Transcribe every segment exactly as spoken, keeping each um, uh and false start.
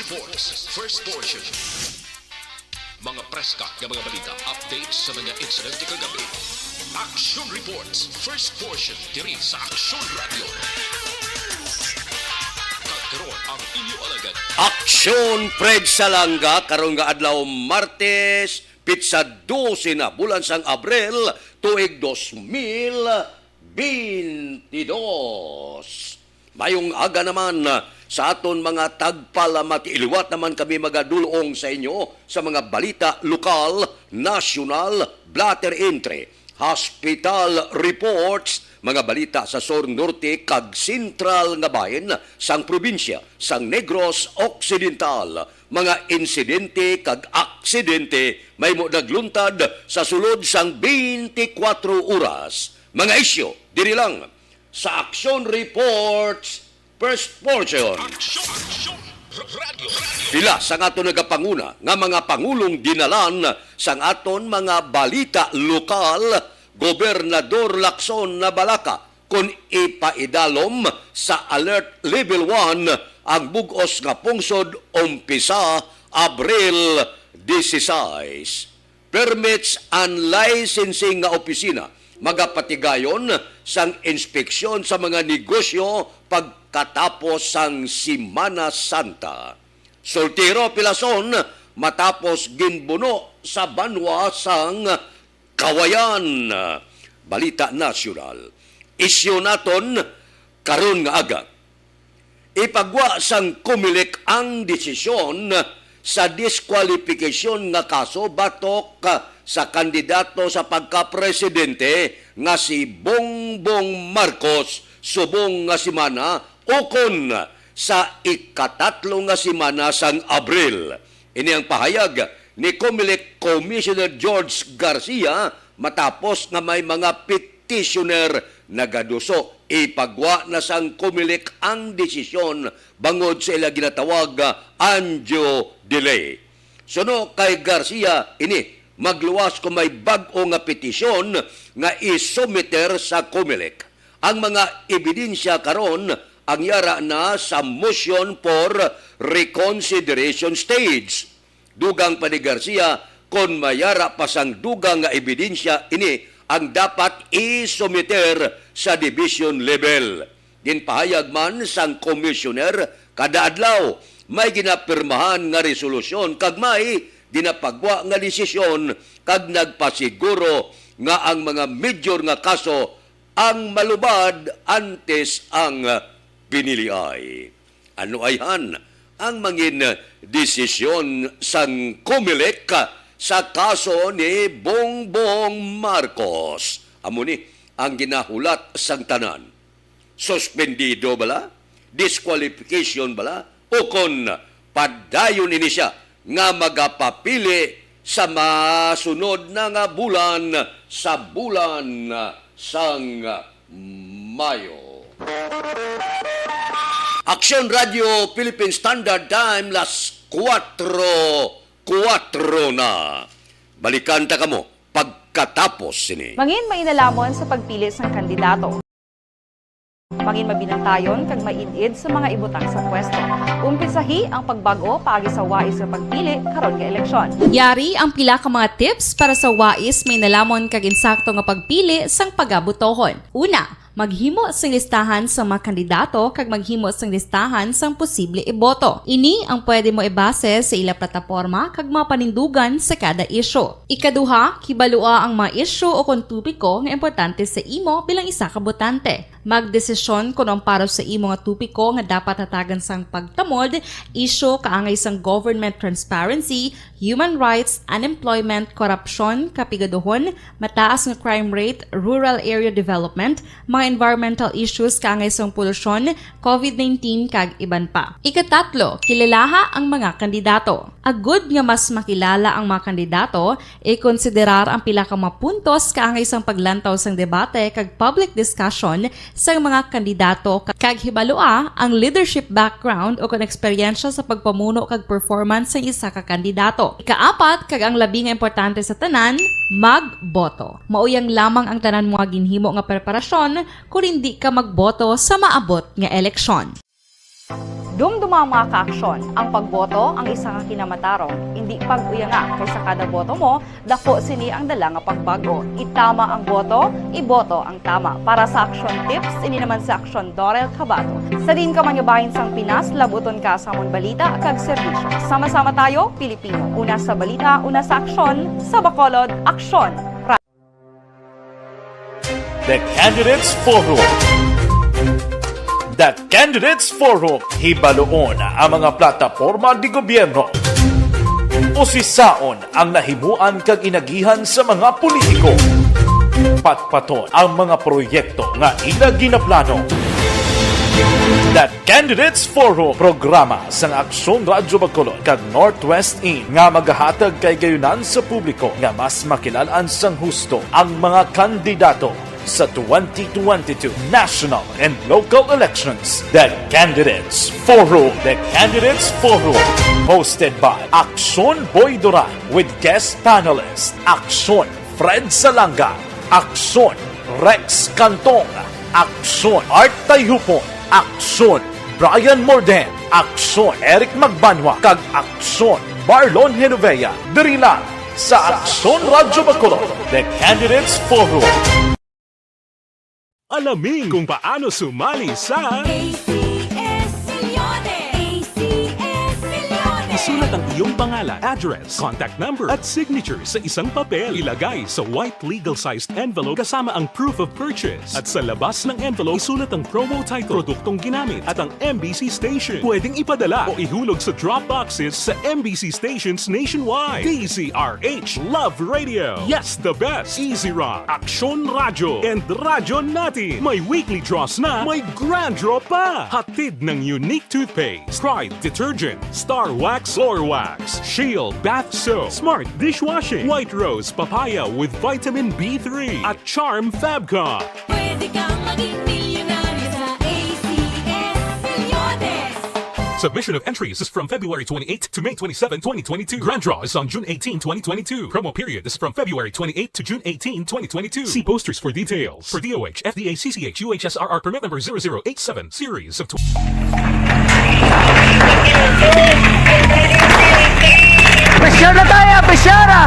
Reports, first portion. Mga preska nga mga balita, updates sa mga insidente kagabi. Action Reports, first portion, diri sa Action Radio. Kag karon ang inyo alagad. Action Fred Salanga, karon nga adlaw, Martes, pitsa dose na, bulan sang Abril, tuig dos mil bentidós. Mayong aga naman, ah, sa aton mga tagpalamati. Liwat naman kami magadulong sa inyo sa mga balita lokal, nasyonal, blotter entry, hospital reports, mga balita sa sur, norte, kag sentral nga bahin sang probinsya sang Negros Occidental, mga insidente kag aksidente mahimo nagluntad sa sulod sang twenty-four oras. Mga isyu diri lang sa Action Reports, first portion. Action, action, radio, radio. Pila sang aton nagapanguna nga mga pangulong dinalan sang aton mga balita lokal, Gobernador Lacson Nabalaka, kon ipaidalom sa Alert Level one ang bug-os nga pungsod umpisa Abril dieciséis. Permits and licensing nga opisina magapatigayon sang inspeksyon sa mga negosyo pagkatapos sang Semana Santa. Soltero pilason matapos ginbuno sa banwa sang Kawayan. Balita nasyonal. Isyu naton karon nga aga. Ipagwa sang Comelec ang desisyon sa diskwalipikasyon nga kaso batok sa kandidato sa pagkapresidente nga si Bongbong Marcos subong nga semana ukon sa ikatatlo nga semana sang Abril. Ini ang pahayag ni Comelec Commissioner George Garcia matapos nga may mga petitioner nagaduso ipagwa na sang Comelec ang desisyon bangod sa ila ginatawag nga undue delay. Suno kay Garcia, ini magluwas kung may bag-o nga petisyon nga isumiter sa Comelec. Ang mga ebidensya karon ang yara na sa motion for reconsideration stage. Dugang pa ni Garcia, kon mayara pa sang dugang nga ebidensya, ini ang dapat isumiter sa division level. Ginpahayag man sang commissioner, kada adlaw may ginapirmahan nga resolusyon kag may ginapagwa nga desisyon, kag nagpasiguro nga ang mga major nga kaso ang malubad antes ang piniliay. Ano ayhan ang mangin desisyon sang Comelec sa kaso ni Bongbong Marcos? Amo ni ang ginahulat sang tanan. Suspendido bala? Disqualification bala? Ukon padayon ini sia nga magapapili sa masunod na nga bulan, sa bulan sang Mayo? Action Radio Philippine Standard Time, las kuwatro kuwatro na. Balikan ta kamo pagkatapos sini. Mangin mainalamon sa pagpili sang kandidato. Mangin mabinantayon kag maid-id sa mga ibutang sa pwesto. Umpisahi ang pagbag-o paagi sa wais nga pagpili karon nga eleksyon. Yari ang pila ka mga tips para sa wais, mainalamon kag insakto nga pagpili sang pagabotohon. Una, maghimo sing listahan sa mga kandidato kag maghimo sing listahan sang posible iboto. Ini ang pwede mo ibase sa ila plataporma kag mga panindugan sa kada isyu. Ikaduha, kibalua ang mga isyu o kon topiko nga importante sa imo bilang isa ka botante. Magdesisyon kon ang para sa imo nga topiko nga dapat hatagan sang pagtamod, isyu kaangay sang government transparency, human rights, unemployment, korupsyon, kapigaduhon, mataas nga crime rate, rural area development, mga environmental issues kaangay sang polusyon, covid nineteen, kag iban pa. Ikatatlo, kilalaha ang mga kandidato. Agud nga mas makilala ang mga kandidato, ikonsiderar ang pila ka mga puntos kaangay sang paglantaw sang debate kag public discussion sang mga kandidato, kag hibalua ang leadership background o kon eksperyensya sa pagpamuno kag performance sang isa ka kandidato. Ikaapat, kag ang labi nga importante sa tanan, magboto. Mauyang lamang ang tanan mo nga ginhimo nga preparasyon kon indi ka magboto sa maabot nga eleksyon. Dumduma, mga kaaksyon, ang pagboto ang isa ka kinamatarong. Indi pag-uyanga, kay sa kada boto mo, dako sini ang dala nga pagbago. Itama ang boto, iboto ang tama. Para sa Aksyon Tips, ini naman si Aksyon Dorel Cabato. Sa diin ka man nga bahin sang Pinas, labuton ka sa amon balita kag serbisyo. Sama-sama tayo, Pilipino. Una sa balita, una sa aksyon, sa Bacolod, aksyon. The Candidates Forum. The Candidates Forum, hibaluon ang mga plataporma de gobyerno. Usisaon ang nahimuan kag inagihan sa mga politiko. Patpaton ang mga proyekto nga ila ginaplano. The Candidates Forum, programa sang Aksyon Radyo Bacolod kag Northwest In nga magahatag kahigayunan sa publiko nga mas makilal-an sang husto ang mga kandidato sa twenty twenty-two national and local elections. The Candidates Forum. The Candidates Forum, hosted by Aksyon Boy Duran with guest panelist Aksyon Fred Salanga, Aksyon Rex Cantong, Aksyon Art Tayhupon, Aksyon Brian Morden, Aksyon Eric Magbanwa, kag Aksyon Marlon Genovea, diri lang sa Aksyon Radyo Bacolod. The Candidates Forum. Alamin kung paano sumali sa A C S Millones. A C S Millones. Isulat ang iyong pangalan, address, contact number, at signature sa isang papel. Ilagay sa white legal-sized envelope kasama ang proof of purchase. At sa labas ng envelope, isulat ang promo title, produktong ginamit, at ang M B C station. Pwedeng ipadala o ihulog sa drop boxes sa M B C stations nationwide. D Z R H, Love Radio. Yes, the best. Easy Rock, Aksyon Radyo, and Radyo Natin. May weekly draws na, may grand draw pa. Hatid ng Unique Toothpaste, Pride Detergent, Star Wax Floor Wax, Shield Bath Soap, Smart Dishwashing, White Rose Papaya with Vitamin B three, at Charm Fabcon. Pwede kang maging milyonaryo sa A C S Millones. Submission of entries is from February twenty-eighth to May twenty-seven, twenty twenty-two. Grand draw is on June eighteen, twenty twenty-two. Promo period is from February twenty-eighth to June eighteen, twenty twenty-two. See posters for details. For D O H, F D A, C C H, U H S R R permit number zero zero eight seven, series of tw- Pressure na tayo, pressure na!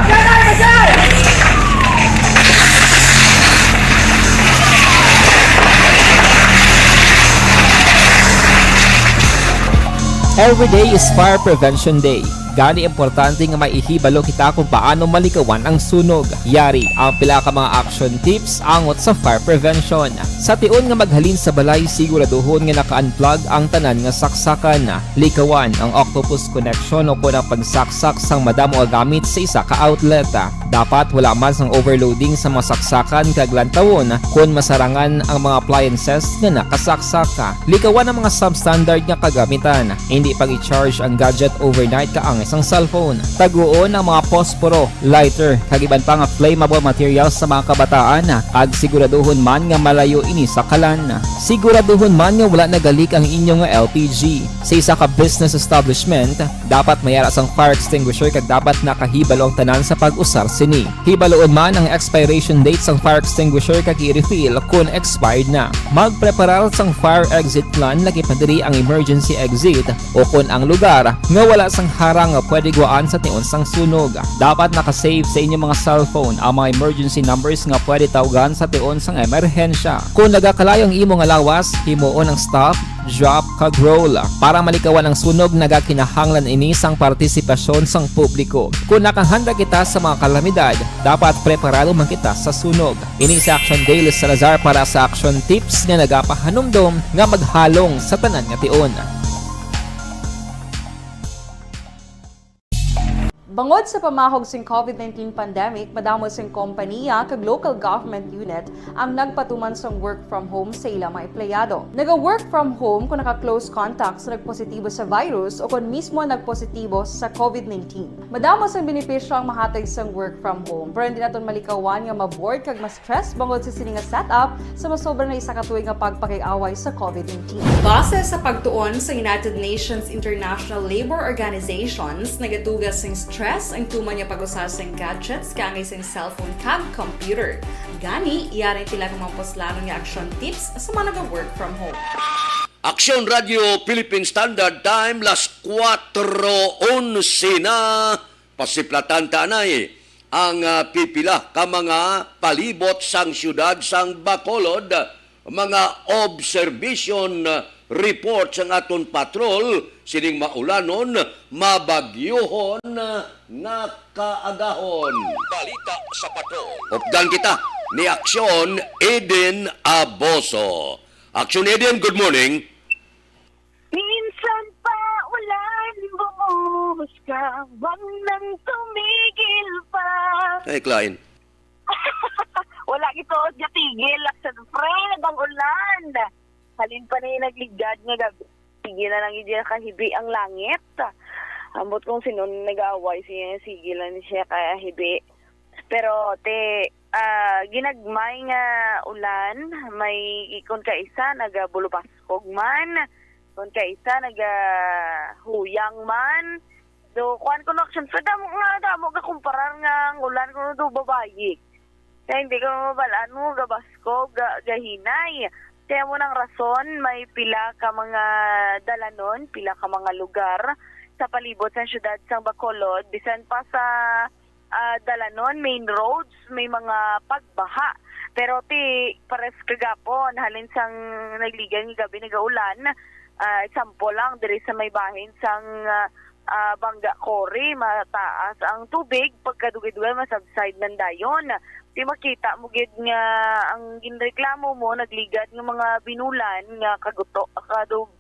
Every day is Fire Prevention Day. Gani, importante nga maihibalo kita kung paano malikawan ang sunog. Yari ang pila ka mga action tips angot sa fire prevention. Sa tion nga maghalin sa balay, siguraduhon nga naka-unplug ang tanan nga saksakan. Likawan ang octopus connection o kon ang pagsaksak sang madamo nga gamit sa isa ka outlet. Dapat wala man sang overloading sa mga saksakan kag lantawon kon masarangan ang mga appliances nga nakasaksak. Likawan ang mga substandard nga kagamitan. Indi pag-i-charge ang gadget overnight kaangay sang cellphone. Taguon ang mga posporo, lighter, kag iban pa nga flammable materials sa mga kabataan, kag siguraduhon man nga malayo ini sa kalan. Siguraduhon man nga wala nagalik ang inyo nga L P G. Sa isa ka business establishment, dapat may ara sang fire extinguisher kag dapat nakahibalo ang tanan sa pag-usar sini. Hibaluon man ang expiration date sang fire extinguisher kag i-refill kon expired na. Magpreparar sang fire exit plan, lakip na diri ang emergency exit o kon ang lugar nga wala sang harang nga pwede guwaan sa tion sang sunog. Dapat naka-save sa inyo mga cellphone ang mga emergency numbers nga pwede tawgan sa tion sang emerhensya. Kon nagakalayo ang imo nga lawas, himuon ang stop, drop, kag roll para malikawan ang sunog. Nagakinahanglan ini sang partisipasyon sang publiko. Kon nakahanda kita sa mga kalamidad, dapat preparado man kita sa sunog. Ini si Action Dale Salazar para sa Action Tips nga nagapahanumdom nga maghalong sa tanan nga tion. Bangod sa pamahog sing COVID nineteen pandemic, madamo sing kompaniya kag local government unit ang nagpatuman sang work from home sa ila mga empleyado. Naga-work from home kung naka-close contact sa nagpositibo sa virus o kon mismo nagpositibo sa COVID nineteen. Madamo sang benepisyo ang mahatag sang work from home, pero hindi naton malikawan nga ma-bored kag ma-stress bangod sa sini nga setup sa masobra na isa ka tuig nga pagpakig-away sa COVID nineteen. Base sa pagtuon sa United Nations International Labour Organizations, nagaduga sing stress ang tuman nga pag-usa sing gadgets kaangay sing cellphone kag computer. Gani, yari ang pila ka mga puslanon nga action tips sa mga naga-work from home. Aksyon Radio Philippine Standard Time, las kuwatro onse na. Pasiplatan ta anay ang, ah, pipila ka mga palibot sang siyudad sang Bacolod, mga observation report sang aton patrol sining maulanon, mabagyuhon nga kaagahon. Balita sa patrol. Updan kita ni Aksyon Eden Aboso. Aksyon Eden, good morning. Minsan pa ulan, bumuhos ka, wag nang tumigil pa. Ay, Klein. Wala gito nga tigil, Aksyon Fred, ang ulan. Halin pa ni nagligad nga gabi. Sige na lang, hindi nakahibi ang langit. Ambot kung sino nag-aaway siya, sige lang siya kaya hibi. Pero, te, ah, ginagmay nga ulan, may ikon ka isa, nagabulubaskog man, ikon ka isa, nagahuyang man. Do, kuan ko no, Aksyon Fred, damo nga, damo ka kumparar nga ang ulan ko do babayi. Kaya hindi ko mabalaan mo, gabaskog, ga, gahinay. Kaya mo nang rason, may pila ka mga dalanon, pila ka mga lugar sa palibot sa siyudad sang Bacolod, bisan pa sa, ah, dalanon, main roads, may mga pagbaha. Pero ti, pares kagapon, halin sang nagligad nga gabi nagaulan, ah, example lang, diri sa may bahin sang, ah, ah, Bangga Quarry, mataas ang tubig, pagkadugay-dugay masubside man dayon. Ti makita mo gid nga ang ginreklamo mo, nagligad nga mga binulan nga kaguto-, kadug-,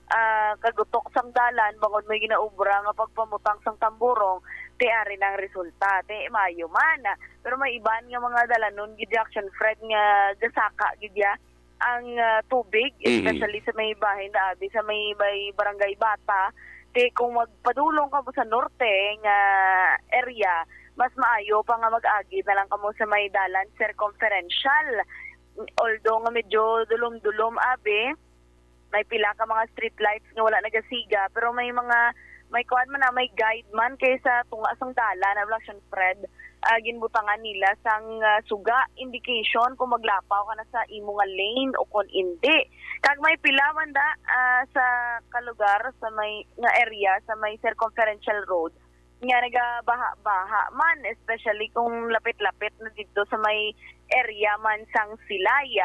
ah, kagutok sang dalan bangod may ginaobra nga pagpamutang sang tamburong, ti ari na ang resulta. Ti maayo man. Pero may iban nga mga dalanon gid, Aksyon Fred, nga gasaka gid ya ang, ah, tubig, Mhm. especially sa may bahin na abi, sa may, may Barangay Bata. Ti kung magpadulong kamo sa norte nga area, mas maayo pa nga mag-agi na lang kamo sa may dalan circumferential. Although nga medyo dulom-dulom abi, may pila ka mga street lights nga wala nagasiga, pero may mga, may kuan man na, may guide man kay sa tunga sang dalan, Aksyon Fred, ah, ginbutangan nila sang, ah, suga, indication kung maglapaw ka na sa imo nga lane o kon indi. Kag may pila man da, ah, sa kalugar, sa may, nga area, sa may circumferential road, nga nagabaha-baha man, especially kung lapit-lapit na dito sa may area man sang Silay.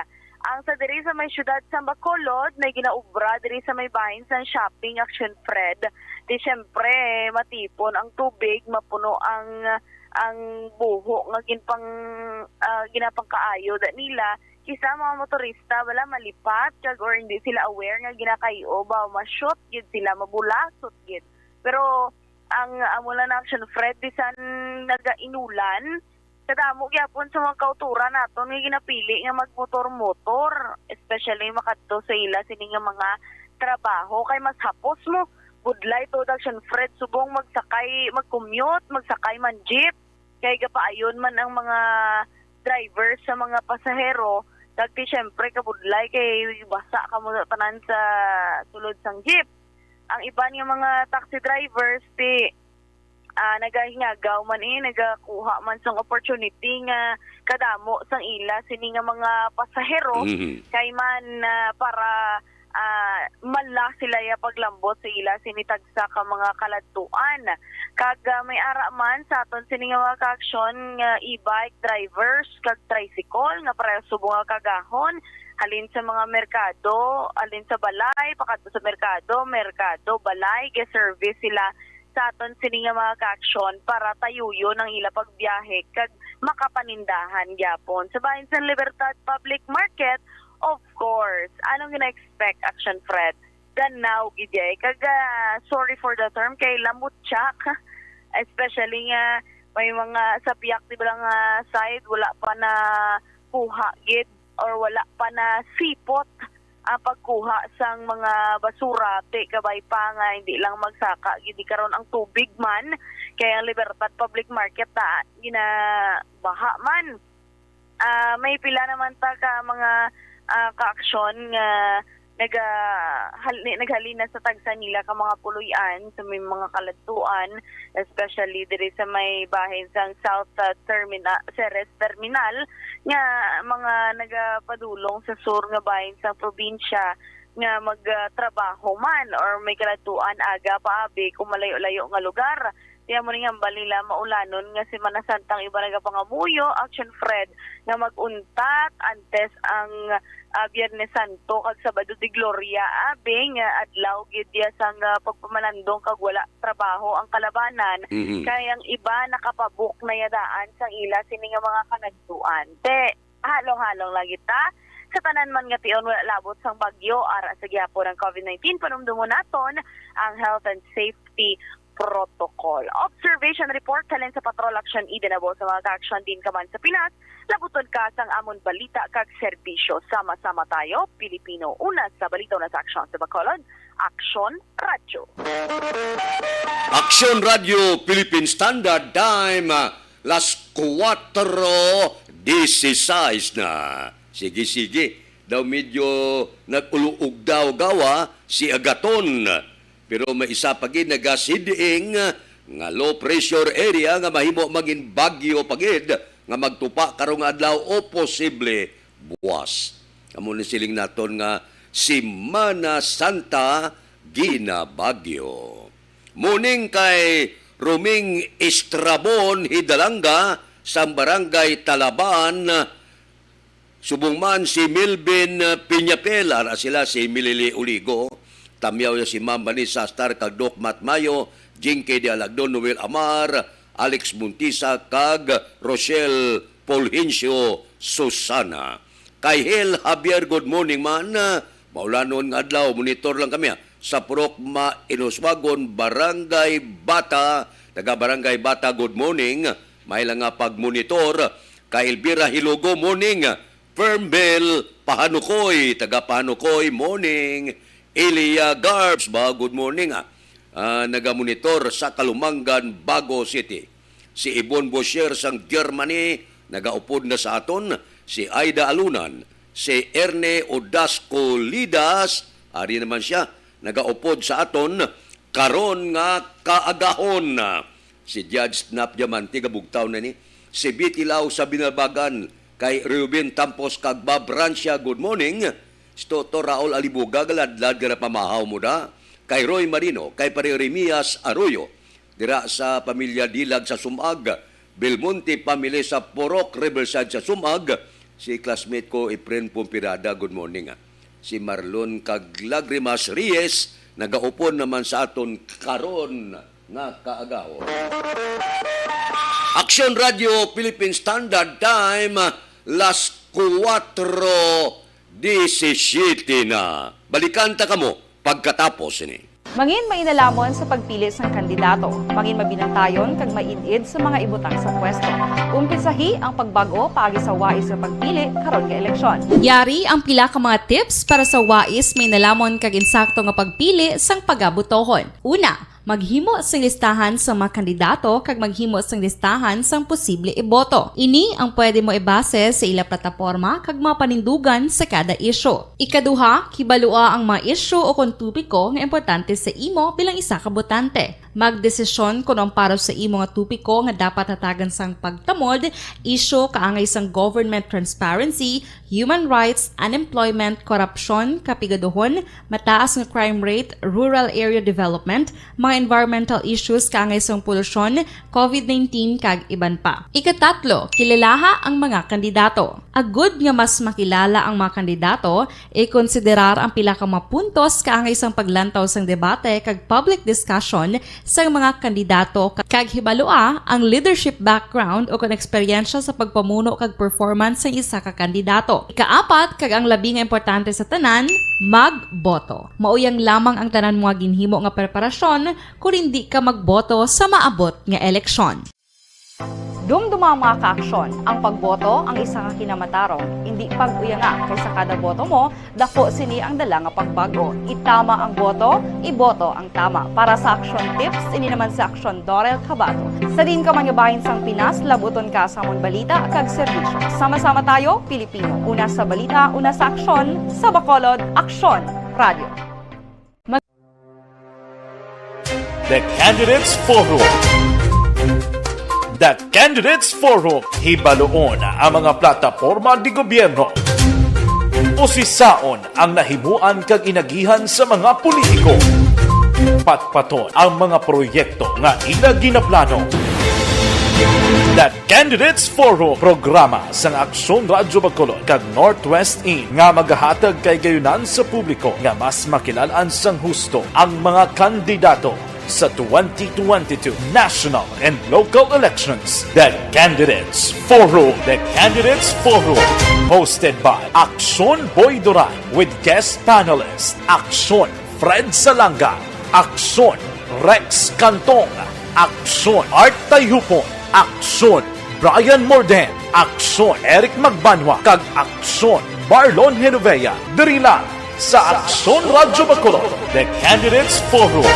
Ang sa diri sa may siyudad sa Bacolod, may ginaubra diri sa may bahin sang shopping, Aksyon Fred. Di siyempre, matipon ang tubig, mapuno ang, ang buho nga ginpang, ah, ginapangkaayo da nila. Kisa mga motorista, wala malipat, kag or hindi sila aware nga ginakayo ba, ma-shoot gid sila, mabulasot gid. Pero ang amo lang na, Aksyon Fred, bisan nagainulan, kadamo gyapon sa mga kauturan naton nga ginapili nga magmotor-motor, especially makadto sa ila sini nga mga trabaho, kay mas hapos mo budlay to, Aksyon Fred, subong magsakay, mag-commute, magsakay man jeep, kay gapaayon man ang mga drivers sa mga pasahero, kag ti syempre kabudlay kay basa kamo tanan sa sulod sang jeep. Ang iban nga mga taxi drivers, ti, ah, nagahingagaw man, eh, nagakuha man sang opportunity nga kadamo sang ila sini nga mga pasahero, Mhm. kay man, ah, para, ah, mala sila ya paglambot sa ila sini tagsa ka mga kaladtuan. Kag, ah, may ara man sa aton sini nga mga ka-aksyon nga e-bike drivers kag tricycle nga pareho subong nga kaagahon, halin sa mga merkado, halin sa balay pakadto sa merkado, merkado, balay, ga-service sila sa aton sini nga mga ka-aksyon para tayuyon ang ila pagbiyahe kag makapanindahan gyapon. Sa bahin sa Libertad Public Market, of course, anong gina-expect, Aksyon Fred? Ganaw gid, eh. Kag, ah, sorry for the term, kay lamutyak, especially nga may mga sa biyak, di ba lang, ah, side, wala pa na kuha gid or wala pa na sipot ang pagkuha sang mga basura, ti kabay pa nga hindi lang magsaka gid karon ang tubig man, kay ang Libertad Public Market na ginabaha man. Ah, may pila naman ta ka mga, ah, kaaksyon nga naga-, hal-, ni-, naghalin na sa tagsa nila ka mga puloy-an sa may mga kaladtuan, especially diri sa may bahin sang South, ah, Termina-, Ceres Terminal, nga mga nagapadulong sa sur nga bahin sang probinsya, nga magtrabaho man or may kaladtuan aga pa abi kung malayo-layo nga lugar. Kaya mo ning hambal nila maulanon nga Semana Santa ang iba nagapangamuyo, Action Fred, nga mag-untat antes ang ah, Biyernes Santo kag Sabado de Gloria, abi nga adlaw gid ya sang ah, pagpamalandong kag wala trabaho ang kalabanan, Mhm. kay ang iba nakapabook na ya daan sang ila sini nga mga kaladtuan. Te, halong-halong lang kita. Sa tanan man nga tion wala labot sang bagyo, ara sa gihapon ang covid nineteen, panumdumon naton ang health and safety protocol. Observation report halin sa Patrol Action Eden, abo sa mga ka-action din ka man sa Pinas. Labuton ka sang amon balita kag serbisyo. Sama-sama tayo, Pilipino. Una sa balita, una sa aksyon sa Bacolod, Aksyon Radyo. Aksyon Radyo Philippine Standard Time, ah, las kuwatro dieciséis na. Sige, sige. Daw medyo nag-uluog daw gawa si Agaton. Pero may isa pa gid nagasiding nga low pressure area nga mahimo mangin bagyo pa gid nga magtupa karong adlaw o posible buwas. Amo ni siling naton nga Semana Santa ginabagyo. Muning kay Roming Estrabon Hidalanga sang Barangay Talaban, subong man si Melvin Piñapel, ara sila si Milili Uligo, Tamyaw si Ma'am Vanessa Astar kag Doc Matt Mayo, Jinky de Alagdon, Noel Amar, Alex Montisa kag Rochelle Fulgencio Susana. Kay Hel Javier, good morning man. Maulanon nga adlaw, monitor lang kami, ha. Sa Purok Ma Inuswagon, Barangay Bata, taga Barangay Bata, good morning. May lang nga pagmonitor. Kay Elvira Hilugo, morning. Fermel Pahanukoy, taga Pahanukoy, morning. Elia Garbs ba, good morning, ah. Ah, nagamonitor sa Kalumangan, Bago City. Si Ibon Bosher sang Germany, nagaupod na sa aton. Si Aida Alunan, si Erne Odasco Lidas, ari naman siya, nagaupod sa aton karon nga kaagahon. Si Judge Snap Diamante, gabugtaw na ni. Si Betty Lau sa Binalbagan, kay Reuben Tampos kag Bob Rancia, good morning. Si Toto Raul Alibuga, galadlad nga napamahaw mo da. Kay Roy Marino, kay Pare Remias Arroyo, dira sa pamilya Dilag sa Sumag, Belmonte family sa Purok Riverside sa Sumag, si classmate ko, Efren Pompirada, good morning, ah. Si Marlon kag Lagrimas Reyes, nagaupon naman sa aton karon nga kaagahon. Aksyon Radyo Philippine Standard Time, las kuwatro diecisiete na. Balikan ta kamo pagkatapos ini. Mangin mainalamon sa pagpili sang kandidato. Mangin mabinantayon kag maid-id sa mga ibutang sa pwesto. Umpisahi ang pagbag-o paagi sa wais nga pagpili karon nga eleksyon. Yari ang pila ka mga tips para sa wais, mainalamon kag insakto nga pagpili sang pagabutohon. Una, maghimo sing listahan sa mga kandidato kag maghimo sing listahan sang posible iboto. Ini ang pwede mo ibase sa ila plataporma kag mga panindugan sa kada isyu. Ikaduha, kibalua ang mga isyu o kon topiko nga importante sa imo bilang isa ka botante. Magdesisyon kon ang para sa imo nga topiko nga dapat hatagan sang pagtamod, isyu kaangay sang government transparency, human rights, unemployment, korupsyon, kapigaduhon, mataas nga crime rate, rural area development, mga environmental issues kaangay sang polusyon, covid nineteen, kag iban pa. Ikatatlo, kilalaha ang mga kandidato. Agud nga mas makilala ang mga kandidato, ikonsiderar ang pila ka mga puntos kaangay sang paglantaw sang debate kag public discussion sang mga kandidato, kag hibalua ang leadership background o kon eksperyensya sa pagpamuno kag performance sang isa ka kandidato. Ikaapat, kag ang labi nga importante sa tanan, magboto. Mauyang lamang ang tanan mga ginhimo nga preparasyon kon indi ka magboto sa maabot nga eleksyon. Dumduma, mga kaaksyon, ang pagboto ang isa ka kinamatarong. Indi pag-uyanga, kay sa kada boto mo, dako sini ang dala nga pagbag-o. Itama ang boto, iboto ang tama. Para sa Aksyon Tips, ini naman si Aksyon Dorel Cabato. Sa diin ka man nga bahin sang Pinas, labuton ka sa amon balita kag serbisyo. Sama-sama tayo, Pilipino. Una sa balita, una sa aksyon, sa Bacolod, Aksyon Radio. The Candidates Forum. The Candidates Forum. Hibaluon ang mga plataporma de gobyerno. Usisaon ang nahimuan kag inagihan sa mga politiko. Patpaton ang mga proyekto nga ila ginaplano. The Candidates Forum, programa sang Aksyon Radyo Bacolod kag Northwest In nga magahatag kay gayunan sa publiko nga mas makilal-an sang husto ang mga kandidato sa twenty twenty-two national and local elections. The Candidates Forum. The Candidates Forum. Hosted by Aksyon Boy Duran with guest panelist Aksyon Fred Salanga, Aksyon Rex Cantong, Aksyon Art Tayhupon, Aksyon Brian Morden, Aksyon Eric Magbanwa, kag Aksyon Marlon Genovea. Diri lang sa Aksyon Radyo Bacolod, The Candidates Forum.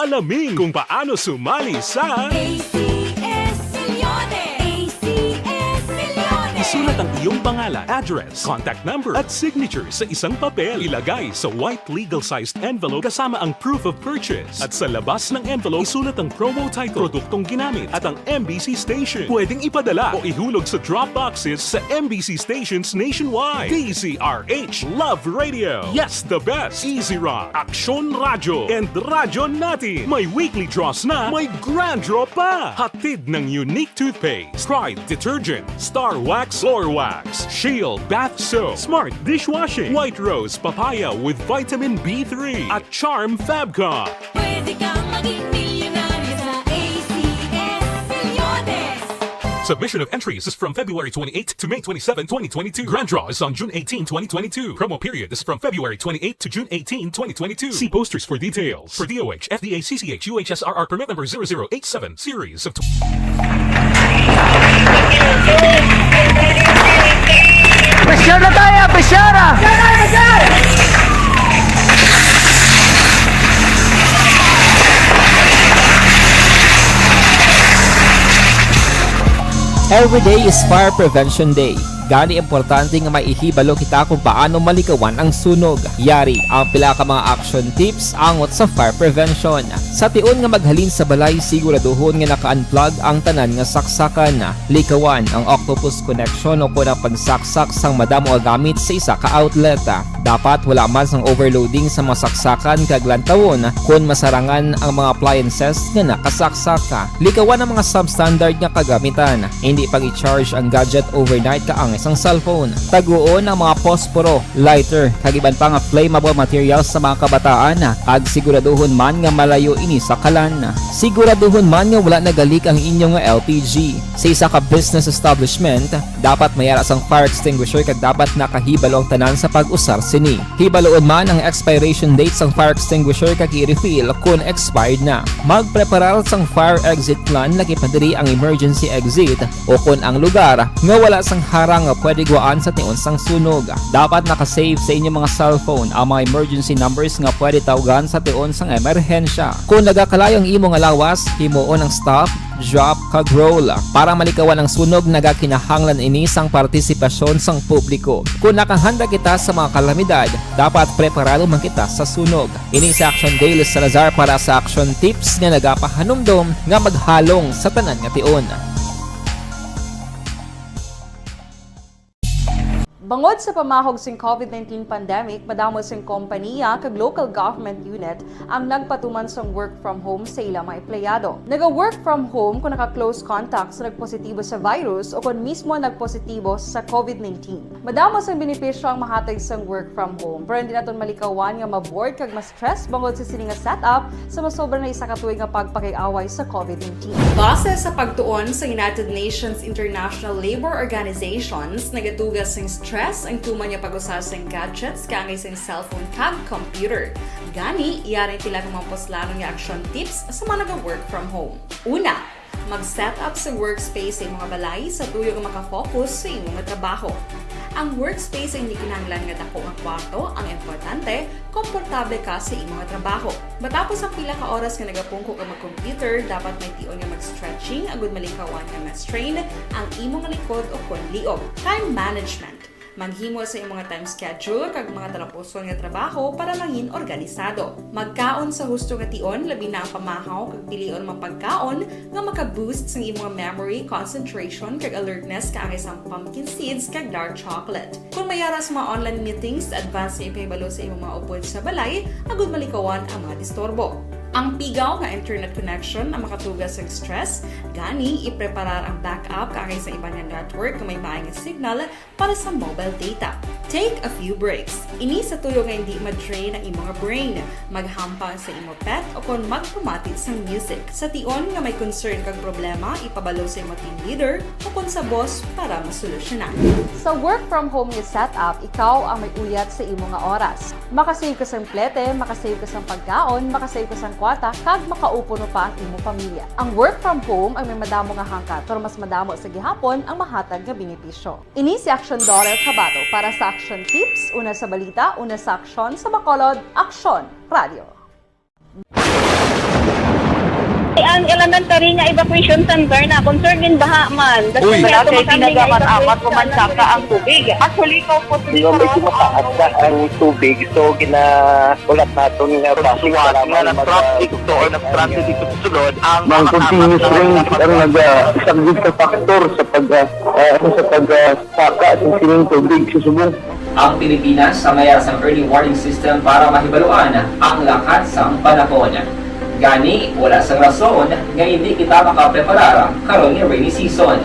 Alamin kung paano sumali sa A C S Millones! A C S Millones! Isulat ang iyong pangalan, address, contact number, at signature sa isang papel. Ilagay sa white legal-sized envelope kasama ang proof of purchase. At sa labas ng envelope, isulat ang promo title, produktong ginamit, at ang M B C station. Pwedeng ipadala o ihulog sa drop boxes sa M B C stations nationwide. D Z R H Love Radio. Yes, the best. Easy Rock, Aksyon Radyo, and Radyo Natin. May weekly draws na, may grand draw pa. Hatid ng Unique Toothpaste, Pride Detergent, Star Wax, Floor Wax, Shield Bath Soap, Smart Dishwashing, White Rose Papaya with Vitamin B three, at Charm Fabcon. Pwede kang maging milyonaryo sa A C S Millones. Submission of entries is from February twenty-eighth to May twenty-seven, twenty twenty-two. Grand draw is on June eighteen, twenty twenty-two. Promo period is from February twenty-eighth to June eighteen, twenty twenty-two. See posters for details. For D O H, F D A, C C H, U H S R R permit number zero zero eight seven, series of tw- Pressure na tayo! Pressure! Every day is Fire Prevention Day. Gani, importante nga may ihibalo kita kung paano malikawan ang sunog. Yari ang pila ka mga action tips angot sa fire prevention. Sa tion nga maghalin sa balay, siguraduhon nga naka-unplug ang tanan nga saksakan. Likawan ang octopus connection o kon ang pagsaksak sang madamo nga gamit sa isa ka outlet. Dapat wala man sang overloading sa mga saksakan kag lantawon kon masarangan ang mga appliances nga nakasaksak. Likawan ang mga substandard nga kagamitan. Hindi pag-i-charge ang gadget overnight kaangay sang cellphone. Taguon ang mga posporo, lighter, kag iban pa nga flammable materials sa mga kabataan, kag siguraduhon man nga malayo ini sa kalan. Siguraduhon man nga wala nagalik ang inyo nga L P G. Sa isa ka business establishment, dapat may ara sang fire extinguisher kag dapat nakahibalo ang tanan sa pag-usar sini. Hibaluon man ang expiration date sang fire extinguisher kag i-refill kon expired na. Magpreparar sang fire exit plan, lakip na diri ang emergency exit o kon ang lugar nga wala sang harang nga pwede guwaan sa tion sang sunog. Dapat naka-save sa inyo mga cellphone ang mga emergency numbers nga pwede tawgan sa tion sang emerhensya. Kon nagakalayo ang imo nga lawas, himuon ang stop, drop, kag roll. Para malikawan ang sunog, nagakinahanglan ini sang partisipasyon sang publiko. Kon nakahanda kita sa mga kalamidad, dapat preparado man kita sa sunog. Ini si Action Dale Salazar para sa Action Tips nga nagapahanumdom nga maghalong sa tanan nga tion. Bangod sa pamahog sing COVID nineteen pandemic, madamo sing kompaniya kag local government unit ang nagpatuman sang work from home sa ila mga empleyado. Naga-work from home kon naka-close contact sa nagpositibo sa virus o kon mismo nagpositibo sa COVID nineteen. Madamo sang benepisyo ang mahatag sang work from home, pero hindi naton malikawan nga ma-bored kag ma-stress bangod sa sini nga setup sa masobra na isa ka tuig nga pagpakig-away sa COVID nineteen. Base sa pagtuon sa United Nations International Labour Organizations, nagatuga sing stress ang tuman nga pag-usa sing gadgets kaangay sing cellphone kag computer. Gani, yari ang pila ka mga puslanon nga action tips sa mga naga-work from home. Una, mag-set up sa workspace sa imong balay sa tuyo nga makafocus sa imo nga trabaho. Ang workspace ay hindi kinahanglan nga dako nga kwarto, ang importante, komportable ka sa imo nga trabaho. Matapos ang pila ka oras nga nagapungko ka mag-computer, dapat may tion nga mag-stretching agud malikawan nga ma-strain ang imo nga likod o kon liog. Time management. Maghimo sa imong time schedule kag mga talapuson nga trabaho para mangin organisado. Magkaon sa husto nga tion, labi na ang pamahaw kag pilion mga pagkaon nga maka-boost sang imong memory, concentration, kag alertness kaangay sang pumpkin seeds kag dark chocolate. Kung may ara sa mga online meetings, advance nga ipahibalo sa imong mga upod sa balay agud malikawan ang mga disturbo. Ang pigaw nga internet connection ang makatuga sa stress, gani ipreparar ang backup kaangay sa iban nga network nga may maay nga signal para sa mobile data. Take a few breaks. Ini sa tuyo nga hindi ma-drain ang imo nga brain, maghampang sa imo pet, o kon magpamati sang music. Sa tion nga may concern kag problema, ipabalo sa imo team leader o kon sa boss para masolusyonan. Sa work from home nga setup, ikaw ang may uyat sa imo nga oras. Makasave ka sang plete, makasave ka sang pagkaon, makasave ka sang kwarta, kag makaupuno pa ang imo pamilya. Ang work from home ang may madamo nga hangkat, pero mas madamo sa gihapon ang mahatag nga benepisyo. Ini si Action Daughter Kabato para sa Action Tips, una sa balita, una sa aksyon, sa Bacolod, Aksyon Radio. Ang elementary nga evacuation center na concern gin baha man. Uy. Wala kay tinaga man amat ko man saka ang tubig. Actually, ko po. Di ba, medyo mataas na ang tubig, so ginahulat naton nga basi nga na-traffic to or na-stranded dito sa sulod ang mga continuous rain ang nag-, ah, isa gid sa factor sa pag, ah, ah, ano, sa pag, ah, saka sa sining tubig sa subong. Ang Pilipinas sa mayar sang early warning system para mahibaluan ang lakat sang panahon. Gani, wala sang rason nga hindi kita makapreparar karon nga rainy season.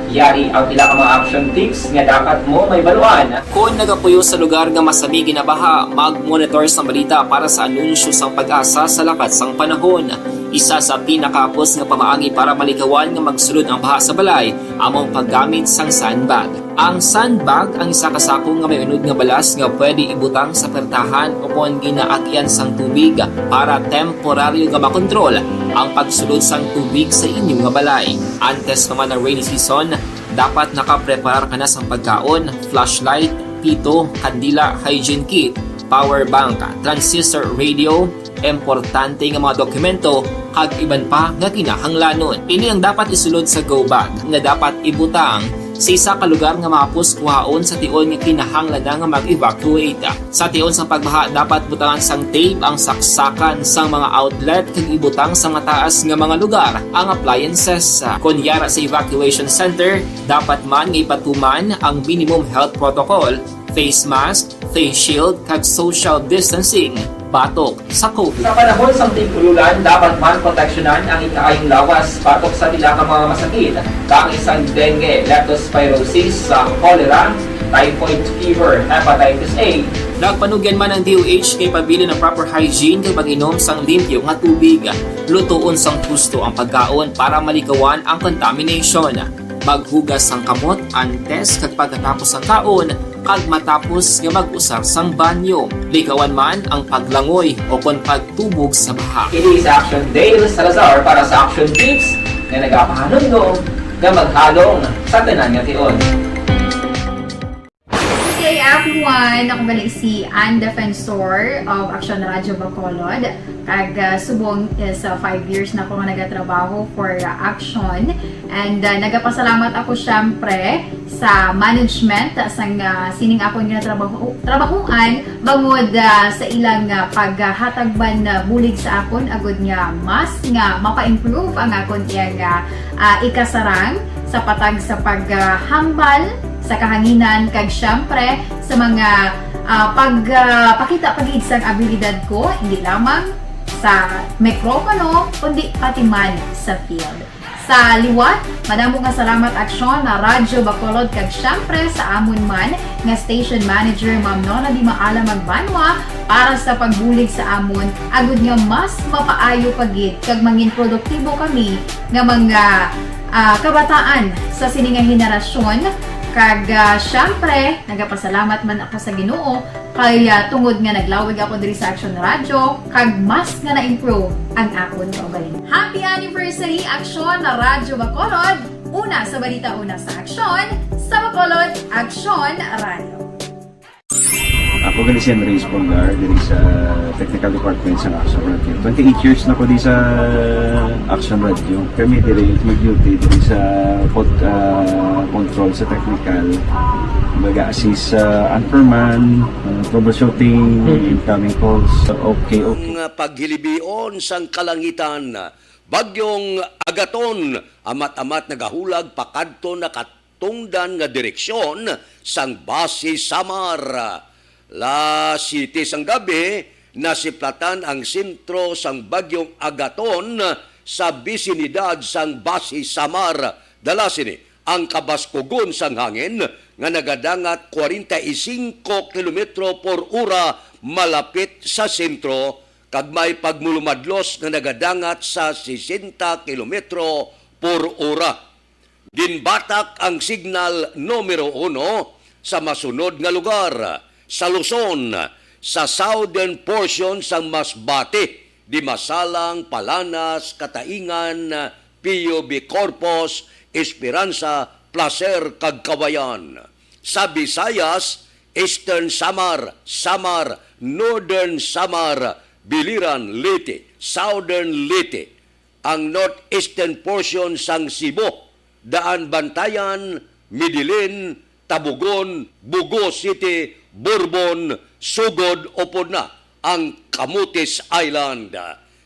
Yari ang pila ka mga action tips nga dapat mo mahibaluan. Kon nagapuyo sa lugar nga masami ginabaha, mag-monitor sang balita para sa anunsyo sang PAGASA sa lakat sang panahon. Isa sa pinakahapos nga pamaagi para malikawan nga magsulod ang baha sa balay amo ang paggamit sang sandbag. Ang sandbag ang isa ka sako nga may unod nga balas nga pwede ibutang sa pertahan o kon ginaagyan sang tubig para temporaryo nga makontrol ang pagsulod sang tubig sa inyo nga balay. Antes pa man ang rainy season, dapat nakapreparar ka na sang pagkaon, flashlight, pito, kandila, hygiene kit, power bank, transistor radio, importante nga mga dokumento, kag iban pa nga kinahanglanon. Ini ang dapat isulod sa go bag nga dapat ibutang sa isa ka lugar nga mahapos kuhaon sa tion nga kinahanglan na nga mag-evacuate. Sa tion sang pagbaha, dapat butangan sang tape ang saksakan sang mga outlet kag ibutang sa mataas nga mga lugar ang appliances. Kon yara sa evacuation center, dapat man nga ipatuman ang minimum health protocol, face mask, face shield, kag social distancing batok sa COVID. Sa panahon sang tig-ululan, dapat man proteksyonan ang ikaayong lawas batok sa pila ka mga masakit, kaangay sang dengue, leptospirosis, sa cholera, typhoid fever, hepatitis A. Nagpanugyan man ang D O H nga ipabilin ang proper hygiene kag pag-inom sang limpyo nga tubig. Lutoon sang husto ang pagkaon para malikawan ang contamination. Maghugas sang kamot antes kag pagkatapos sang kaon, kag matapos nga mag-usar sang banyo. Likawan man ang paglangoy o kon pagtubog sa baha. Ini si Action Dale Salazar para sa Action Tips nga nagapahanumdom nga maghalong sa tanan nga tion. Good day, everyone! Ako gali si Ann Defensor of Action Radio Bacolod. Kag, ah, subong is, ah, five years na ako nga nagatrabaho for, ah, Action. And, ah, nagapasalamat ako, syempre, sa management, ah, sang, ah, sining akon nga trabaho, trabahuan, bangod, ah, sa ilang, ah, paghatag man, ah, bulig sa akon, agud nga mas nga mapa-improve ang akon iyang, ah, ah, ikasarang sa patag sa paghambal sa kahanginan, kag syempre sa mga, ah, pag, ah, pakita pa gid sang abilidad ko, hindi lamang sa mikropono, kundi pati man sa field. Sa liwat, madamo nga salamat, Aksyon, na Radyo Bacolod, kag syempre sa amon man nga station manager, Ma'am Nona Di Maala Magbanwa, para sa pagbulig sa amon, agud nga mas mapaayo pa gid kag mangin produktibo kami nga mga, ah, kabataan sa sini nga henerasyon. Kag, ah, syempre, nagapasalamat man ako sa Ginoo kay, ah, tungod nga naglawig ako diri sa Action Radio, kag mas nga na-improve ang akon kaugalingon. Happy anniversary, Action na Radyo Bacolod! Una sa balita, una sa aksyon, sa Bacolod, Action Radio. Ang Ako gali si Andres Bongar, diri sa technical department sa Action Radio. Twenty-eight years na ko di sa Action Radio. Kami diri mag-duty diri sa pod, ah, control sa technical. Mag-assist sa anchorman, ah, troubleshooting, incoming calls. Okay, okay. Ang paghilibion sang kalangitan, Bagyong Agaton, amat-amat nagahulag pakadto na katungdan nga direksyon sang Basi Samar. Las siyete sang gabi, nasiplatan ang sentro sang Bagyong Agaton sa bisinidad sang Basi Samar. Dala sini ang kabaskugon sang hangin nga nagadangat kwarenta y singko kilometro por ora malapit sa sentro, kag may pagmulumadlos nga nagadangat sa sesenta kilometro por ora. Ginbatak ang signal numero uno sa masunod nga lugar sa Luzon, sa southern portion sang Masbate, Dimasalang, Palanas, Kataingan, P U B Corpus, Esperanza, Placer, kag Cauayan. Sa Visayas, Eastern Samar, Samar, Northern Samar, Biliran, Leyte, Southern Leyte, ang northeastern portion sang Cebu, Daan Bantayan, Medellin, Tabogon, Bogo City, Borbon, Sogod, upod na ang Camotes Island.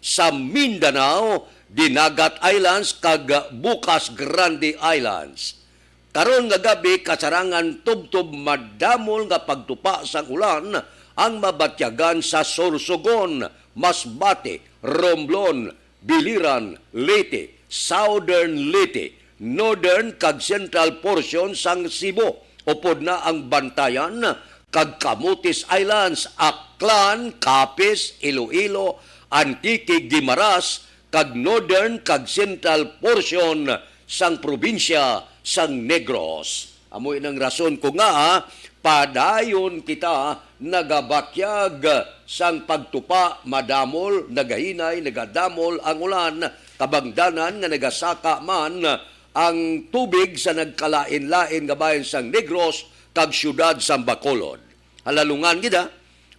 Sa Mindanao, Dinagat Islands kag Bucas Grande Islands. Karon nga gabi, kasarangan tubtob madamol nga pagtupa sang ulan ang mabatyagan sa Sorsogon, Masbate, Romblon, Biliran, Leyte, Southern Leyte, Northern kag Central portion sang Cebu, upod na ang Bantayan kag Camotes Islands, Aklan, Capiz, Iloilo, Antique, Guimaras, kag Northern kag Central portion sang probinsya sang Negros. Amo inang rason ko nga padayon kita nagabatyag sang pagtupa, madamol, nagahinay, nagadamol ang ulan, kabangdanan nga nagasaka man ang tubig sa nagkalain-lain nga bahin sang Negros kag siyudad sang Bacolod. Halalungan gid, ah,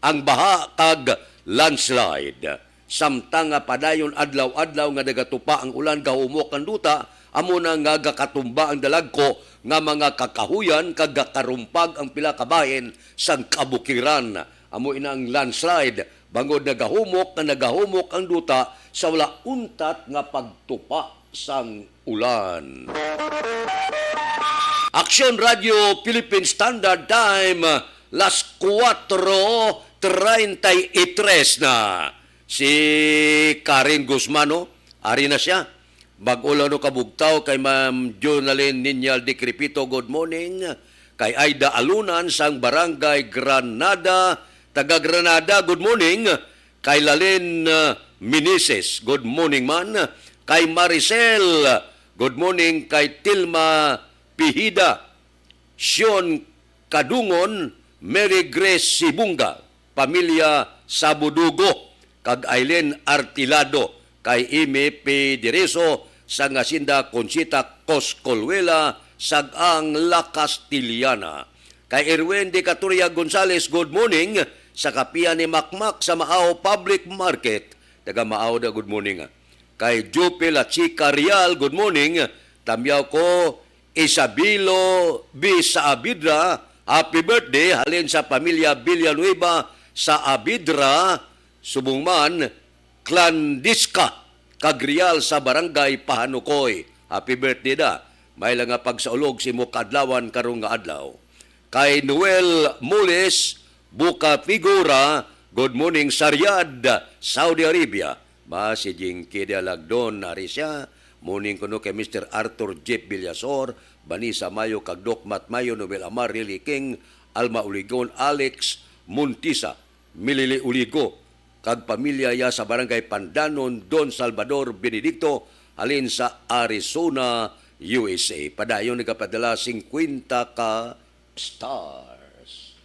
ang baha kag landslide. Samtang nga padayon adlaw-adlaw nga nagatupa ang ulan, gahumok ang duta, amo na nga gakatumba ang dalagko nga mga kakahuyan kag gakarumpag ang pila ka bahin sang kabukiran. Amo ina ang landslide, bangod nagahumok nga nagahumok ang duta sa wala untat nga pagtupa sang ulan. Aksyon Radio Philippine Standard Time, las kuwatro treinta y tres na. Si Karen Guzman, no? Ari na siya. Bag-o lang, no, kabugtaw kay Ma'am Jonalyn Niñal Decrepito, good morning. Kay Aida Alunan sang Barangay Granada, taga Granada, good morning. Kay Lalin, uh, Meneses, good morning man. Kay Maricel, good morning. Kay Tilma Pihida, Sion Kadungon, Mary Grace Sibunga, pamilya Sabudugo, kag Aileen Artilado, kay Imi P. Diriso, sang Hacienda Conchita Coscolwela, Sag-ang La Castellana. Kay Erwin de Catoria Gonzales, good morning, sa kapihan ni Makmak sa Maaw Public Market. Taga Maaw da, good morning, ah. Kay Jupe La Chica Real, good morning. Tamyaw ko, Isabelo B. Saavedra, happy birthday, halin sa pamilya Villanueva Saavedra, subong man, Clan Disca, kag Real sa Barangay Pahanukoy. Happy birthday da. May lang nga pagsaulog sa imo kaadlawan karong nga adlaw. Kay Noel Moles, Buka Figura, good morning sa Riyadh, Saudi Arabia. Ma, si Jinky de Alagdon, ari siya. Morning kuno kay Mister Arthur Jeff Villasor, Vanessa Mayo, kag Doc Matt Mayo, Noel Amar, Lily King, Alma Uligon, Alex Montisa, Milili Uligo, kag pamilya ya sa Barangay Pandanon, Don Salvador Benedicto, halin sa Arizona, U S A. Padayon nagapadala singkwenta ka stars.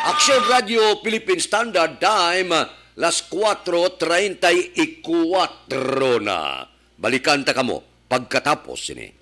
Aksyon Radio Philippine Standard Time, las kuwatro treinta y kuwatro na. Balikan ta kamo pagkatapos sini.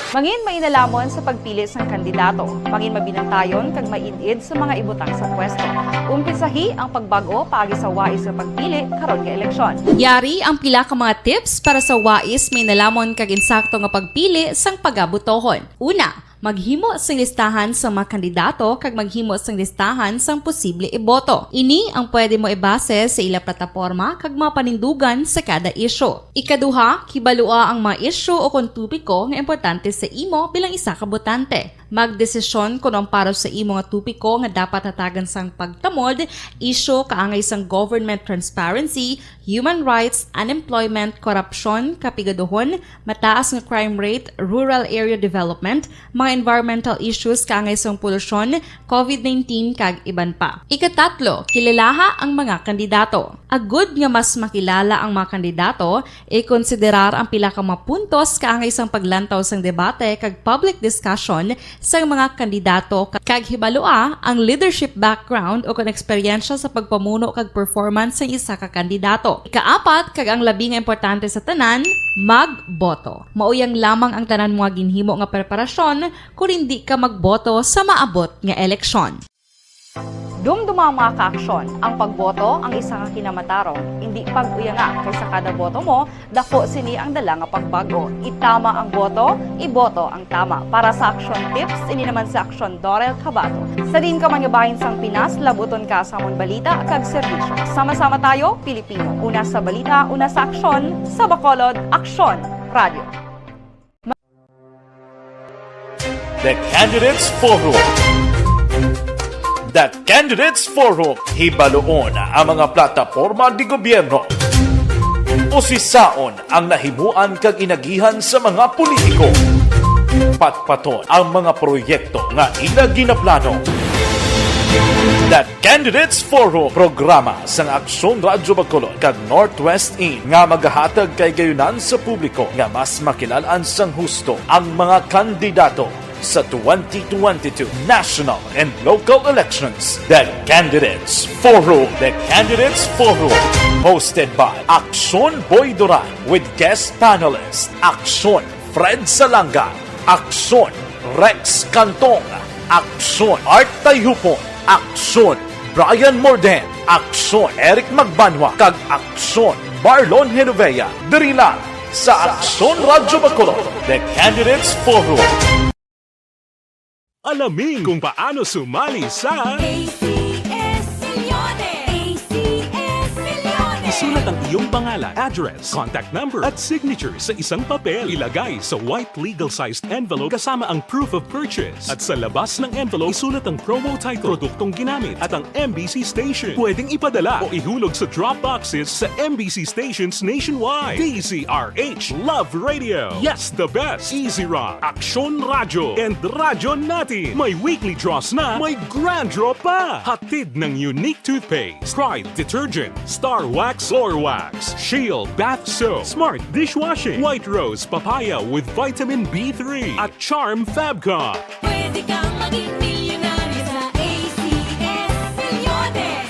Mangin mainalhamon sa pagpili sang kandidato. Mangin mabinantayon kag maid-id sa mga ibutang sa pwesto. Umpisahi ang pagbag-o paagi sa wais nga pagpili karon nga eleksyon. Yari ang pila ka mga tips para sa wais, mainalhamon kag insakto nga pagpili sang pagabutohon. Una, maghimo sing listahan sa mga kandidato kag maghimo sing listahan sang posible iboto. Ini ang pwede mo ibase sa ila plataporma kag mga panindugan sa kada isyu. Ikaduha, kibalua ang mga isyu o kon topiko nga importante sa imo bilang isa ka botante. Magdesisyon kon ang para sa imo nga topiko nga dapat hatagan sang pagtamod, isyu kaangay sang government transparency, human rights, unemployment, korupsyon, kapigaduhon, mataas nga crime rate, rural area development, mga environmental issues kaangay sang polusyon, covid nineteen, kag iban pa. Ikatatlo, kilalaha ang mga kandidato. Agud nga mas makilala ang mga kandidato, ikonsiderar ang pila ka mga puntos kaangay sang paglantaw sang debate kag public discussion sang mga kandidato, kag hibalua ang leadership background o kon eksperyensya sa pagpamuno kag performance sang isa ka kandidato. Ikaapat, kag ang labi nga importante sa tanan, magboto. Mauyang lamang ang tanan mo nga ginhimo nga preparasyon kon indi ka magboto sa maabot nga eleksyon. Dumduma, mga kaaksyon, ang pagboto ang isa ka kinamatarong. Indi pag-uyanga, kay sa kada boto mo, dako sini ang dala nga pagbag-o. Itama ang boto, iboto ang tama. Para sa Aksyon Tips, ini naman si Aksyon Dorel Cabato. Sa diin ka man nga bahin sang Pinas, labuton ka sa amon balita kag serbisyo. Sama-sama tayo, Pilipino. Una sa balita, una sa aksyon, sa Bacolod, Aksyon Radio. The Candidates Forum. The Candidates Forum. Hibaluon ang mga plataporma di gobyerno. Usisaon ang nahimuan kag inagihan sa mga politiko. Patpaton ang mga proyekto nga ila ginaplano. The Candidates Forum, programa sang Aksyon Radyo Bacolod kag Northwest In nga magahatag kay gayunan sa publiko nga mas makilal-an sang husto ang mga kandidato sa twenty twenty-two national and local elections. The Candidates Forum. The Candidates Forum, hosted by Aksyon Boy Duran with guest panelist Aksyon Fred Salanga, Aksyon Rex Cantong, Aksyon Art Tayhupon, Aksyon Brian Morden, Aksyon Eric Magbanwa, kag Aksyon Marlon Genovea. Diri lang sa Aksyon Radyo Bacolod, The Candidates Forum. Alamin kung paano sumali sa A C S Millones! A C S Millones! Isulat ang iyong pangalan, address, contact number, at signature sa isang papel. Ilagay sa white legal-sized envelope kasama ang proof of purchase. At sa labas ng envelope, isulat ang promo title, produktong ginamit, at ang M B C station. Pwedeng ipadala o ihulog sa drop boxes sa M B C stations nationwide. D Z R H Love Radio. Yes, the best. Easy Rock, Aksyon Radyo, and Radyo Natin. May weekly draws na, may grand draw pa. Hatid ng Unique Toothpaste, Pride Detergent, Star Wax Floor Wax, Shield Bath Soap, Smart Dishwashing, White Rose Papaya with Vitamin B three, at Charm Fabcon. Pwede kang maging milyonaryo sa A C S Millones.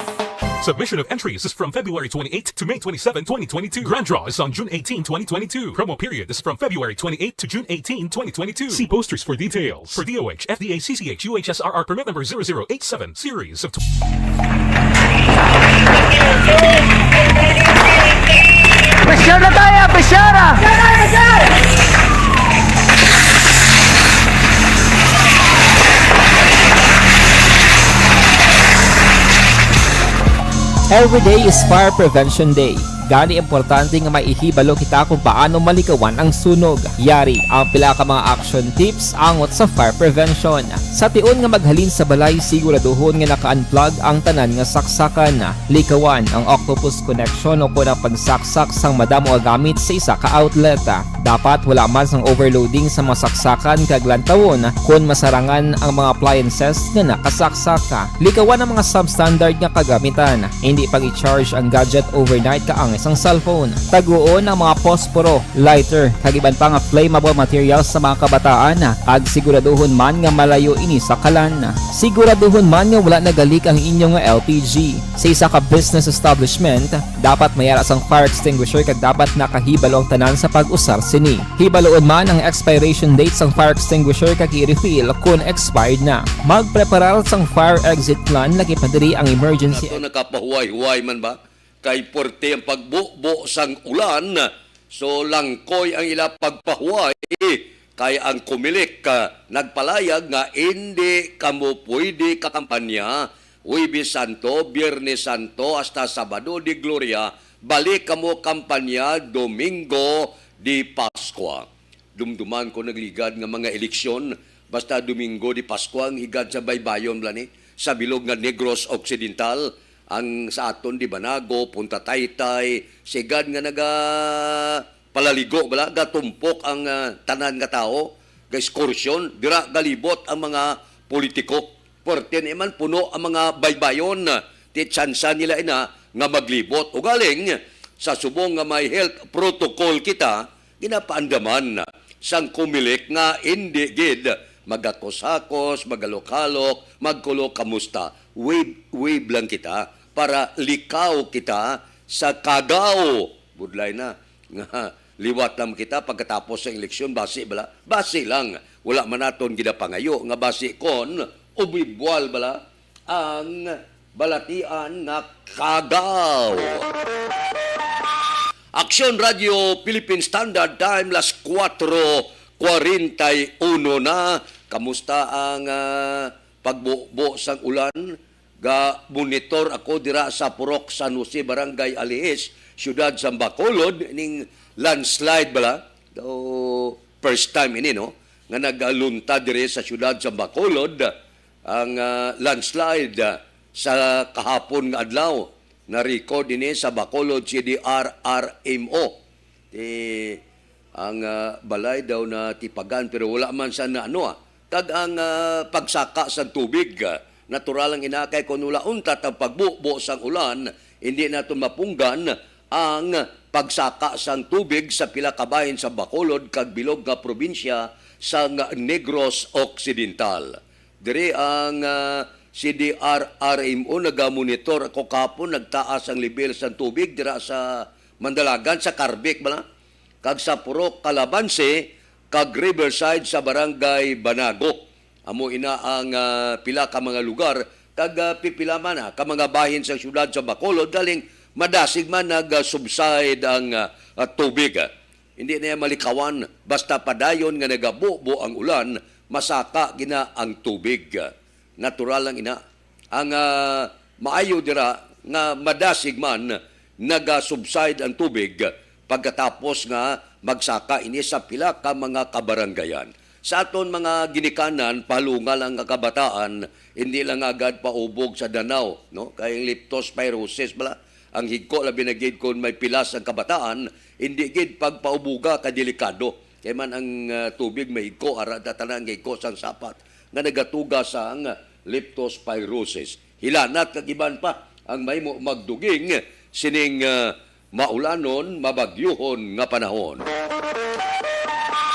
Submission of entries is from February twenty-eight to May twenty-seven, twenty twenty-two. Grand draw is on June eighteen, twenty twenty-two. Promo period is from February twenty-eight to June eighteen, twenty twenty-two. See posters for details. For D O H, F D A, C C H, U H S R R permit number zero zero eight seven, series of tw- Pressure na tayo! Pressure na! Every day is Fire Prevention Day. Gani, importante nga may ihibalo kita kung paano malikawan ang sunog. Yari ang pila ka mga action tips angot sa fire prevention. Sa tion nga maghalin sa balay, siguraduhon nga naka-unplug ang tanan nga saksakan. Likawan ang octopus connection o kon ang pagsaksak sang madamo nga gamit sa isa ka outlet. Dapat wala man sang overloading sa mga saksakan kag lantawon kon masarangan ang mga appliances nga nakasaksak. Likawan ang mga substandard nga kagamitan. Hindi pag-i-charge ang gadget overnight kaang sang cellphone. Taguon ang mga posporo, lighter, kag iban pa nga flammable materials sa mga kabataan, kag siguraduhon man nga malayo ini sa kalan. Siguraduhon man nga wala nagalik ang inyo nga L P G. Sa isa ka business establishment, dapat may ara sang fire extinguisher kag dapat nakahibalo ang tanan sa pag-usar sini. Hibaluon man ang expiration date sang fire extinguisher kag i-refill kon expired na. Magpreparar sang fire exit plan, lakip na diri ang emergency Ato nakapahuway-huway man ba? Kay puwerte ang pagbubo sang ulan, so langkoy ang ila pagpahuway, kay ang Comelec, ah, nagpalayag nga indi kamo pwede kakampanya Huwebes Santo, Biyernes Santo, hasta Sabado de Gloria, balik kamo kampanya Domingo de Pascua. Dumduman ko nagligad nga mga eleksyon, basta Domingo de Pascua ang higad sa baybayon bala ni, sa bilog nga Negros Occidental, ang sa aton di Banago, Punta Taytay, sigad nga naga palaligo bala, gatumpok ang, ah, tanan nga tawo, ga-excursion, dira galibot ang mga politiko. Puwerte ni man puno ang mga baybayon, ti tsansa nila ina nga maglibot. Ugaling, sa subong nga may health protocol kita, ginapaandaman sang Comelec nga indi gid magakushakos, magalokhalok, magkulo kamusta. Wave, wave lang kita para likaw kita sa kagaw. Budlay na nga liwat lang kita pagkatapos sa eleksyon, basi bala? Basi lang. Wala man naton ginapangayo nga basi kon umibwal bala ang balatian nga kagaw. Aksyon Radio Philippine Standard Time, las kuwatro kwarenta y uno na. Kamusta ang, ah, pagbubo sang ulan? Ga-monitor ako dira sa Purok San Jose, Barangay Alihis, Siyudad sa Bacolod, ning landslide bala. Daw first time ini, no, nga nagaluntad diri sa siyudad sa Bacolod ang, ah, landslide, ah, sa kahapon nga adlaw. Na-record ini sa Bacolod C D R R M O. Ti ang, ah, balay daw natipagan, pero wala man sa na ano, ah. Kag ang, ah, pagsaka sang tubig, ah, natural lang ina kay kun wala untat ang pagbubo sang ulan, hindi naton mapunggan ang pagsaka sang tubig sa pila ka bahin sa Bacolod kag bilog nga probinsya sang Negros Occidental. Diri ang, ah, C D R R M O nagamonitor ako kahapon, nagtaas ang lebel sang tubig dira sa Mandalagan, sa Carbek bala, kag sa Purok Calabanse kag Riverside sa Barangay Banago. Amo ina ang, ah, pila ka mga lugar kag, ah, pipila man, ah, ka mga bahin sa siyudad sa Bacolod galing madasig man nag-subside ang, ah, ah, tubig. Hindi na iya malikawan, basta padayon nga nagabubo ang ulan, masaka gina ang tubig. Natural lang ina. Ang, ah, maayo dira nga madasig man naga-subside ang tubig pagkatapos nga magsaka ini sa pila ka mga kabarangayan. Sa aton mga ginikanan, pahalunga lang nga kabataan, hindi lang agad paubog sa danaw, no? Kay ang leptospirosis bala, ang higko labi na gid kon may pilas ang kabataan, hindi gid pagpauboga ka delikado. Kay man ang, ah, tubig mahigko, ara ta tanan nga higko sang sapat nga nagatuga sang leptospirosis. Hilanat kag iban pa ang mahimo magduging sining, ah, maulanon, mabagyuhon nga panahon.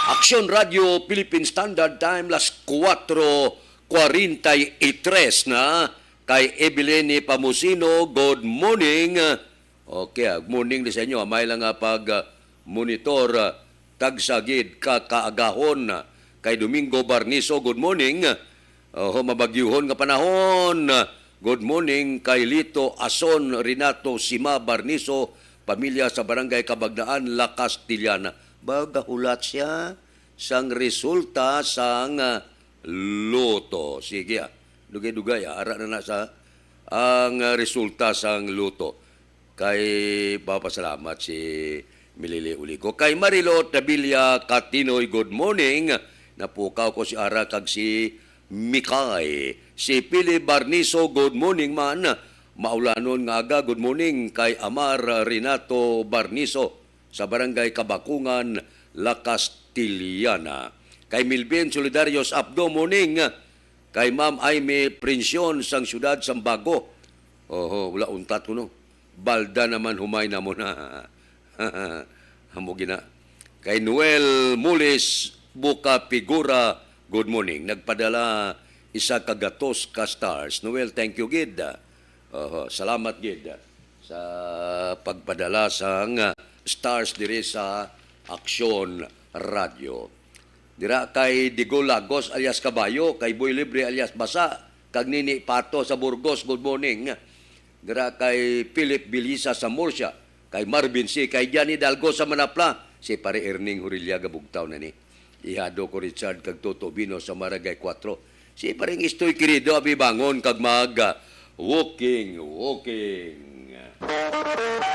Aksyon Radio Philippine Standard Time, las kuwatro kwarenta y tres na. Kay Evelyn Pamusino, good morning. Okay, ah, morning din sa inyo. May lang nga pag, ah, monitor, ah, tagsa gid ka kaagahon. Kay Domingo Barniso, good morning. Oho, mabagyuhon nga panahon. Good morning kay Lito Ason, Renato Sima Barniso, pamilya sa Barangay Cabagnaan, La Castellana. Bagahulat siya sang resulta sang, ah, loto. Sige, ah. Dugay-dugay, ah. Ara na na sa ang, ah, resulta sang loto. Kay papasalamat si Milili Uligo. Kay Marilot Davila Katinoy, good morning. Napukaw ko si Ara kag si Mikay. Si Pili Barniso, good morning man. Maulanon nga aga, good morning kay Amar Renato Barniso sa Barangay Kabakungan, La Castellana. Kay Milvin Solidarios Abdo, morning. Kay Ma'am Aimee Prencion sang siyudad sang Bago. Oho, wala untat kuno. Balda naman, humay na mo na. Amo gina. Kay Noel Mulis Buka Figura, good morning. Nagpadala isa ka gatos ka stars. Noel, thank you gid. Oho, salamat gid sa pagpadala sang, ah, stars diri sa Aksyon Radio. Dira kay Digol Lagos alias Kabayo, kay Boy Libre alias Basa, kag Nini Pato sa Burgos, good morning. Dira kay Philip Bilisa sa Murcia, kay Marvin C, kay Johnny Dalgo sa Manapla, si Pare Erning Hurilla gabugtaw na ni. Ihado ko Richard kag Toto Bino sa Maragay Kuwatro. Si Paring Istoy Querido, abi bangon kag mag, ah, walking, walking.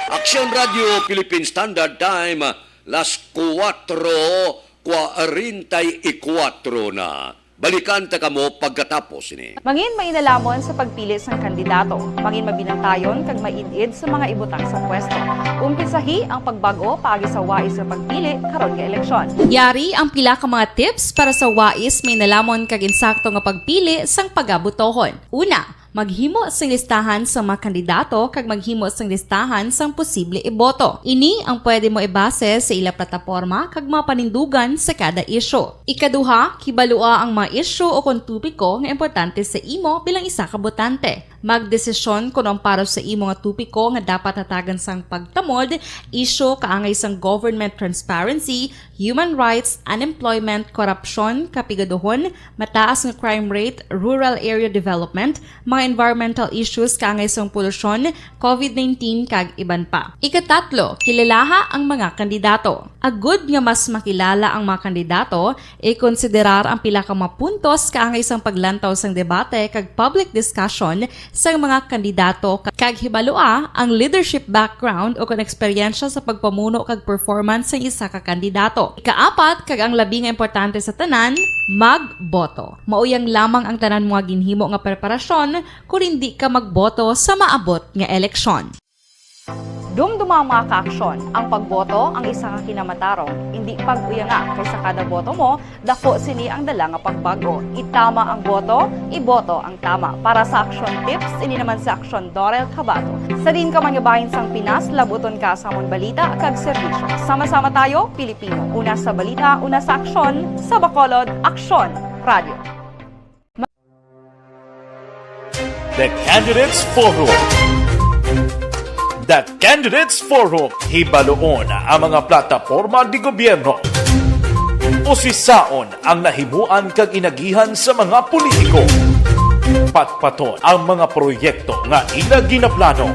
Aksyon Radio Philippine Standard Time, ah, las kuwatro kuwarenta y kuwatro na. Balikan ta kamo pagkatapos sini. Mangin mainalamon sa pagpili sang kandidato. Mangin mabinantayon kag maid-id sa mga ibutang sa pwesto. Umpisahi ang pagbag-o paagi sa wais nga pagpili karon nga eleksyon. Yari ang pila ka mga tips para sa wais, mainalamon kag insakto nga pagpili sang pagabotohon. Una, maghimo sing listahan sa mga kandidato kag maghimo sing listahan sang posible iboto. Ini ang pwede mo ibase sa ila plataporma kag mga panindugan sa kada isyu. Ikaduha, kibalua ang mga isyu o kon topiko nga importante sa imo bilang isa ka botante. Magdesisyon kon ang para sa imo nga topiko nga dapat hatagan sang pagtamod, isyu kaangay sang government transparency, human rights, unemployment, korupsyon, kapigaduhon, mataas nga crime rate, rural area development, mga environmental issues kaangay sang polusyon, covid nineteen, kag iban pa. Ikatatlo, kilalaha ang mga kandidato. Agud nga mas makilala ang mga kandidato, ikonsiderar ang pila ka mga puntos kaangay sang paglantaw sang debate kag public discussion sang mga kandidato, ka-, kag hibalua ang leadership background o kon eksperyensya sa pagpamuno kag performance sang isa ka kandidato. Ikaapat, kag ang labi nga importante sa tanan, magboto. Mao yang lamang ang tanan mo nga ginhimo nga preparasyon kon indi ka magboto sa maabot nga eleksyon. Dumduma ang mga kaaksyon, ang pagboto ang isa ka kinamatarong, indi pag-uyanga, kay sa kada boto mo, dako sini ang dala nga pagbag-o. Itama ang boto, iboto ang tama. Para sa Aksyon Tips, ini naman si Aksyon Dorel Cabato. Sa diin ka man nga bahin sang Pinas, labuton ka sa amon balita kag serbisyo. Sama-sama tayo, Pilipino. Una sa balita, una sa aksyon, sa Bacolod, Aksyon Radio. The Candidates Forum. The Candidates Forum, hibaluon ang mga plataporma di gobyerno. Usisaon ang nahimuan kag inagihan sa mga politiko. Patpaton ang mga proyekto nga ila ginaplano.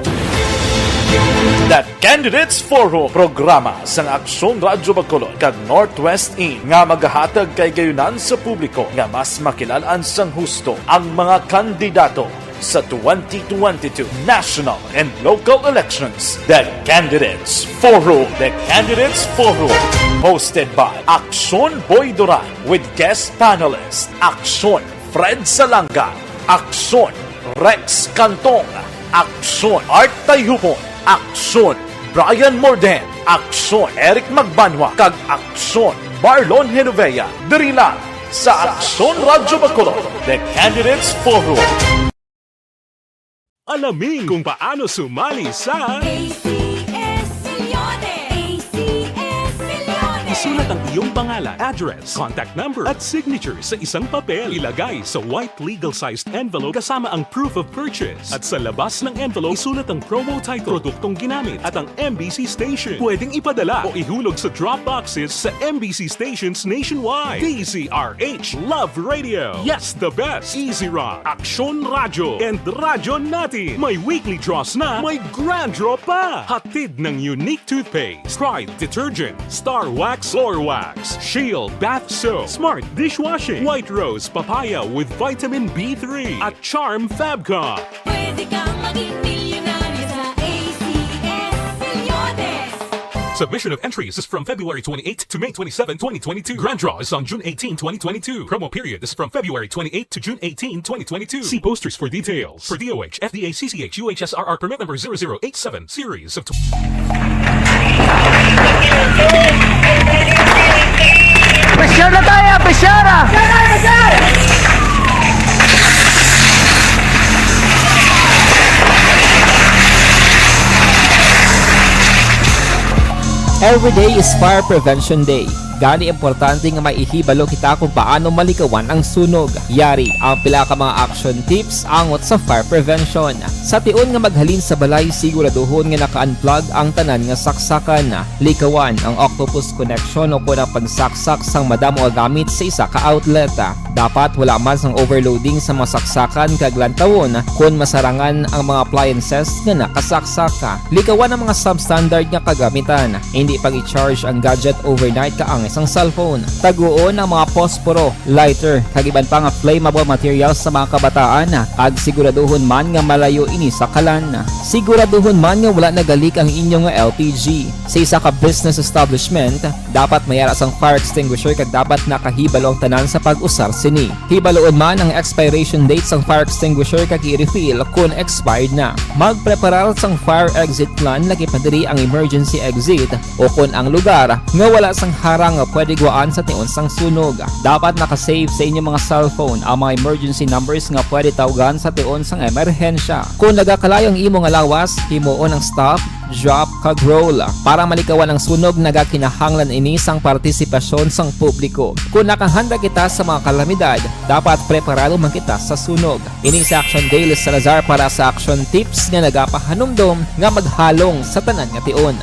The Candidates Forum, programa sang Aksyon Radyo Bacolod kag Northwest In nga magahatag kahigayonan sa publiko nga mas makilal-an sang husto ang mga kandidato sa twenty twenty-two national and local elections. The Candidates Forum. The Candidates Forum, hosted by Aksyon Boy Duran with guest panelist Aksyon Fred Salanga, Aksyon Rex Cantong, Aksyon Art Tayhupon, Aksyon Brian Morden, Aksyon Eric Magbanwa, kag Aksyon Marlon Genovea. Diri lang sa Aksyon Radyo Bacolod, The Candidates Forum. Alamin kung paano sumali sa A C S Millones. A C S Millones. Isulat ang iyong pangalan, address, contact number, at signature sa isang papel. Ilagay sa white legal-sized envelope kasama ang proof of purchase. At sa labas ng envelope, isulat ang promo title, produktong ginamit, at ang M B C station. Pwedeng ipadala o ihulog sa drop boxes sa M B C stations nationwide. D Z R H Love Radio. Yes, the best. Easy Rock, Aksyon Radyo, and Radyo Natin. May weekly draws na, may grand draw pa. Hatid ng Unique Toothpaste, Pride Detergent, Star Wax, Floor Wax, Shield Bath Soap, Smart Dishwashing, White Rose Papaya with Vitamin B three, at Charm Fabcon. Pwede kang maging milyonaryo sa A C S Millones. Submission of entries is from February twenty-eighth to May twenty-seven, twenty twenty-two. Grand draw is on June eighteen, twenty twenty-two. Promo period is from February twenty-eighth to June eighteen, twenty twenty-two. See posters for details. For D O H, F D A, C C H, U H S R R permit number zero zero eight seven, series of tw- Pressure na tayo! Pressure! Every day is Fire Prevention Day. Gani, importante nga may ihibalo kita kung paano malikawan ang sunog. Yari ang pila ka mga action tips angot sa fire prevention. Sa tion nga maghalin sa balay, siguraduhon nga naka-unplug ang tanan nga saksakan. Likawan ang octopus connection o kon ang pagsaksak sang madamo nga gamit sa isa ka outlet. Dapat wala man sang overloading sa mga saksakan kag lantawon kon masarangan ang mga appliances nga nakasaksak. Likawan ang mga substandard nga kagamitan. Hindi pag-i-charge ang gadget overnight kaangay sang cellphone. Taguon ang mga posporo, lighter, kag iban pa nga flammable materials sa mga kabataan, kag siguraduhon man nga malayo ini sa kalan. Siguraduhon man nga wala nagalik ang inyo nga L P G. Sa isa ka business establishment, dapat may ara sang fire extinguisher kag dapat nakahibalo ang tanan sa pag-usar sini. Hibaluon man ang expiration date sang fire extinguisher kag i-refill kon expired na. Magpreparar sang fire exit plan, lakip na diri ang emergency exit, o kon ang lugar nga wala sang harang nga pwede guwaan sa tion sang sunog. Dapat naka-save sa inyong mga cellphone ang mga emergency numbers nga pwede tawgan sa tion sang emerhensya. Kon nagakalayo ang imo nga lawas, himuon ang stop, drop, kag roll. Para malikawan ang sunog, nagakinahanglan ini sang partisipasyon sang publiko. Kon nakahanda kita sa mga kalamidad, dapat preparado man kita sa sunog. Ini si Action Daily Salazar para sa Action Tips nga nagapahanumdom nga maghalong sa tanan nga tion.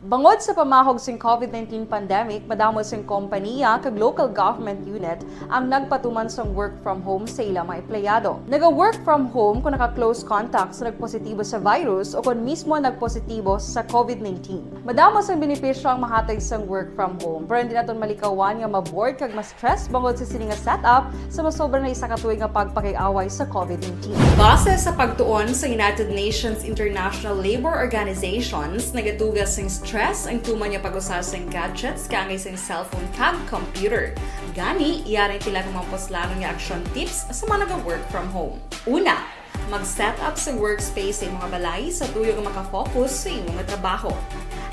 Bangod sa pamahog sing COVID nineteen pandemic, madamo sing kompaniya kag local government unit ang nagpatuman sang work from home sa ila mga empleyado. Naga-work from home kung naka-close contact sa nagpositibo sa virus o kon mismo nagpositibo sa COVID nineteen. Madamo sang benepisyo ang mahatag sang work from home, pero hindi naton malikawan nga ma-bored kag ma-stress bangod sa sini nga setup sa masobra na isa ka tuig nga pagpakig-away sa COVID nineteen. Base sa pagtuon sa United Nations International Labor Organizations, nagatuga sing stress ang tuman nga pag-usa sing gadgets kaangay sing cellphone kag computer. Gani, yari ang pila ka mga puslanon nga action tips sa mga naga-work from home. Una, mag-set up sa workspace sa imo nga balay sa tuyo nga maka-focus sa imo nga trabaho.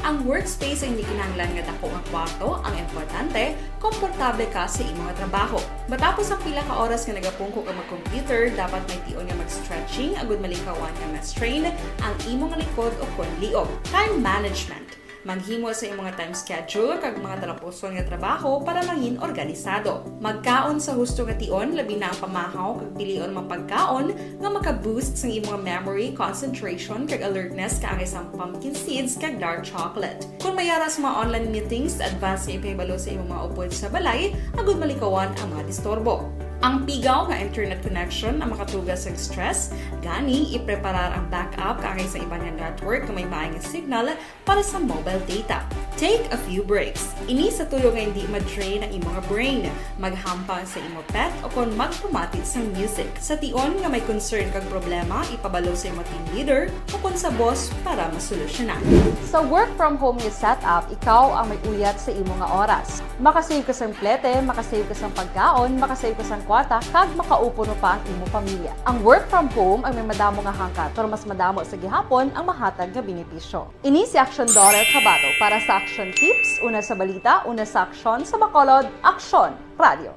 Ang workspace ay hindi kinahanglan nga dako nga kwarto, ang importante, komportable ka sa imo nga trabaho. Matapos ang pila ka oras nga nagapungko ka mag-computer, dapat may tion nga mag-stretching agud malikawan nga ma-strain ang imo nga likod o kon liog. Time management. Maghimo sa imo nga time schedule kag mga talapuson nga trabaho para mangin organisado. Magkaon sa husto nga tion, labi na ang pamahaw kag pilion mga pagkaon nga maka-boost sang imo nga memory, concentration, kag alertness kaangay sang pumpkin seeds kag dark chocolate. Kon may ara sa mga online meetings, advance nga ipahibalo sa imo mga upod sa balay agud malikawan ang mga disturbo. Ang pigaw nga internet connection ang makatuga sang stress, gani ipreparar ang backup kaangay sa iban nga network nga may maay nga signal para sa mobile data. Take a few breaks. Ini sa tuyo nga hindi ma-drain ang imo nga brain. Maghampang sa imo pet o kon magpamati sang music. Sa tion nga may concern kag problema, ipabalo sa imo team leader o kon sa boss para masolusyonan. Sa work from home nga setup, ikaw ang may uyat sa imo nga oras. Makasave ka sang plete, makasave ka sang pagkaon, makasave ka sang kwarta, kag makaupo pa ang imo pamilya. Ang work from home ang may madamo nga hangkat, pero mas madamo sa gihapon ang mahatag nga benepisyo. Ini si Aksyon Dorel Cabato para sa Aksyon Tips, una sa balita, una sa aksyon, sa Bacolod, Aksyon Radio.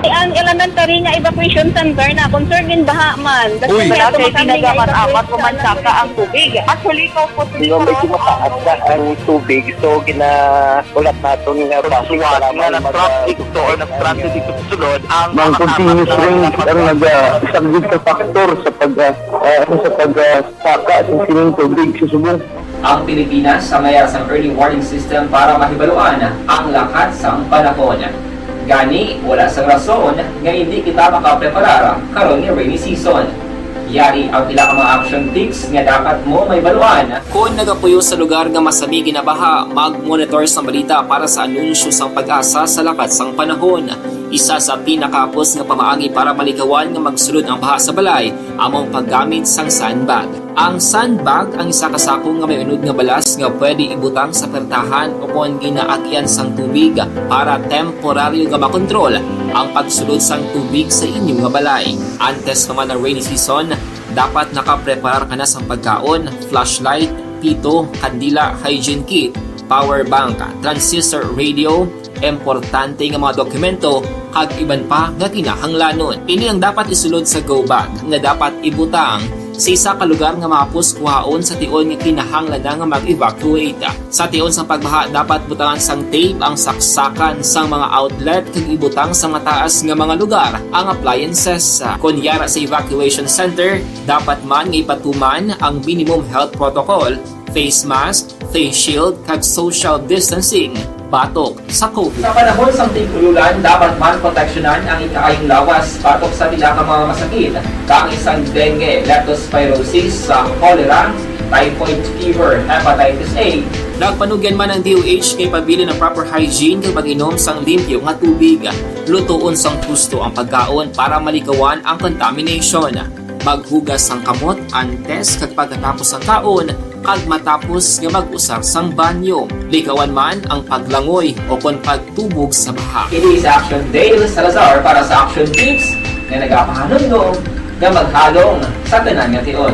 Ang elementary nga evacuation center na concerned din baha man. Uy. Wala kay tinaga man amat ko man saka ang tubig. Actually, ko po. Di ba may ginataas na ang tubig, so gina-, ulat naton nga traffic nga nag-traffic to or nag-transit dito sa sulod ang mga continuous rain ang naga-, isa gid ka factor sa pag, ah, ah, sa pag, ah, saka sa sining tubig sa subong. Ang Pilipinas sa mayar sang early warning system para mahibaluan ang lakat sang panahon. Gani, wala sang rason nga hindi kita makapreparar karon nga rainy season. Yari ang pila ka mga action tips nga dapat mo mahibaluan. Kon nagapuyo sa lugar nga masami ginabaha, mag-monitor sang balita para sa anunsyo sang PAGASA sa lakat sang panahon. Isa sa pinakahapos nga pamaagi para malikawan nga magsulod ang baha sa balay amo ang paggamit sang sandbag. Ang sandbag ang isa ka sako nga may unod nga balas nga pwede ibutang sa pertahan o kon ginaagian sang tubig para temporaryo nga makontrol ang pagsulod sang tubig sa inyo nga balay. Antes pa man ang rainy season, dapat nakapreparar ka na sang pagkaon, flashlight, pito, kandila, hygiene kit, power bank, transistor radio, importante nga mga dokumento, kag iban pa nga kinahanglanon. Ini ang dapat isulod sa go bag nga dapat ibutang sa isa ka lugar nga mahapos kuhaon sa tion nga kinahanglan na nga mag-evacuate. Sa tion sang pagbaha, dapat butangan sang tape ang saksakan sang mga outlet kag ibutang sa mataas nga mga lugar ang appliances. Kon yara sa evacuation center, dapat man nga ipatuman ang minimum health protocol, face mask, face shield, kag social distancing batok sa COVID. Sa panahon sang tig-ululan, dapat man proteksyonan ang ikaayong lawas batok sa pila ka mga masakit, kaangay sang dengue, leptospirosis, sa cholera, typhoid fever, hepatitis A. Nagpanugyan man ang D O H kay pabilin ang proper hygiene kag pag-inom sang limpyo nga tubig. Lutoon sang husto ang pagkaon para malikawan ang contamination. Maghugas sang kamot antes kag pagkatapos sang kaon, kag matapos nga mag-usar sang banyo. Likawan man ang paglangoy o kon pagtubog sa baha. Ini si Action Dale Salazar para sa Action Tips nga nagapahanumdom nga maghalong sa tanan nga tion.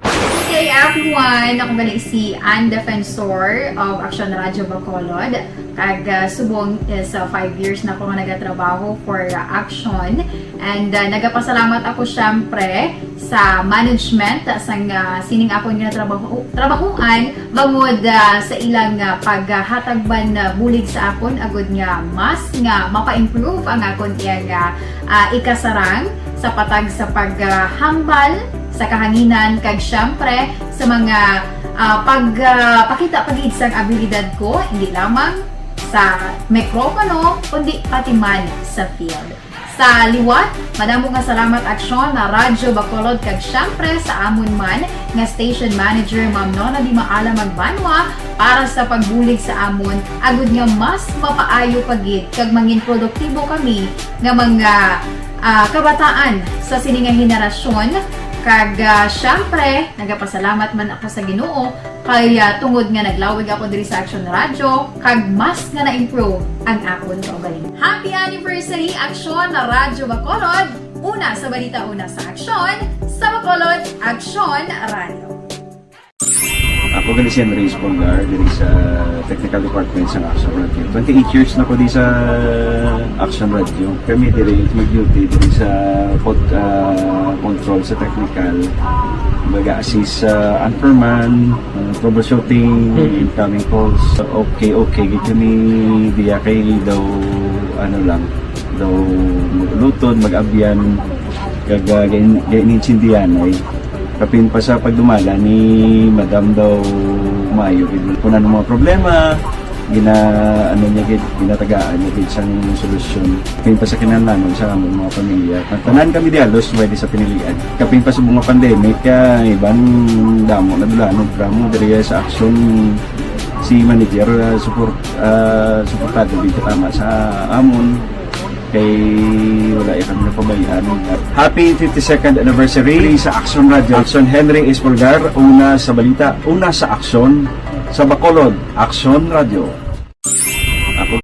Good day, everyone. Ako gali si Ann Defensor of Action Radio Bacolod. Kag, ah, subong is, ah, five years na ko nga nagatrabaho for, ah, Action. And, ah, nagapasalamat ako, syempre, sa management, ah, sang, ah, sining akon nga trabaho, trabahoan, bangod, ah, sa ilang, ah, paghatag man, ah, bulig sa akon, agud nga mas nga mapa-improve ang akon iyang, ah, ah, ikasarang sa patag sa paghambal sa kahanginan, kag syempre sa mga, ah, pag, ah, pakita pa gid sang abilidad ko, hindi lamang sa mikropono, kundi pati man sa field. Sa liwat, madamo nga salamat, Aksyon na Radyo Bacolod, kag syempre sa amon man nga station manager, Ma'am Nona Di Maala Magbanwa, para sa pagbulig sa amon, agud nga mas mapaayo pa gid kag mangin produktibo kami nga mga, ah, kabataan sa sini nga henerasyon. Kag, ah, syempre, nagapasalamat man ako sa Ginoo kay, ah, tungod nga naglawig ako diri sa Action Radio, kag mas nga na-improve ang akon kaugalingon. Happy anniversary, Action na Radyo Bacolod! Una sa balita, una sa aksyon, sa Bacolod, Action Radio. Ako gali si Henry Espolgar, diri sa technical department sa Action Radio. Twenty-eight years na ko di sa Action Radio. Kami diri mag-duty diri sa pod-, ah, control sa technical. Mag-assist sa anchorman, ah, troubleshooting, Mhm. incoming calls. Okay, okay, gid kami diya kay daw, ano lang, daw mag-ulutod, mag-abyan, kag, ah, gain-, gain-, intindihan ay. Kapin pa sa pagdumala ni Madam daw maayo gid. Kung ano mga problema, gina-, ano niya gid, ginatagaan niya gid sang solusyon. Kapin pa sa kinahanglanon sa among mga pamilya. Ang tanan kami di halos pwede sa pinilian. Kapin pa sa mga pandemic, ah, iban damo na dulanog, damo diri sa aksyon si manager, ah, support, ah, suportado gid katama sa amon. Kay wala ya kami napabayaan. Happy fifty-second anniversary sa Action Radio. Action Henry Espolgar, una sa balita, una sa aksyon, sa Bacolod, Action Radio. Ako.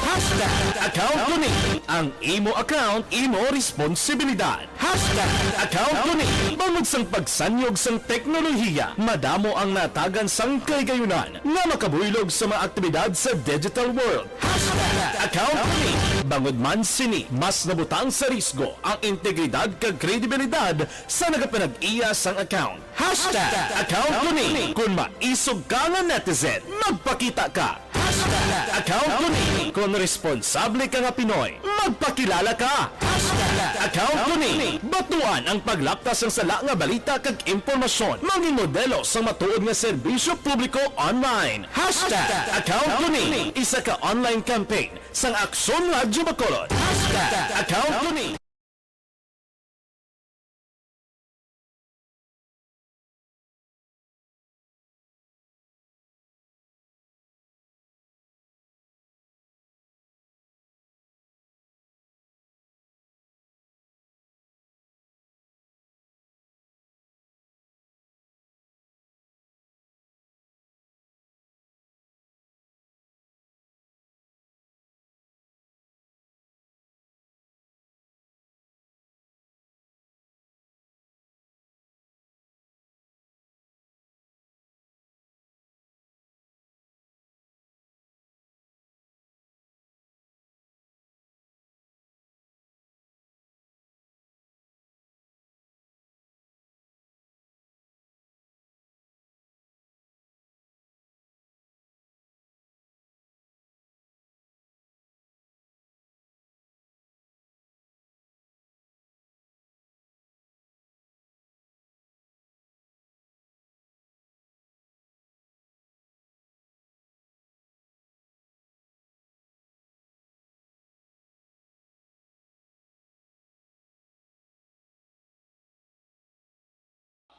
Hashtag account ko ni. Ang imo account, imo responsibilidad. Hashtag account ko ni. Bangod sang pagsanyog sang teknolohiya, madamo ang natagan sang kaligayunan nga makabuylog sa mga aktibidad sa digital world. Hashtag account ko ni. Bangod man sini, mas nabutang sa risgo ang integridad kag kredibilidad sa nagapanag-iya sang account. Hashtag account ko ni. Kon maisog ka nga netizen, magpakita ka. Hashtag account ko ni. Kon responsable ka nga Pinoy, magpakilala ka. Hashtag account ko ni. Batuan ang paglaptas sang sala nga balita kag impormasyon. Mangin modelo sang matuod nga serbisyo publiko online. Hashtag account ko ni. Isa ka online campaign sang Aksyon Radyo Bacolod. Hashtag account ko ni.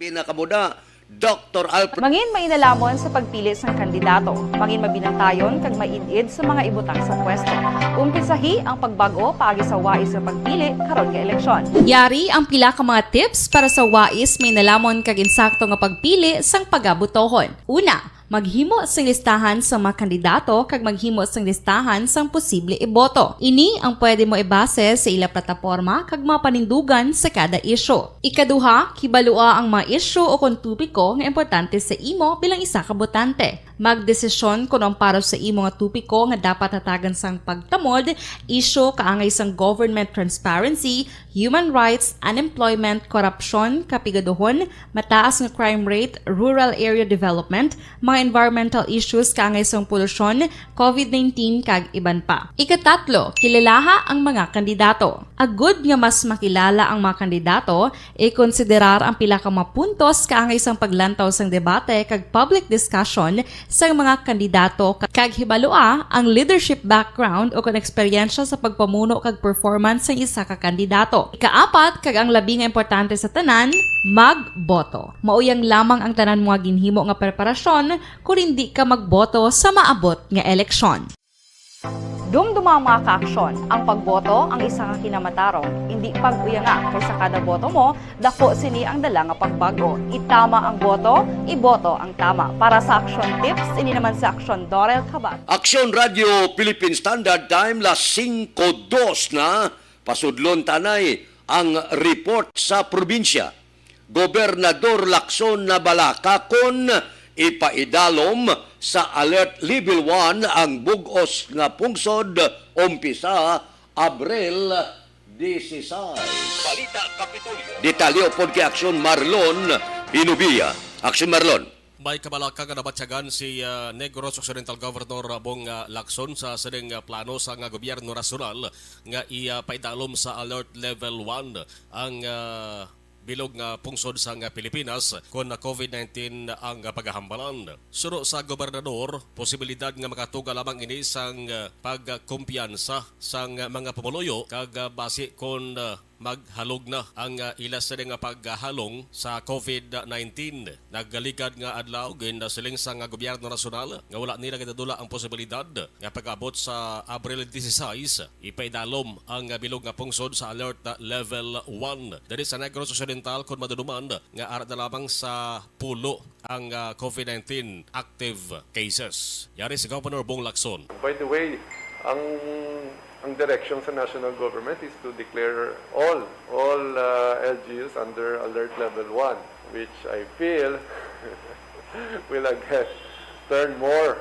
Pinakamuda, Doktor Alfred. Mangin mainalamon sa pagpili sang kandidato. Mangin mabinantayon kag maid-id sa mga ibutang sa pwesto. Umpisahi ang pagbag-o paagi sa wais nga pagpili karon nga eleksyon. Yari ang pila ka mga tips para sa wais, mainalamon kag insakto nga pagpili sang pagabotohon. Una, maghimo sing listahan sa mga kandidato kag maghimo sing listahan sang posible iboto. Ini ang pwede mo ibase sa ila plataporma kag mga panindugan sa kada isyu. Ikaduha, hibalua ang mga isyu o kon topiko nga importante sa imo bilang isa ka botante. Magdesisyon kon ang para sa imo nga topiko nga dapat hatagan sang pagtamod, isyu kaangay sang government transparency, human rights, unemployment, korupsyon, kapigaduhon, mataas nga crime rate, rural area development, mga environmental issues kaangay sang polusyon, covid nineteen, kag iban pa. Ikatatlo, kilalaha ang mga kandidato. Agud nga mas makilala ang mga kandidato, ikonsiderar ang pila ka mga puntos kaangay sang paglantaw sang debate kag public discussion sang mga kandidato, kag hibalua ang leadership background o kon eksperyensya sa pagpamuno kag performance sang isa ka kandidato. Ikaapat, kag ang labi nga importante sa tanan, magboto. Mauyang lamang ang tanan mo nga ginhimo nga preparasyon kon indi ka magboto sa maabot nga eleksyon. Dumduma ang mga kaaksyon. Ang pagboto ang isa ka kinamatarong. Indi pag-uyanga, kay sa kada boto mo, dako sini ang dala nga pagbag-o. Itama ang boto, iboto ang tama. Para sa Aksyon Tips, ini naman si Aksyon Dorel Cabal. Aksyon Radio Philippine Standard Time, las singko dos na. Pasudlon tanay ang report sa probinsya. Gobernador Lacson nabalaka kon ipaidalom sa Alert Level one ang bug-os nga pungsod umpisa Abril dieciséis. Balita Kapitolyo. Detalye upod kay Aksyon Marlon Hinubia. Aksyon Marlon. May kabalaka nga nabatyagan si, ah, Negros Occidental Governor Bong, ah, Lacson sa sining, ah, plano sang, ah, gobyerno nasyonal nga ipaidalom sa Alert Level one ang, ah, bilog nga pungsod sang Pilipinas kon covid nineteen ang pagahambalan. Suno sa gobernador, posibilidad nga makatuga lamang ini sang, ah, pagkumpiyansa sang mga pumuluyo kag, ah, basi kon, ah, maghalog na ang, ah, ila sini nga paghalong sa covid nineteen. Nagligad nga adlaw, ginasiling sang gobyerno nasyonal nga wala nila ginadula ang posibilidad nga pag-abot sa Abril dieciséis, ipaidalom ang bilog nga pungsod sa Alert Level one. Diri sa Negros Occidental, kon maduduman, nga ara na lamang sa pulo ang, ah, covid nineteen active cases. Yari si Governor Bong Lacson. By the way, ang, ang direction sa national government is to declare all, all, ah, L G Us under Alert Level one, which I feel will again turn more,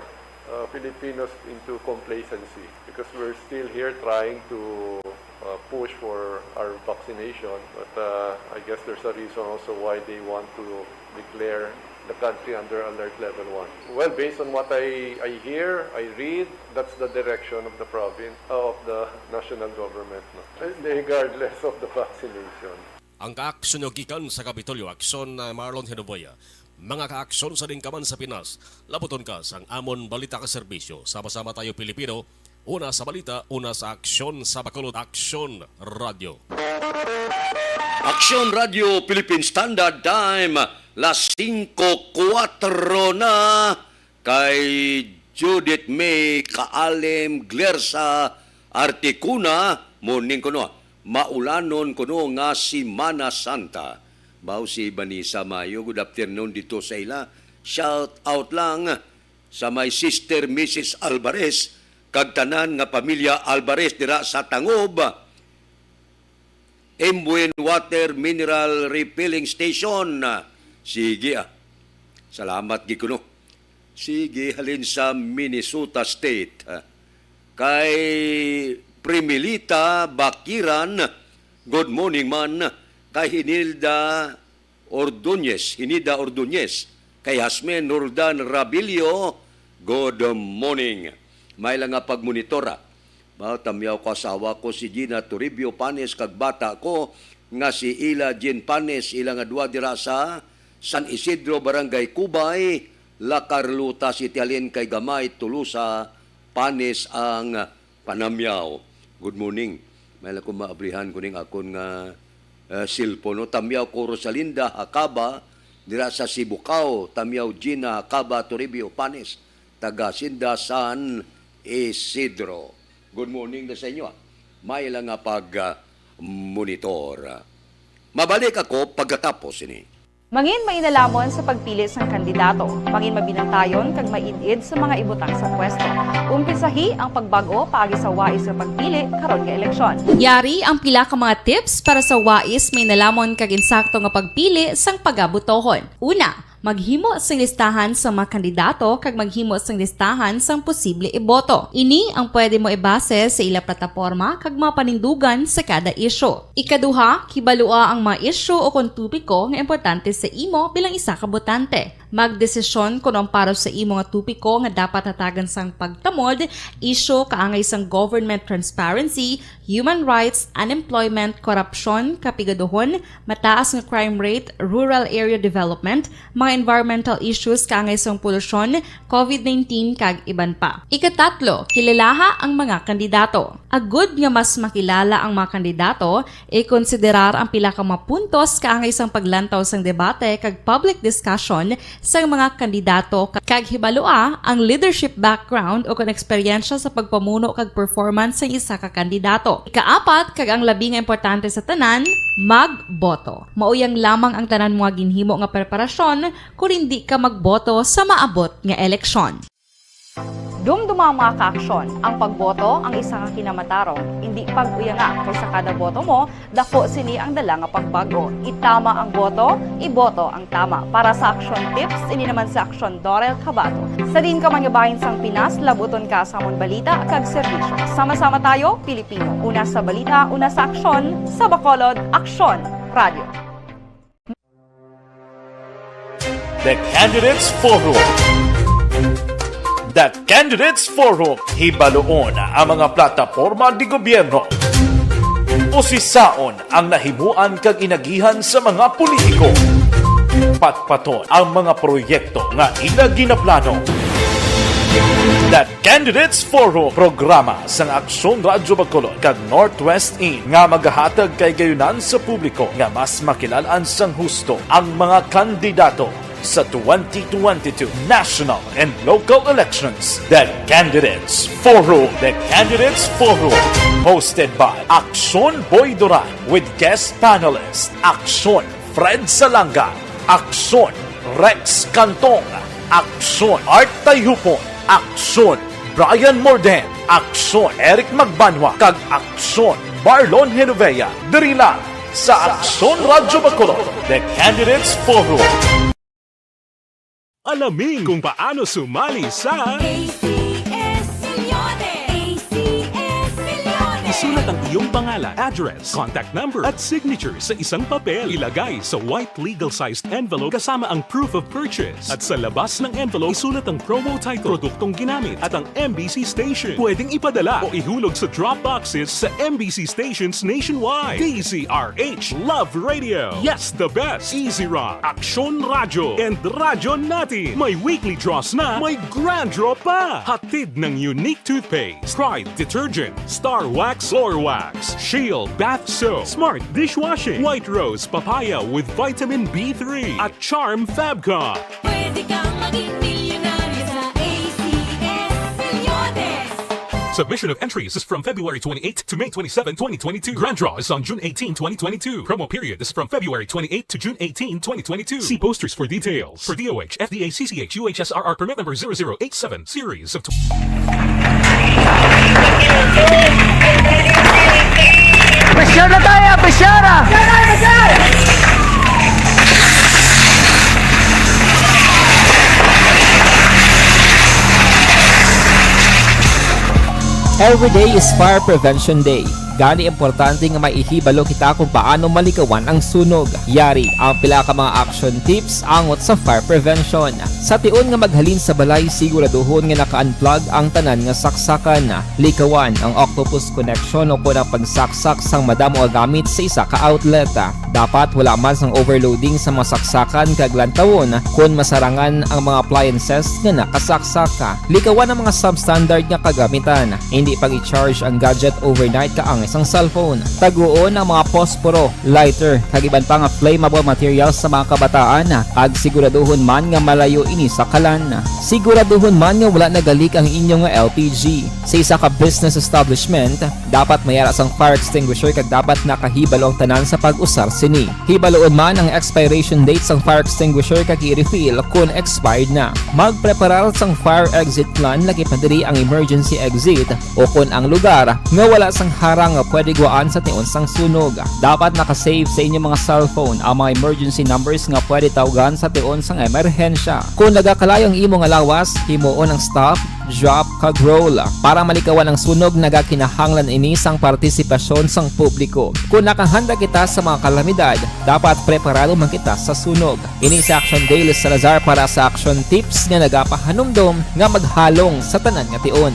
uh, Filipinos into complacency, because we're still here trying to, uh, push for our vaccination. But, uh, I guess there's a reason also why they want to declare the country under Alert Level one. Well, based on what I, I hear, I read, that's the direction of the province, uh, of the national government, no? Regardless of the vaccination. Ang kaaksyon gikan sa Kapitolyo, Aksyon, uh, Marlon Hinoboya. Mga kaaksyon sa dingkaman sa Pinas, labuton ka sang amon balita ka serbisyo. Sama-sama tayo, Pilipino. Una sa balita, una sa aksyon, sa Bacolod, Aksyon Radio. Aksyon Radio Philippine Standard Time, las singko kuwatro na. Kay Judith May Kaalim Glersa Articuna, morning kuno, maulanon kuno nga Semana Santa. Baw si Vanessa Mayo, good afternoon dito sa ila. Shout out lang sa may Sister Missus Alvarez kag tanan nga pamilya Alvarez dira sa Tangob. Imbuin Water Mineral Refilling Station. Sige, ah. Salamat gid kuno. Sige, halin sa Minnesota State, ah. Kay Primilita Bakiran, good morning man. Kay Hinilda Ordonez, Hinida Ordonez, kay Hasmen Roldan Rabilio, good morning. May lang nga pagmonitora. Ba, tamyaw ko asawa ko si Gina Toribio Panes kag bata ko nga si Ila Jean Panes, ila nga duwa dira sa San Isidro, Barangay Cubay, La Carlota City, halin kay Gamay, Tolosa, Panes ang panamyaw. Good morning. May lang ko maabrihan ko ning akon nga, eh, cellphone, no? Tamyaw ko Rosalinda Hakaba, dira sa Sibukaw, Tamyaw Gina Cava Toribio Panes, taga Sinda San Isidro. Good morning na sa inyo, ah. May lang nga pag, ah, monitor. Mabalik ako pagkatapos ini. Mangin mainalamon sa pagpili sang kandidato. Mangin mabinantayon kag maid-id sa mga ibutang sa pwesto. Umpisahi ang pagbag-o paagi sa wais nga pagpili karon nga eleksyon. Yari ang pila ka mga tips para sa wais, mainalamon kag insakto nga pagpili sang pagabotohon. Una, maghimo sing listahan sa mga kandidato kag maghimo sing listahan sang posible iboto. Ini ang pwede mo ibase sa ila plataporma kag mga panindugan sa kada isyu. Ikaduha, kibalua ang mga isyu o kon topiko nga importante sa imo bilang isa ka botante. Magdesisyon kon ang para sa imo nga topiko nga dapat hatagan sang pagtamod, isyu kaangay sang government transparency, human rights, unemployment, korupsyon, kapigaduhon, mataas nga crime rate, rural area development, mga environmental issues kaangay sang polusyon, covid nineteen, kag iban pa. Ikatatlo, kilalaha ang mga kandidato. Agud nga mas makilala ang mga kandidato, ikonsiderar ang pila ka mga puntos kaangay sang paglantaw sang debate kag public discussion sang mga kandidato ka-, kag hibalua ang leadership background o kon eksperyensya sa pagpamuno kag performance sang isa ka kandidato. Ikaapat, kag ang labi nga importante sa tanan, magboto. Mao yang lamang ang tanan mo nga ginhimo nga preparasyon kon indi ka magboto sa maabot nga eleksyon. Dumduma ang mga kaaksyon. Ang pagboto ang isa ka kinamatarong, indi pag-uyanga, kay sa kada boto mo, dako sini ang dala nga pagbag-o. Itama ang boto, iboto ang tama. Para sa Aksyon Tips, ini naman si Aksyon Dorel Cabato. Sa diin ka man nga bahin sang Pinas, labuton ka sa amon balita kag serbisyo. Sama-sama tayo, Pilipino. Una sa balita, una sa aksyon, sa Bacolod, Aksyon Radio. The Candidates Forum. The Candidates Forum. Hibaluon ang mga plataporma di gobyerno. Usisaon ang nahimuan kag inagihan sa mga politiko. Patpaton ang mga proyekto nga ila ginaplano. The Candidates Forum, programa sang Aksyon Radyo Bacolod kag Northwest In nga magahatag kay gayunan sa publiko nga mas makilal-an sang husto ang mga kandidato sa twenty twenty-two national and local elections. The Candidates Forum. The Candidates Forum, hosted by Aksyon Boy Duran with guest panelist Aksyon Fred Salanga, Aksyon Rex Cantong, Aksyon Art Tayhupon, Aksyon Brian Morden, Aksyon Eric Magbanwa, kag Aksyon Marlon Genovea. Diri lang sa Aksyon Radyo Bacolod, The Candidates Forum. Alamin kung paano sumali sa A C S Millones! A C S Millones! Isulat ang iyong pangalan, address, contact number, at signature sa isang papel. Ilagay sa white legal-sized envelope kasama ang proof of purchase. At sa labas ng envelope, isulat ang promo title, produktong ginamit, at ang M B C station. Pwedeng ipadala o ihulog sa drop boxes sa M B C stations nationwide. D Z R H Love Radio. Yes, the best. Easy Rock. Aksyon Radyo and Radyo Natin. May weekly draws na, may grand draw pa. Hatid ng Unique Toothpaste, Pride Detergent, Star Wax Floor Wax, Shield Bath Soap, Smart Dishwashing, White Rose Papaya with Vitamin B three, at Charm Fabcon. Pwede kang maging milyonaryo sa A C S Millones. Submission of entries is from February twenty-eighth to May twenty-seven, twenty twenty-two. Grand draw is on June eighteen, twenty twenty-two. Promo period is from February twenty-eighth to June eighteen, twenty twenty-two. See posters for details. For D O H, F D A, C C H, U H S R R permit number zero zero eight seven, series of tw- Pressure na tayo! Pressure! Every day is Fire Prevention Day. Gani, importante nga may ihibalo kita kung paano malikawan ang sunog. Yari ang pila ka mga action tips angot sa fire prevention. Sa tion nga maghalin sa balay, siguraduhon nga naka-unplug ang tanan nga saksakan. Likawan ang octopus connection o kon ang pagsaksak sang madamo nga gamit sa isa ka outlet. Dapat wala man sang overloading sa mga saksakan kag lantawon kon masarangan ang mga appliances nga nakasaksak. Likawan ang mga substandard nga kagamitan. Hindi pag-i-charge ang gadget overnight kaangay sang cellphone. Taguon ang mga posporo, lighter, kag iban pa nga flammable materials sa mga kabataan, kag siguraduhon man nga malayo ini sa kalan. Siguraduhon man nga wala nagalik ang inyo nga L P G. Sa isa ka business establishment, dapat may ara sang fire extinguisher kag dapat nakahibalo ang tanan sa pag-usar sini. Hibaluon man ang expiration date sang fire extinguisher kag i-refill kon expired na. Magpreparar sang fire exit plan, lakip na diri ang emergency exit o kon ang lugar nga wala sang harang nga pwede guwaan sa tion sang sunog. Dapat naka-save sa inyo mga cellphone ang mga emergency numbers nga pwede tawgan sa tion sang emerhensya. Kon nagakalayo ang imo nga lawas, himuon ang stop, drop, kag roll. Para malikawan ang sunog, nagakinahanglan ini sang partisipasyon sang publiko. Kon nakahanda kita sa mga kalamidad, dapat preparado man kita sa sunog. Ini si Action Dale Salazar para sa Action Tips nga nagapahanumdom nga maghalong sa tanan nga tion.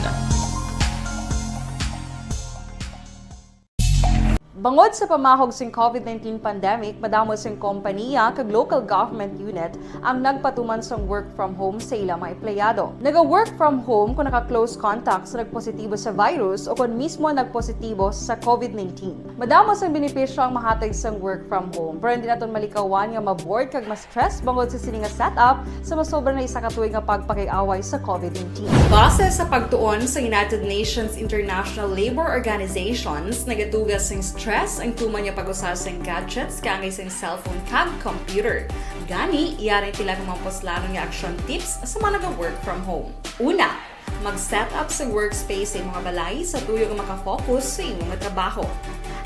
Bangod sa pamahog sing covid nineteen pandemic, madamo sing kompaniya kag local government unit ang nagpatuman sang work from home sa ila mga empleyado. Naga-work from home kung naka-close contact sa nagpositibo sa virus o kon mismo nagpositibo sa covid nineteen. Madamo sang benepisyo ang mahatag sang work from home, pero hindi naton malikawan nga ma-bored kag ma-stress bangod sa sini nga setup sa masobra na isa ka tuig nga pagpakig-away sa covid nineteen. Base sa pagtuon sa United Nations International Labour Organizations, nagatuga sing stress ang tuman nga pag-usa sing gadgets kaangay sing cellphone kag computer. Gani, yari sila nga mga puslanon nga action tips sa mga naga-work from home. Una, mag-set up sa workspace sa imong balay sa tuyo nga makafocus sa imong trabaho.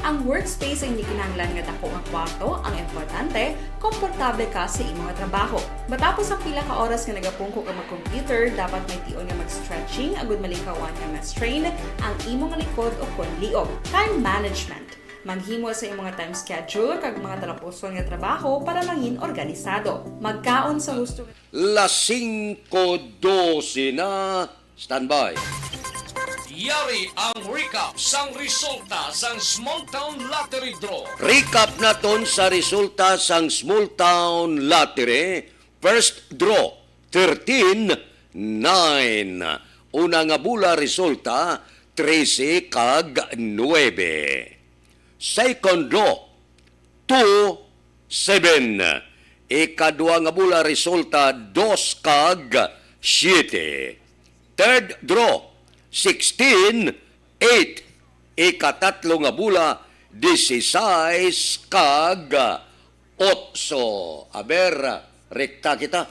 Ang workspace ang hindi kinahanglan nga dako nga kwarto, ang importante, komportable ka sa imong trabaho. Matapos ang pila ka oras nga nagapungko ka mag-computer, dapat may tion nga mag-stretching agud malikawan nga ma-strain ang imong likod o kon liog. Time management. Maghimo sa imong time schedule kag mga talapuson nga trabaho para mangin organisado. Magkaon sa husto nga Las singko dose na. Standby. Yari ang recap sang resulta sang Small Town Lottery Draw. Recap naton sa resulta sang Small Town Lottery. First draw, thirteen nine. Una nga bola resulta, trese kag nuebe. Second draw, two seven. Ikadua nga bola resulta, dos kag siete. Third draw, sixteen eight. Ikatatlo nga bola, disisais kag otso. Aber, rekta kita.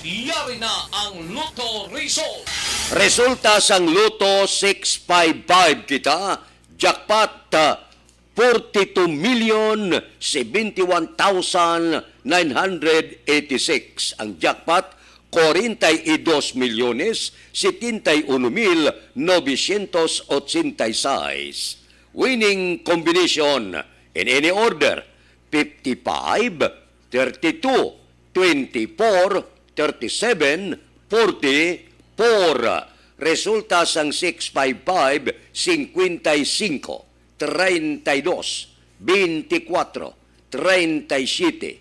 Yari na ang Lotto result. Resulta sang Lotto six five five kita, jackpot, ah, forty-two million seventy-one thousand nine hundred eighty-six. Ang jackpot, forty-dos milyones setenta y uno mil novecientos ochenta y seis. Winning combination in any order, fifty-five, thirty-two, twenty-four, thirty-seven, forty-four. Resulta sang six five five, cincuenta y cinco, treinta y dos, veinticuatro, treinta y siete,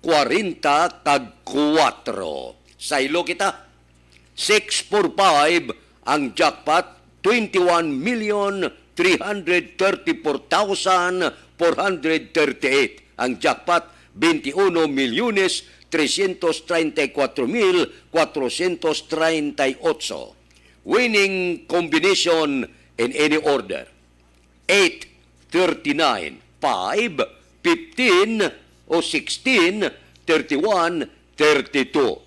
kwarenta kag kuwatro. Saylo kita. Six four five ang jackpot, twenty-one million three hundred thirty-four thousand four hundred thirty-eight ang jackpot, veintiuno milyones trescientos treinta y cuatro mil cuatrocientos treinta y ocho. Winning combination in any order. Eight, thirty-nine, five, fifteen, o sixteen, thirty-one, thirty-two.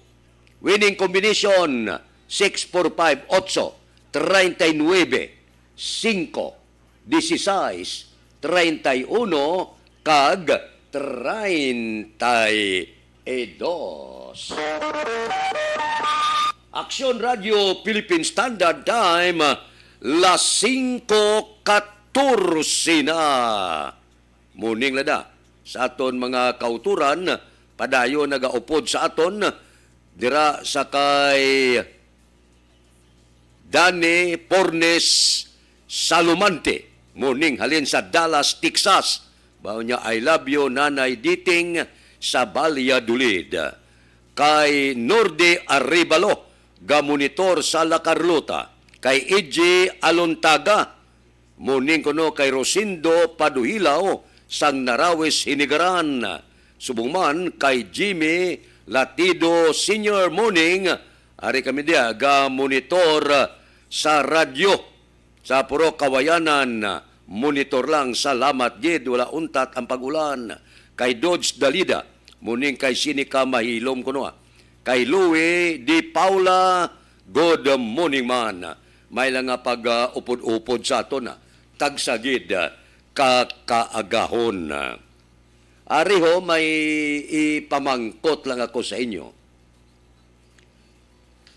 Winning combination, six four five, otso, treinta y nuebe, singko, disisais, treinta y uno, kag treinta y dos. Aksyon Radio Philippine Standard Time, las singko katorse na. Morning, lada. Sa aton mga kauturan, padayon nagaupod sa aton, dira sa kay Danny Pornes Salumante, morning, halin sa Dallas, Texas. Bao niya, "I love you, Nanay Diting sa Valladolid." Kay Norde Arevalo, ga-monitor sa La Carlota. Kay E J Alontaga, Morning kuno kay Rosindo Paduhilaw sang Narawis, Hinigaran. Subong man kay Jimmy Latido Senior, morning. Ari kami diya ga monitor sa radyo sa Purok Kawayanan. Monitor lang, salamat gid, wala untat ang pag-ulan. Kay Dodge Dalida, morning kay Sinica Mahilom kuno, ah. Kay Louie Di Paula, good morning man. May lang nga pag, ah, upod-upod sa aton, ah. Tagsa gid, ah, ka kaagahon. Ari ho, may ipamangkot lang ako sa inyo.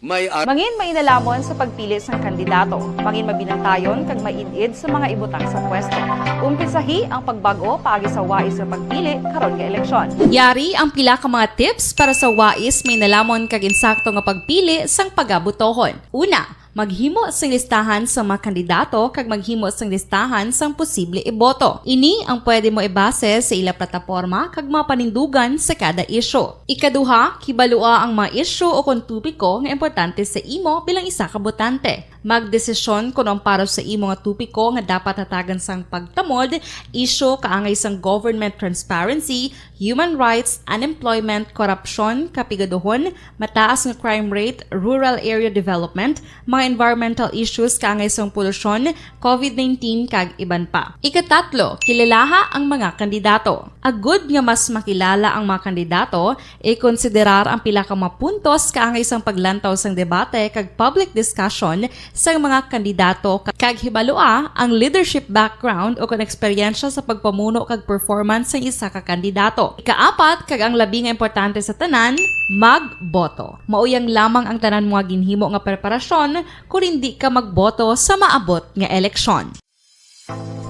May ar- Mangin mainalaman sa pagpili sang kandidato. Mangin mabinantayon kag maid-id sa mga ibutang sa pwesto. Umpisahi ang pagbag-o paagi sa wais nga pagpili karon nga eleksyon. Yari ang pila ka mga tips para sa wais, mainalamon kag insakto nga pagpili sang pagabutohon. Una, maghimo sing listahan sa mga kandidato kag maghimo sing listahan sang posible iboto. Ini ang pwede mo ibase sa ila plataporma kag mga panindugan sa kada isyu. Ikaduha, kibalua ang mga isyu o kon topiko nga importante sa imo bilang isa ka botante. Magdesisyon kon ang para sa imo nga topiko nga dapat hatagan sang pagtamod, isyu kaangay sang government transparency, human rights, unemployment, korupsyon, kapigaduhon, mataas nga crime rate, rural area development, mga environmental issues kaangay sang polusyon, covid nineteen, kag iban pa. Ikatatlo, kilalaha ang mga kandidato. Agud nga mas makilala ang mga kandidato, ikonsiderar ang pila ka mga puntos kaangay sang paglantaw sang debate kag public discussion sang mga kandidato, ka-, kag hibalua ang leadership background o kon eksperyensya sa pagpamuno kag performance sang isa ka kandidato. Ikaapat, kag ang labi nga importante sa tanan, magboto. Mauyang lamang ang tanan mo nga ginhimo nga preparasyon kon indi ka magboto sa maabot nga eleksyon.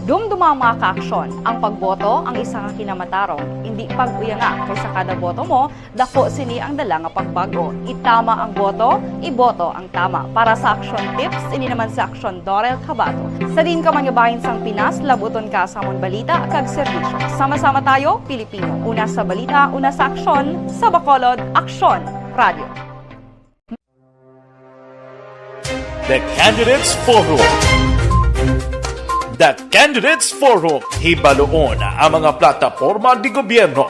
Dumduma, mga kaaksyon, ang pagboto ang isa ka kinamatarong. Indi pag-uyanga, kay sa kada boto mo, daku sini ang dala nga pagbag-o. Itama ang boto, iboto ang tama. Para sa Aksyon Tips, ini naman si Aksyon Dorel Cabato. Sa diin ka man nga bahin sang Pinas, labuton ka sa amon balita kag serbisyo. Sama-sama tayo, Pilipino. Una sa balita, una sa aksyon, sa Bacolod, Aksyon Radio. The Candidates Forum. The Candidates Forum, hibaluon ang mga plataporma di gobyerno.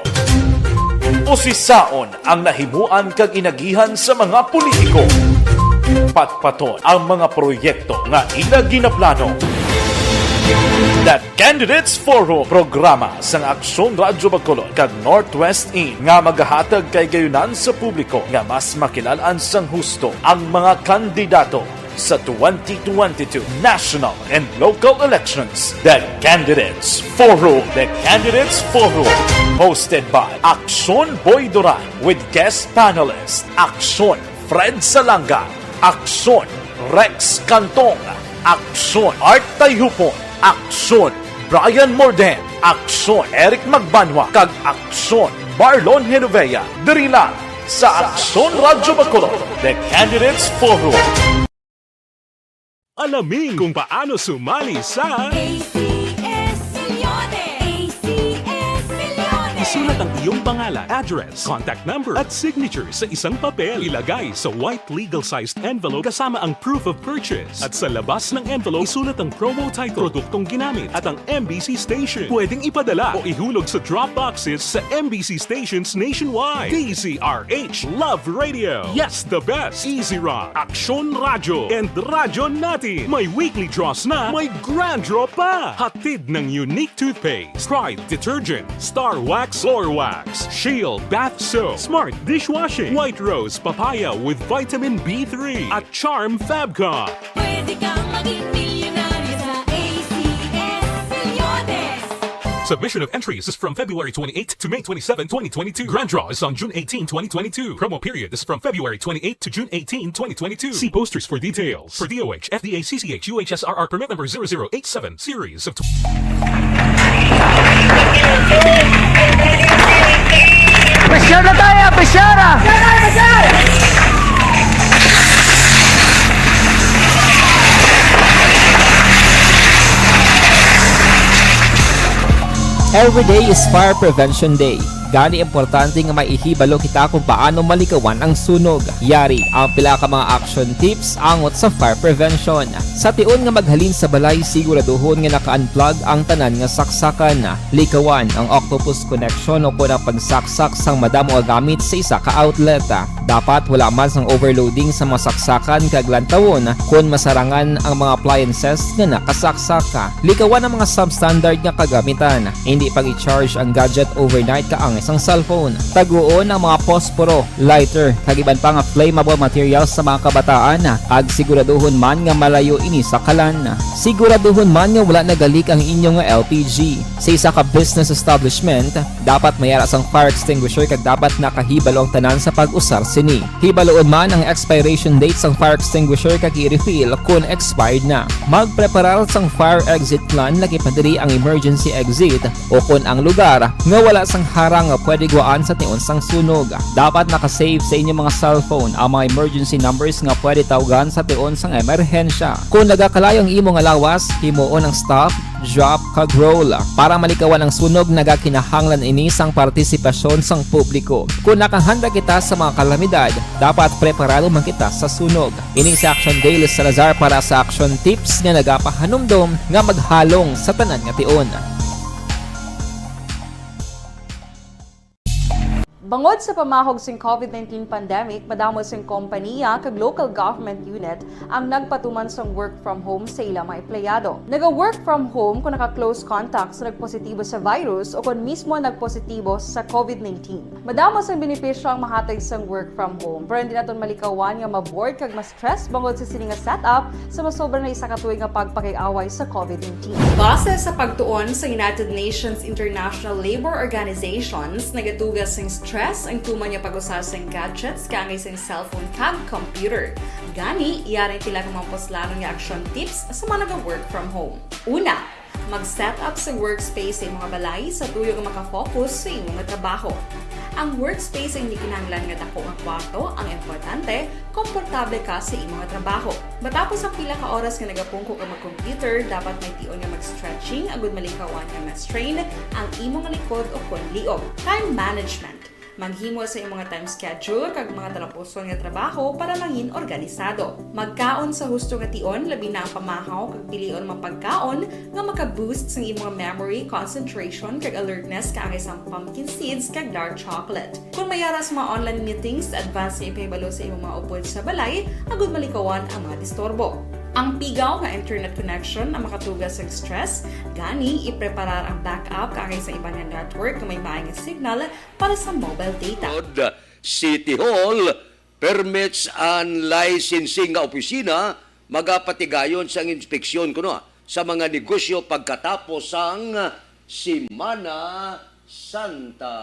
Usisaon ang nahimuan kag inagihan sa mga politiko. Patpaton ang mga proyekto nga ila ginaplano. The Candidates Forum, programa sang Aksyon Radyo Bacolod kag Northwest In nga magahatag kay gayunan sa publiko nga mas makilal-an sang husto ang mga kandidato sa twenty twenty-two national and local elections. The Candidates Forum. The Candidates Forum, hosted by Aksyon Boy Duran with guest panelist Aksyon Fred Salanga, Aksyon Rex Cantong, Aksyon Art Tayhupon, Aksyon Brian Morden, Aksyon Eric Magbanwa, kag Aksyon Marlon Genovea, diri lang sa Aksyon Radyo Bacolod, The Candidates Forum. Alamin kung paano sumali sa A C S Millones. A C S Millones. Isulat ang iyong pangalan, address, contact number, at signature sa isang papel. Ilagay sa white legal-sized envelope kasama ang proof of purchase. At sa labas ng envelope, isulat ang promo title, produktong ginamit, at ang M B C station. Pwedeng ipadala o ihulog sa drop boxes sa M B C stations nationwide. D Z R H, Love Radio. Yes, the best. Easy Rock, Aksyon Radyo, and Radyo Natin. May weekly draws na, may grand draw pa. Hatid ng Unique Toothpaste, Pride Detergent, Star Wax Floor Wax, Shield Bath Soap, Smart Dishwashing, White Rose Papaya with Vitamin B three, at Charm Fabcon. Pwede kang maging milyonaryo sa A C S Millones. Submission of entries is from February twenty-eight to May twenty-seven, twenty twenty-two. Grand draw is on June eighteen, twenty twenty-two. Promo period is from February twenty-eight to June eighteen, twenty twenty-two. See posters for details. For D O H, F D A, C C H, U H S R R permit number zero zero eight seven, series of tw- Pressure na tayo, pressure na! Every day is Fire Prevention Day. Gani, importante nga may ihibalo kita kung paano malikawan ang sunog. Yari ang pila ka mga action tips angot sa fire prevention. Sa tion nga maghalin sa balay, siguraduhon nga naka-unplug ang tanan nga saksakan. Likawan ang octopus connection o kon ang pagsaksak sang madamo nga gamit sa isa ka outlet. Dapat wala man sang overloading sa mga saksakan kag lantawon kon masarangan ang mga appliances nga nakasaksak. Likawan ang mga substandard nga kagamitan. Hindi pag-i-charge ang gadget overnight kaangay sang cellphone. Taguon ang mga posporo, lighter, kag iban pa nga flammable materials sa mga kabataan, kag siguraduhon man nga malayo ini sa kalan. Siguraduhon man nga wala nagalik ang inyo nga L P G. Sa isa ka business establishment, dapat may ara sang fire extinguisher kag dapat nakahibalo ang tanan sa pag-usar sini. Hibaluon man ang expiration date sang fire extinguisher kag i-refill kon expired na. Magpreparar sang fire exit plan, laki pa diri ang emergency exit o kon ang lugar nga wala sang harang nga pwede gwaan sa tion sang sunog. Dapat naka-save sa inyo mga cellphone ang mga emergency numbers nga pwede tawgan sa tion sang emerhensya. Kon nagakalayo ang imo nga lawas, himuon ang stop, drop, kag roll. Para malikawan ang sunog, nagakinahanglan ini sang partisipasyon sang publiko. Kon nakahanda kita sa mga kalamidad, dapat preparado man kita sa sunog. Ini si Action Dale Salazar para sa Action Tips nga nagapahanumdom nga maghalong sa tanan nga tion. Bangod sa pamahog sing COVID nineteen pandemic, madamo sing kompaniya kag local government unit ang nagpatuman sang work from home sa ila mga empleyado. Naga-work from home kung naka-close contact sa nagpositibo sa virus o kon mismo nagpositibo sa COVID nineteen. Madamo sang benepisyo ang mahatag sang work from home, pero hindi naton malikawan nga ma-bored kag ma-stress bangod sa sini nga setup sa masobra na isa ka tuig nga pagpakig-away sa COVID nineteen. Base sa pagtuon sa United Nations International Labour Organizations, nagatuga sing stress ang tuman nga pag-usa sing gadgets kaangay sing cellphone kag computer. Gani, yari ang pila ka mga puslanon nga action tips sa mga naga-work from home. Una, mag-set up sa workspace sa imong balay sa tuyo nga makafocus sa imong trabaho. Ang workspace ang hindi kinahanglan nga dako nga kwarto, ang importante, komportable ka sa imong trabaho. Matapos ang pila ka oras nga nagapungko ka mag-computer, dapat may tion nga mag-stretching agud malikawan nga ma-strain ang imong likod o kon liog. Time management. Maghimo sa imong mga time schedule kag mga talapuson nga trabaho para mangin organisado. Magkaon sa husto nga tion, labi na ang pamahaw kag pilion mga pagkaon nga maka-boost sang imong memory, concentration, kag alertness kaangay sang pumpkin seeds kag dark chocolate. Kon may ara sa mga online meetings, advance nga ipahibalo sa imong mga upod sa balay agud malikawan ang mga disturbo. Ang pigaw nga internet connection ang makatuga sang stress, gani ipreparar ang backup kaangay sa iban nga network nga may maayo nga signal para sa mobile data. City Hall, permits and licensing nga opisina magapatigayon sang inspeksyon kuno sa mga negosyo pagkatapos sang Semana Santa.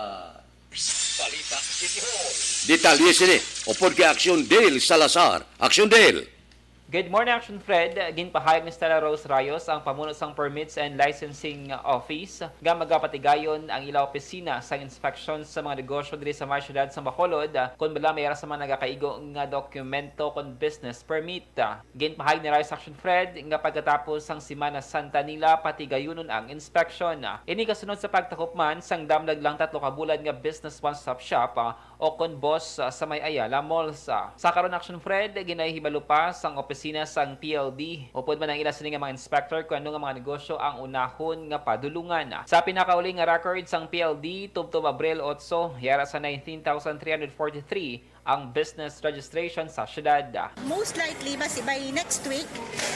Balita City Hall. Detalye sini upod kay Action Dale Salazar. Action Dale. Good morning, Action Fred. Ginpahayag ni Stella Rose Rayos, ang pamuno sang Permits and Licensing Office, nga magapatigayon ang ila opisina sang inspeksyon sa mga negosyo diri sa may siyudad sa Bacolod, kon bala may ara sa mga nagakaigo nga dokumento kon business permit. Ginpahayag ni Rayos, Action Fred, nga pagkatapos sang Semana Santa nila patigayunon ang inspeksyon. Ini kasunod sa pagtakop man sang damlag lang tatlo ka bulan nga Business One Stop Shop, ah, o kon BOSS, ah, sa may Ayala Malls, ah. Sa karon, Action Fred, ginahibalo pa sang opisina sang P L D upod man ang ila sini nga mga inspector kon ano nga mga negosyo ang unahon nga padulungan. Sa pinakauli nga record sang P L D, tubtob Abril otso, yara sa nineteen thousand three hundred forty-three ang business registration sa siyudad. Most likely, mas by next week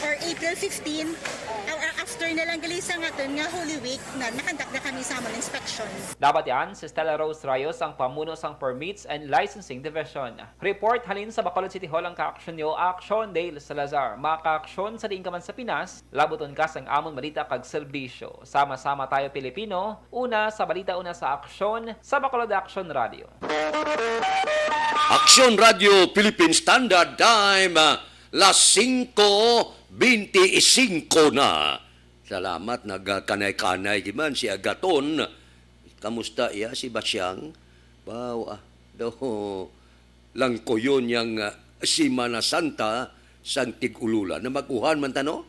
or April fifteen, or after na lang gali sa aton nga Holy Week, na nakandak na kami sa amon inspection. Nabatian si Stella Rose Rayos, ang pamuno sang Permits and Licensing Division. Report halin sa Bacolod City Hall ang kaaksyon niyo, Action Dale Salazar. Makaaksyon sa diin ka man sa Pinas, labuton ka sang amon balita kag serbisyo. Sama-sama tayo, Pilipino. Una sa balita, una sa aksyon, sa Bacolod Action Radio. Action Radio Philippine Standard Time, ah, las singko bente singko na. Salamat, nagkanay-kanay gid man si Agaton. Kamusta iya si Basyang? Baw, ah, daw langkoyon yang, ah, Semana Santa sang tig-ululan. Na mag-uhan man ta, no?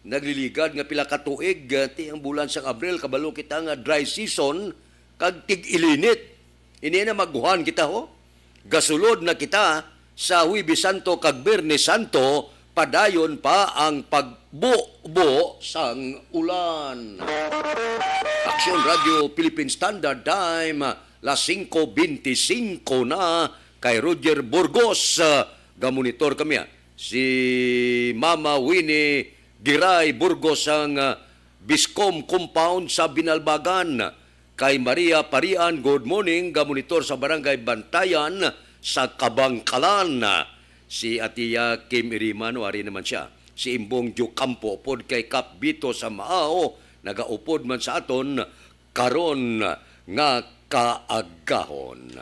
Nagliligad nga pila ka tuig, ah, ti ang bulan sang Abril, kabalo kita nga dry season kag tig-ilinit. Ini na, maguhan kita, ho. Gasulod na kita sa Huwebes Santo kag Biyernes Santo, padayon pa ang pagbubo sang ulan. Aksyon Radio Philippine Standard Time, las singko bente singko na, kay Roger Burgos, ah, gamonitor kami, ah. Si Mama Winnie Giray Burgos ang, ah, Biscom Compound sa Binalbagan. Kay Maria Parian, good morning, gamonitor sa Barangay Bantayan sa Kabangkalan. Si Atiya Kim Iriman, wari naman siya. Si Imbong Diocampo, upod kay Kap Bito sa Maao, nagaupod man sa aton karon nga kaagahon.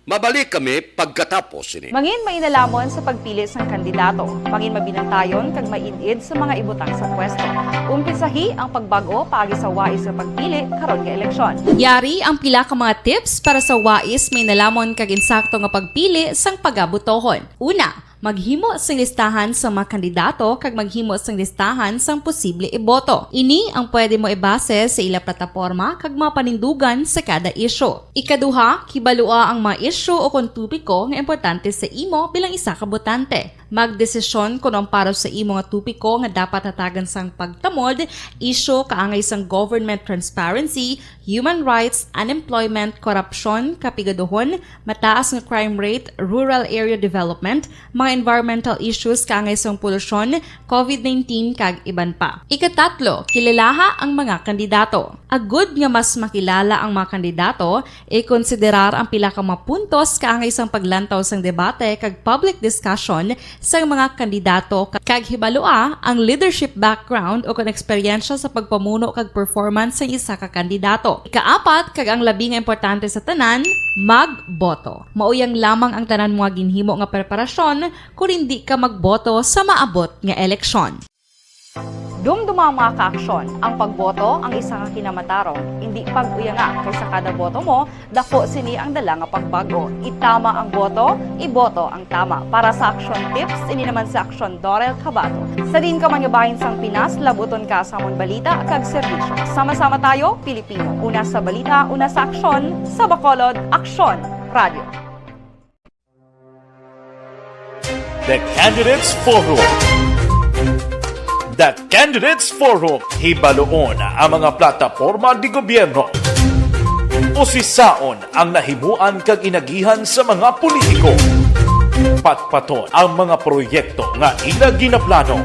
Mabalik kami pagkatapos sini. Mangin mainalomon sa pagpili sang kandidato. Mangin mabinantayon kag maid-id sa mga ibutang sa pwesto. Umpisahi ang pagbag-o paagi sa wais nga pagpili karon nga eleksyon. Yari ang pila ka mga tips para sa wais mainalomon kag insakto nga pagpili sang pagabotohon. Una, maghimo sing listahan sa mga kandidato kag maghimo sing listahan sang posible iboto. Ini ang pwede mo ibase sa ila plataporma kag mga panindugan sa kada isyu. Ikaduha, kibalua ang mga isyu o kon topiko nga importante sa imo bilang isa ka botante. Magdesisyon kon ang para sa imo nga topiko nga dapat hatagan sang pagtamod, isyu kaangay sang government transparency, human rights, unemployment, korupsyon, kapigaduhon, mataas nga crime rate, rural area development, mga environmental issues kaangay sang polusyon, covid nineteen, kag iban pa. Ikatatlo, kilalaha ang mga kandidato. Agud nga mas makilala ang mga kandidato, ikonsiderar ang pila ka mga puntos kaangay sang paglantaw sang debate kag public discussion sang mga kandidato, ka-, kag hibalua ang leadership background o kon eksperyensya sa pagpamuno kag performance sang isa ka kandidato. Ikaapat, kag ang labi nga importante sa tanan, magboto. Mao yang lamang ang tanan mo nga ginhimo nga preparasyon kon indi ka magboto sa maabot nga eleksyon. Dumduma, mga kaaksyon, ang pagboto ang isa ka kinamatarong. Indi pag-uyanga, kay sa kada boto mo, daku sini ang dala nga pagbag-o. Itama ang boto, iboto ang tama. Para sa aksyon tips, ini naman si Aksyon Dorel Cabato. Sa diin ka man nga bahin sang Pinas, labuton ka sa amon balita kag serbisyo. Sama-sama tayo, Pilipino. Una sa balita, una sa aksyon, sa Bacolod, Aksyon Radio. The Candidates Forum. The Candidates Forum, hibaluon ang mga plataporma de gobyerno. Usisaon ang nahimuan kag inagihan sa mga politiko. Patpaton ang mga proyekto nga ila ginaplano.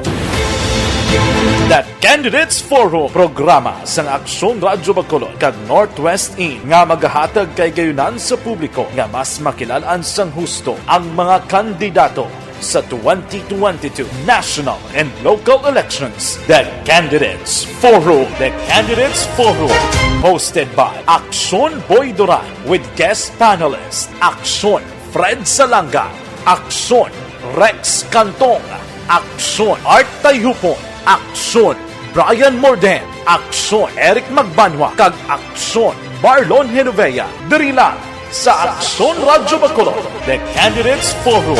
The Candidates Forum, programa sang Aksyon Radyo Bacolod kag Northwest In nga magahatag kahigayunan sa publiko nga mas makilal-an sang husto ang mga kandidato sa twenty twenty-two national and local elections. The Candidates Forum. The Candidates Forum, hosted by Aksyon Boy Duran with guest panelist Aksyon Fred Salanga, Aksyon Rex Cantong, Aksyon Art Tayhupon, Aksyon Brian Morden, Aksyon Eric Magbanwa, kag Aksyon Marlon Genovea. Diri lang sa Aksyon Radyo Bacolod, The Candidates Forum.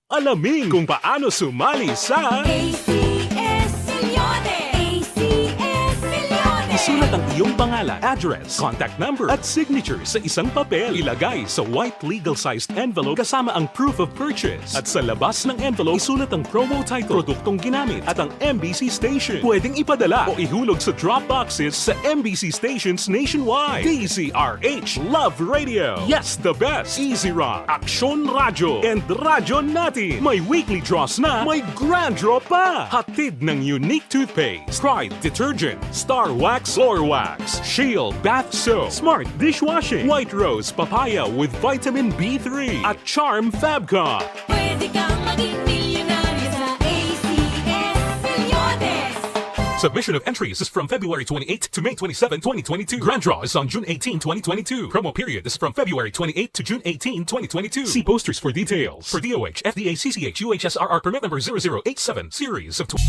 Alamin kung paano sumali sa A C S Millones. A C S Millones. Isulat ang iyong pangalan, address, contact number, at signature sa isang papel. Ilagay sa white legal-sized envelope kasama ang proof of purchase. At sa labas ng envelope, isulat ang promo title, produktong ginamit, at ang M B C station. Pwedeng ipadala o ihulog sa drop boxes sa M B C stations nationwide. D Z R H, Love Radio. Yes, the best. Easy Rock, Aksyon Radyo, and Radyo Natin. May weekly draws na, may grand draw pa. Hatid ng Unique Toothpaste, Pride Detergent, Star Wax Floor Wax, Shield Bath Soap, Smart Dishwashing, White Rose Papaya with Vitamin B three, at Charm Fabcon. Pwede kang maging milyonaryo sa A C S Millones. Submission of entries is from February twenty-eighth to May twenty-seven, twenty twenty-two. Grand draw is on June eighteen, twenty twenty-two. Promo period is from February twenty-eighth to June eighteen, twenty twenty-two. See posters for details. For D O H, F D A, C C H, U H S R R permit number zero zero eight seven, series of tw-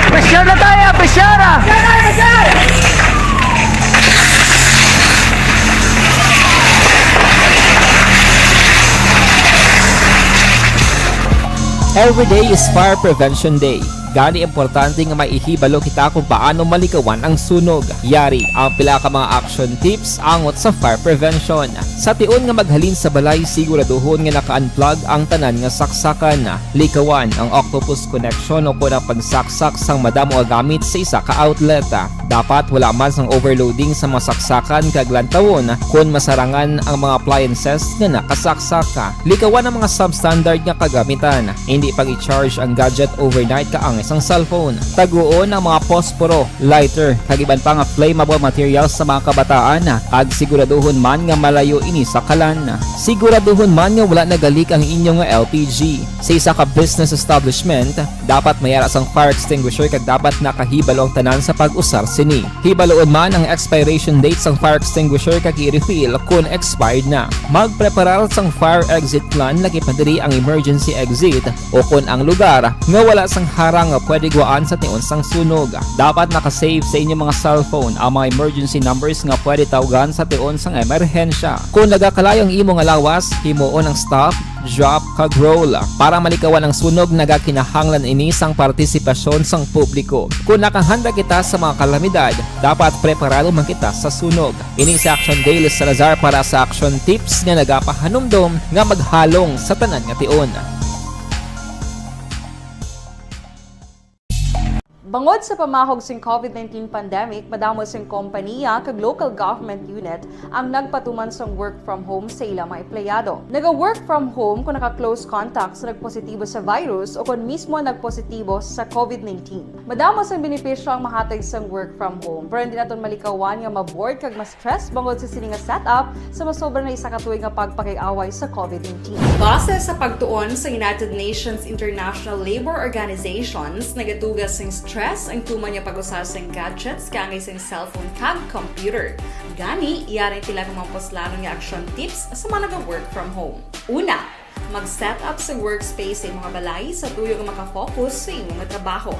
Pressure na tayo, pressure ah! Every day is Fire Prevention Day. Gani, importante nga may ihibalo kita kung paano malikawan ang sunog. Yari ang pila ka mga action tips angot sa fire prevention. Sa tion nga maghalin sa balay, siguraduhon nga naka-unplug ang tanan nga saksakan. Likawan ang octopus connection o kon ang pagsaksak sang madamo nga gamit sa isa ka outlet. Dapat wala man sang overloading sa mga saksakan kag lantawon kon masarangan ang mga appliances nga nakasaksak. Likawan ang mga substandard nga kagamitan. Hindi pag-i-charge ang gadget overnight kaangay sang cellphone. Taguon ang mga posporo, lighter, kag iban pa nga flammable materials sa mga kabataan, kag siguraduhon man nga malayo ini sa kalan. Siguraduhon man nga wala nagalik ang inyo nga L P G. Sa isa ka business establishment, dapat may ara sang fire extinguisher kag dapat nakahibalo ang tanan sa pag-usar sini. Hibaluon man ang expiration date sang fire extinguisher kag i-refill kon expired na. Magpreparar sang fire exit plan, lakip na diri ang emergency exit o kon ang lugar nga wala sang harang nga pwede guwaan sa tion sang sunog. Dapat naka-save sa inyo mga cellphone ang mga emergency numbers nga pwede tawgan sa tion sang emerhensya. Kon nagakalayo ang imo nga lawas, himuon ang stop, drop, kag roll. Para malikawan ang sunog, nagakinahanglan ini sang partisipasyon sang publiko. Kon nakahanda kita sa mga kalamidad, dapat preparado man kita sa sunog. Ini si Action Dale Salazar para sa Action Tips nga nagapahanumdom nga maghalong sa tanan nga tion. Bangod sa pamahog sing covid nineteen pandemic, madamo sing kompaniya kag local government unit ang nagpatuman sang work from home sa ila mga empleyado. Naga-work from home kung naka-close contact sa nagpositibo sa virus o kon mismo nagpositibo sa covid nineteen. Madamo sang benepisyo ang mahatag sang work from home, pero hindi naton malikawan nga ma-bored kag ma-stress bangod sa sini nga setup sa masobra na isa ka tuig nga pagpakig-away sa covid nineteen. Base sa pagtuon sa United Nations International Labour Organizations, nagatuga sing stress ang tuman nga pag-usa sing gadgets kaangay sing cellphone kag computer. Gani, yari pila ka mga puslanon nga action tips sa mga naga-work from home. Una, mag-set up sa workspace sa imong balay sa tuyo nga maka-focus sa imong trabaho.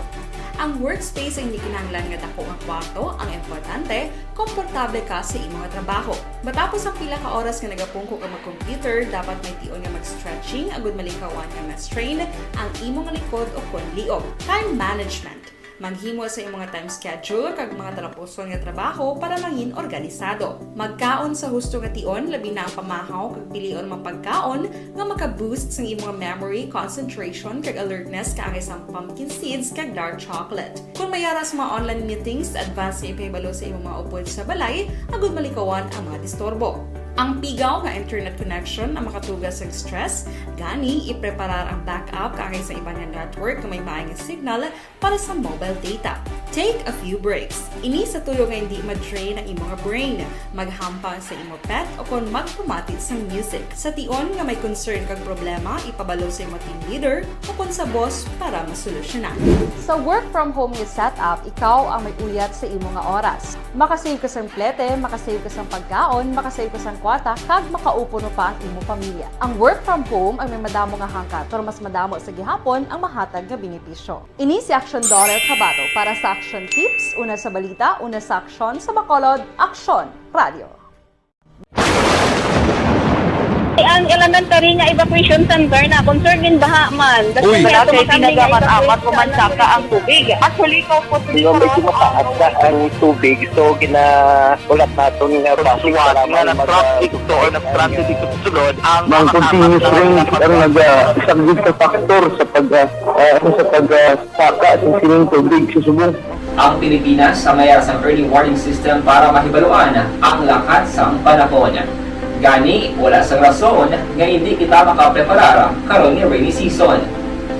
Ang workspace ay hindi kinahanglan nga dako nga kwarto, ang importante, komportable ka sa imong trabaho. Matapos ang pila ka oras nga nagapungko ka mag-computer, dapat may tion nga mag-stretching agud malikawan nga ma-strain ang imong likod o kon liog. Time management. Maghimo sa imong time schedule kag mga talapuson nga trabaho para mangin organisado. Magkaon sa husto nga tion, labi na ang pamahaw, kag pilion ang mga pagkaon nga maka-boost sang imong memory, concentration, kag alertness kaangay sang pumpkin seeds kag dark chocolate. Kung may ara sa mga online meetings, advance nga ipahibalo sa imong mga upod sa balay agud malikawan ang mga disturbo. Ang pigaw nga internet connection ang makatuga sa stress, gani ipreparar ang backup kaangay sa iban nga network nga may maay nga signal para sa mobile data. Take a few breaks. Ini sa tuyo nga hindi ma-drain ang imong brain. Maghampang sa imo pet o kon magpamati sang music. Sa tion nga may concern kag problema, ipabalo sa imo team leader o kon sa boss para masolusyonan. Sa work from home nga setup, ikaw ang may uyat sa imo nga oras. Makasave ka sang plete, makasave ka sang pagkaon, makasave ka sang kwarta, kag makaupo no pa ang imo pamilya. Ang work from home ang may madamo nga hangkat, pero mas madamo sa gihapon ang mahatag nga benepisyo. Ini si Action Daughter Kabato para sa Action Tips, una sa balita, una sa aksyon, sa Bacolod, Aksyon Radio. Ang elementary nga evacuation center na concern gin baha man. Uy. Wala kay ginagamat-amat, kumansaka ang tubig. Actually, ikaw po, medyo mataas na ang tubig, so ginahulat naton nga traffic, nga mag-, traffic to or nag-transit dito sa sulod ang mga continuous rain ang nag-, ah, isang big factor sa pag, ah, ah, sa pag, ah, saka sa sining tubig sa subong. Ang Pilipinas ang may sang early warning system para mahibaluan ang lakat sang panahon. Gani, wala sang rason nga hindi kita makapreparar karon nga rainy season.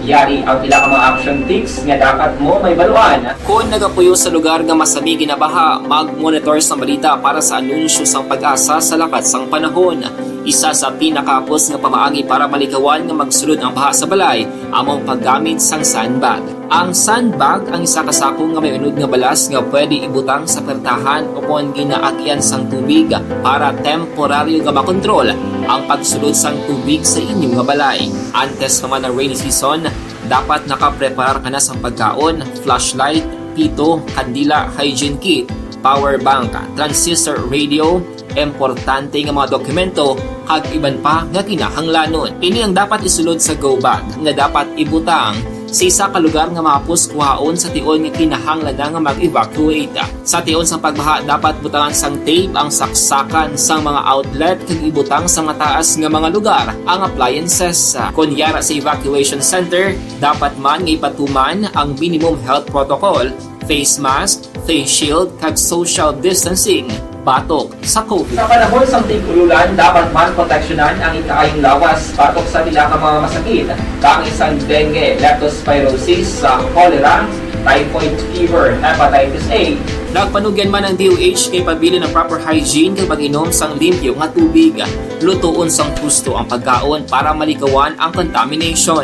Yari ang pila ka mga action tips nga dapat mo mahibaluan. Kon nagapuyo sa lugar nga masami ginabaha, mag-monitor sa balita para sa anunsyo sang PAGASA sa lakat sang panahon. Isa sa pinakahapos nga pamaagi para malikawan nga magsulod ang baha sa balay amo ang paggamit sang sandbag. Ang sandbag ang isa ka sako nga may unod nga balas nga pwede ibutang sa pertahan o kon ginaagian sang tubig para temporaryo nga makontrol ang pagsulod sang tubig sa inyo nga balay. Antes pa man ang rainy season, dapat nakapreparar ka na sang pagkaon, flashlight, pito, kandila, hygiene kit, power bank, transistor radio, importante nga mga dokumento, kag iban pa nga kinahanglanon. Ini ang dapat isulod sa go bag nga dapat ibutang Sa isa ka lugar nga mahapos kuhaon sa tion nga kinahanglan na nga mag-evacuate. Sa tion sang pagbaha, dapat butangan sang tape ang saksakan sang mga outlet kag ibutang sa mataas nga mga lugar ang appliances. Kon yara sa evacuation center, dapat man nga ipatuman ang minimum health protocol, face mask, face shield, kag social distancing batok sa COVID. Sa panahon sang tig-ululan, dapat man proteksyonan ang ikaayong lawas batok sa pila ka mga masakit, kaangay sang dengue, leptospirosis, sa cholera, typhoid fever, hepatitis A. Nagpanugyan man ang D O H kay pabilin ang proper hygiene kag pag-inom sang limpyo nga tubig. Lutoon sang husto ang pagkaon para malikawan ang contamination.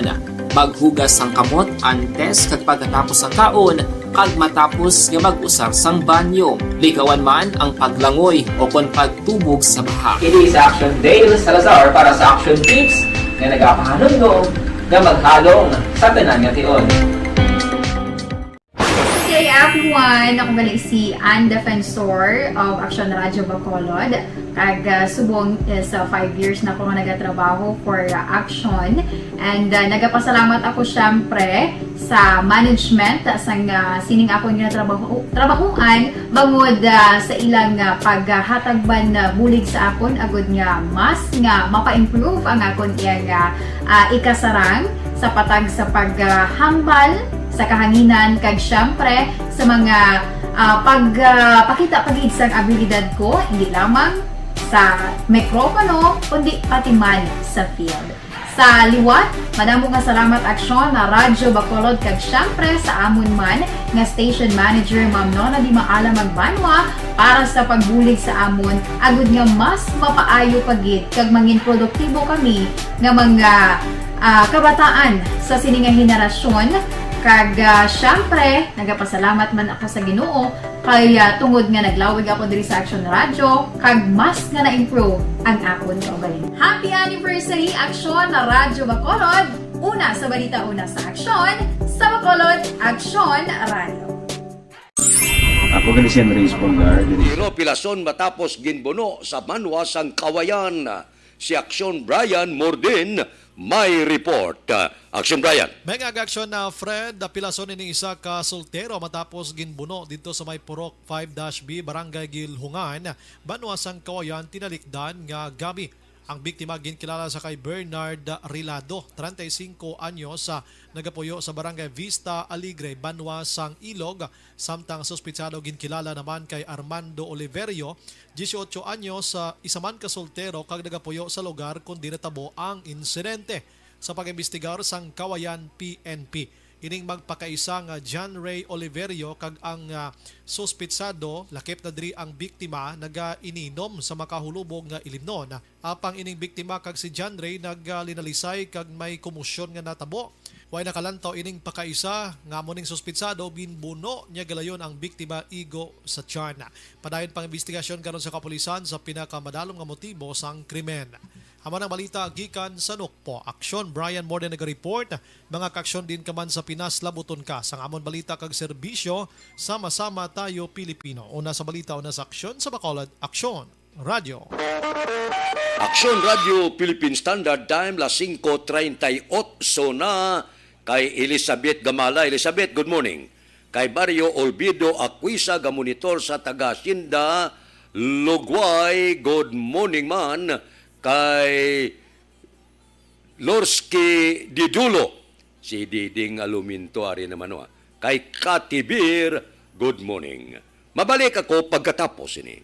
Maghugas sang kamot antes kag pagkatapos sang kaon, kag matapos nga mag-usar sang banyo. Likawan man ang paglangoy o kon pagtubog sa baha. Ini si Action Dale Salazar para sa Action Tips nga nagapahanumdom nga maghalong sa tanan nga tion. Good day, everyone! Ako gali si Ann Defensor of Action Radio Bacolod. Kag, ah, subong is, ah, five years na ako nga nagatrabaho for, ah, Action. And, ah, nagapasalamat ako, syempre, sa management sang, ah, sining akon nga trabaho, trabahuan, bangod, ah, sa ilang, ah, paghatag man, ah, bulig sa akon, agud nga mas nga mapa-improve ang akon iyang, ah, ah, ikasarang sa patag sa paghambal sa kahanginan, kag syempre sa mga, ah, pag, ah, pakita pa gid sang abilidad ko, hindi lamang sa mikropono, kundi pati man sa field. Sa liwat, madamo nga salamat, Aksyon, na Radyo Bacolod, kag syempre sa amon man nga station manager, Ma'am Nona Di Maala Magbanwa, para sa pagbulig sa amon, agud nga mas mapaayo pa gid kag mangin produktibo kami nga mga, ah, kabataan sa sini nga henerasyon. Kag, ah, syempre, nagapasalamat man ako sa Ginoo kay, ah, tungod nga naglawig ako diri sa Action Radio, kag mas nga na-improve ang akon kaugalingon. Happy anniversary, Aksyon na Radyo Bacolod! Una sa balita, una sa aksyon, sa Bacolod, Aksyon Radio. Ako gali si Andres Pulgar, diri. Pero pilason matapos ginbuno sa Manwa sang Kawayan. Si Aksyon Brian Mordin may report. Aksyon Brian. May nga aksyon na Fred, pilason ini isa ka soltero matapos ginbuno didto sa may Purok five dash B, Barangay Gilhungan, Banwa sang Kawayan, tinalikdan nga gabi. Ang biktima ginkilala sa kay Bernard Rilado, treinta y cinco anyos, ah, nagapuyo sa Barangay Vista Alegre, Banwa sang Ilog, samtang suspitsado ginkilala naman kay Armando Oliverio, dieciocho anyos, ah, isa man ka soltero kag nagapuyo sa lugar kon di natabo ang insidente. Sa pag-imbestigar sang Kawayan P N P, ining magpakaisa nga John Ray Oliverio kag ang, ah, suspitsado, lakip na diri ang biktima, nagaininom sa makahulubog nga ilimnon. Apang ining biktima kag si John Ray naglinalisay kag may komosyon nga natabo. Way nakalantaw ining pakaisa nga amo ning suspitsado, ginbuno niya galayon ang biktima igo sa tiyan. Padayon pang imbestigasyon karon sa kapulisan sa pinakamadalom nga motibo sang krimen. Amo nang balita gikan sa Nukpo. Aksyon, Brian Morden nagareport. Mga kaaksyon, din ka man sa Pinas, labuton ka sang amon balita kag serbisyo. Sama-sama tayo, Pilipino. Una sa balita, una sa aksyon, sa Bacolod Aksyon Radyo. Aksyon Radyo, Philippine Standard Time, las singko treinta y ocho na. Kay Elizabeth Gamala. Elizabeth, good morning. Kay Barrio Olvido Aquisa, gamonitor sa taga Hacienda Lugway, good morning man. Kay Lorsky Didulo, si Diding Aluminto, ari naman, wa. Kay Katibir, good morning. Mabalik ako pagkatapos ini.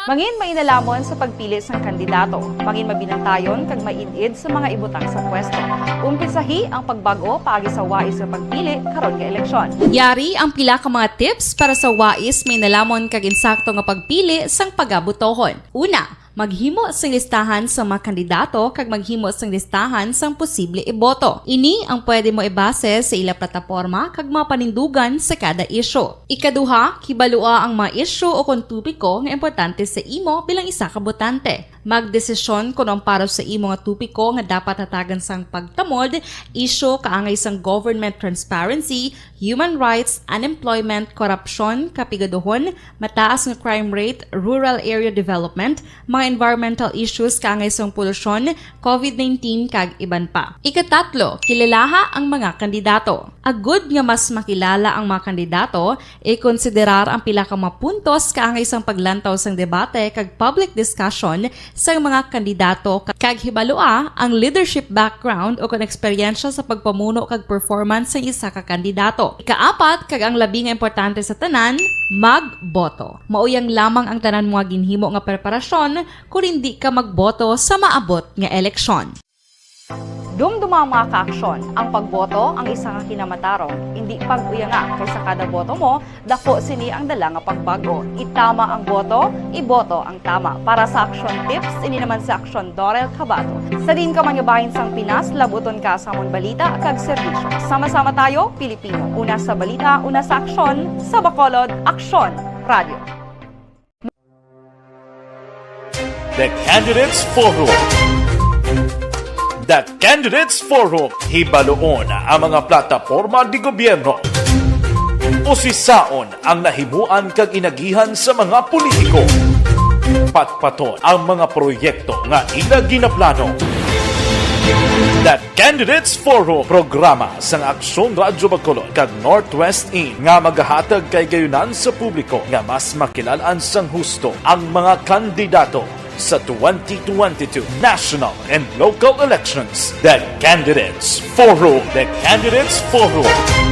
Mangin mainalamon sa pagpili sang kandidato. Mangin mabinantayon kag maid-id sa mga ibutang sa pwesto. Umpisahi ang pagbag-o paagi sa wais nga pagpili karon nga eleksyon. Yari ang pila ka mga tips para sa wais mainalamon kag insakto nga pagpili sang pagabutohon. Una, maghimo sing listahan sang mga kandidato kag maghimo sing listahan sang posible iboto. Ini ang pwede mo ibase sa ila plataporma kag mga panindugan sa kada isyu. Ikaduha, kibalua ang mga isyu o kon topiko nga importante sa imo bilang isa ka botante. Magdesisyon kon ang para sa imo nga topiko nga dapat hatagan sang pagtamod, isyu kaangay sang government transparency, human rights, unemployment, korapsyon, kapigaduhon, mataas nga crime rate, rural area development, mga environmental issues kaangay sang polusyon, covid nineteen, kag iban pa. Ikatatlo, kilalaha ang mga kandidato. Agud nga mas makilala ang mga kandidato, ikonsiderar ang pila ka mga puntos kaangay sang paglantaw sang debate kag public discussion sang mga kandidato, kag hibalua ang leadership background o kon eksperyensya sa pagpamuno kag performance sang isa ka kandidato. Ikaapat, kag ang labi nga importante sa tanan, magboto. Mao yang lamang ang tanan mga ginhimo nga preparasyon kon hindi ka magboto sa maabot nga eleksyon. Dumduma, mga kaaksyon, ang pagboto ang isa ka kinamatarong. Hindi pag-uyanga, kay sa kada boto mo, dako sini ang dala nga pagbago. Itama ang boto, iboto ang tama. Para sa Aksyon Tips, ini naman si Aksyon Dorel Cabato. Sa diin ka man nga bahin sang Pinas, labuton ka sa amon balita kag serbisyo. Sama-sama tayo, Pilipino. Una sa balita, una sa aksyon, sa Bacolod, Aksyon Radio. The Candidates Forum. The Candidates Forum. Hibaluon ang mga plataporma de gobyerno. Usisaon ang nahimuan kag inagihan sa mga politiko. Patpaton ang mga proyekto nga ila ginaplano. The Candidates Forum, programa sang Aksyon Radyo Bacolod kag Northwest In nga magahatag kay gayunan sa publiko nga mas makilal-an sang husto ang mga kandidato sa twenty twenty-two national and local elections. The Candidates Forum. The Candidates Forum,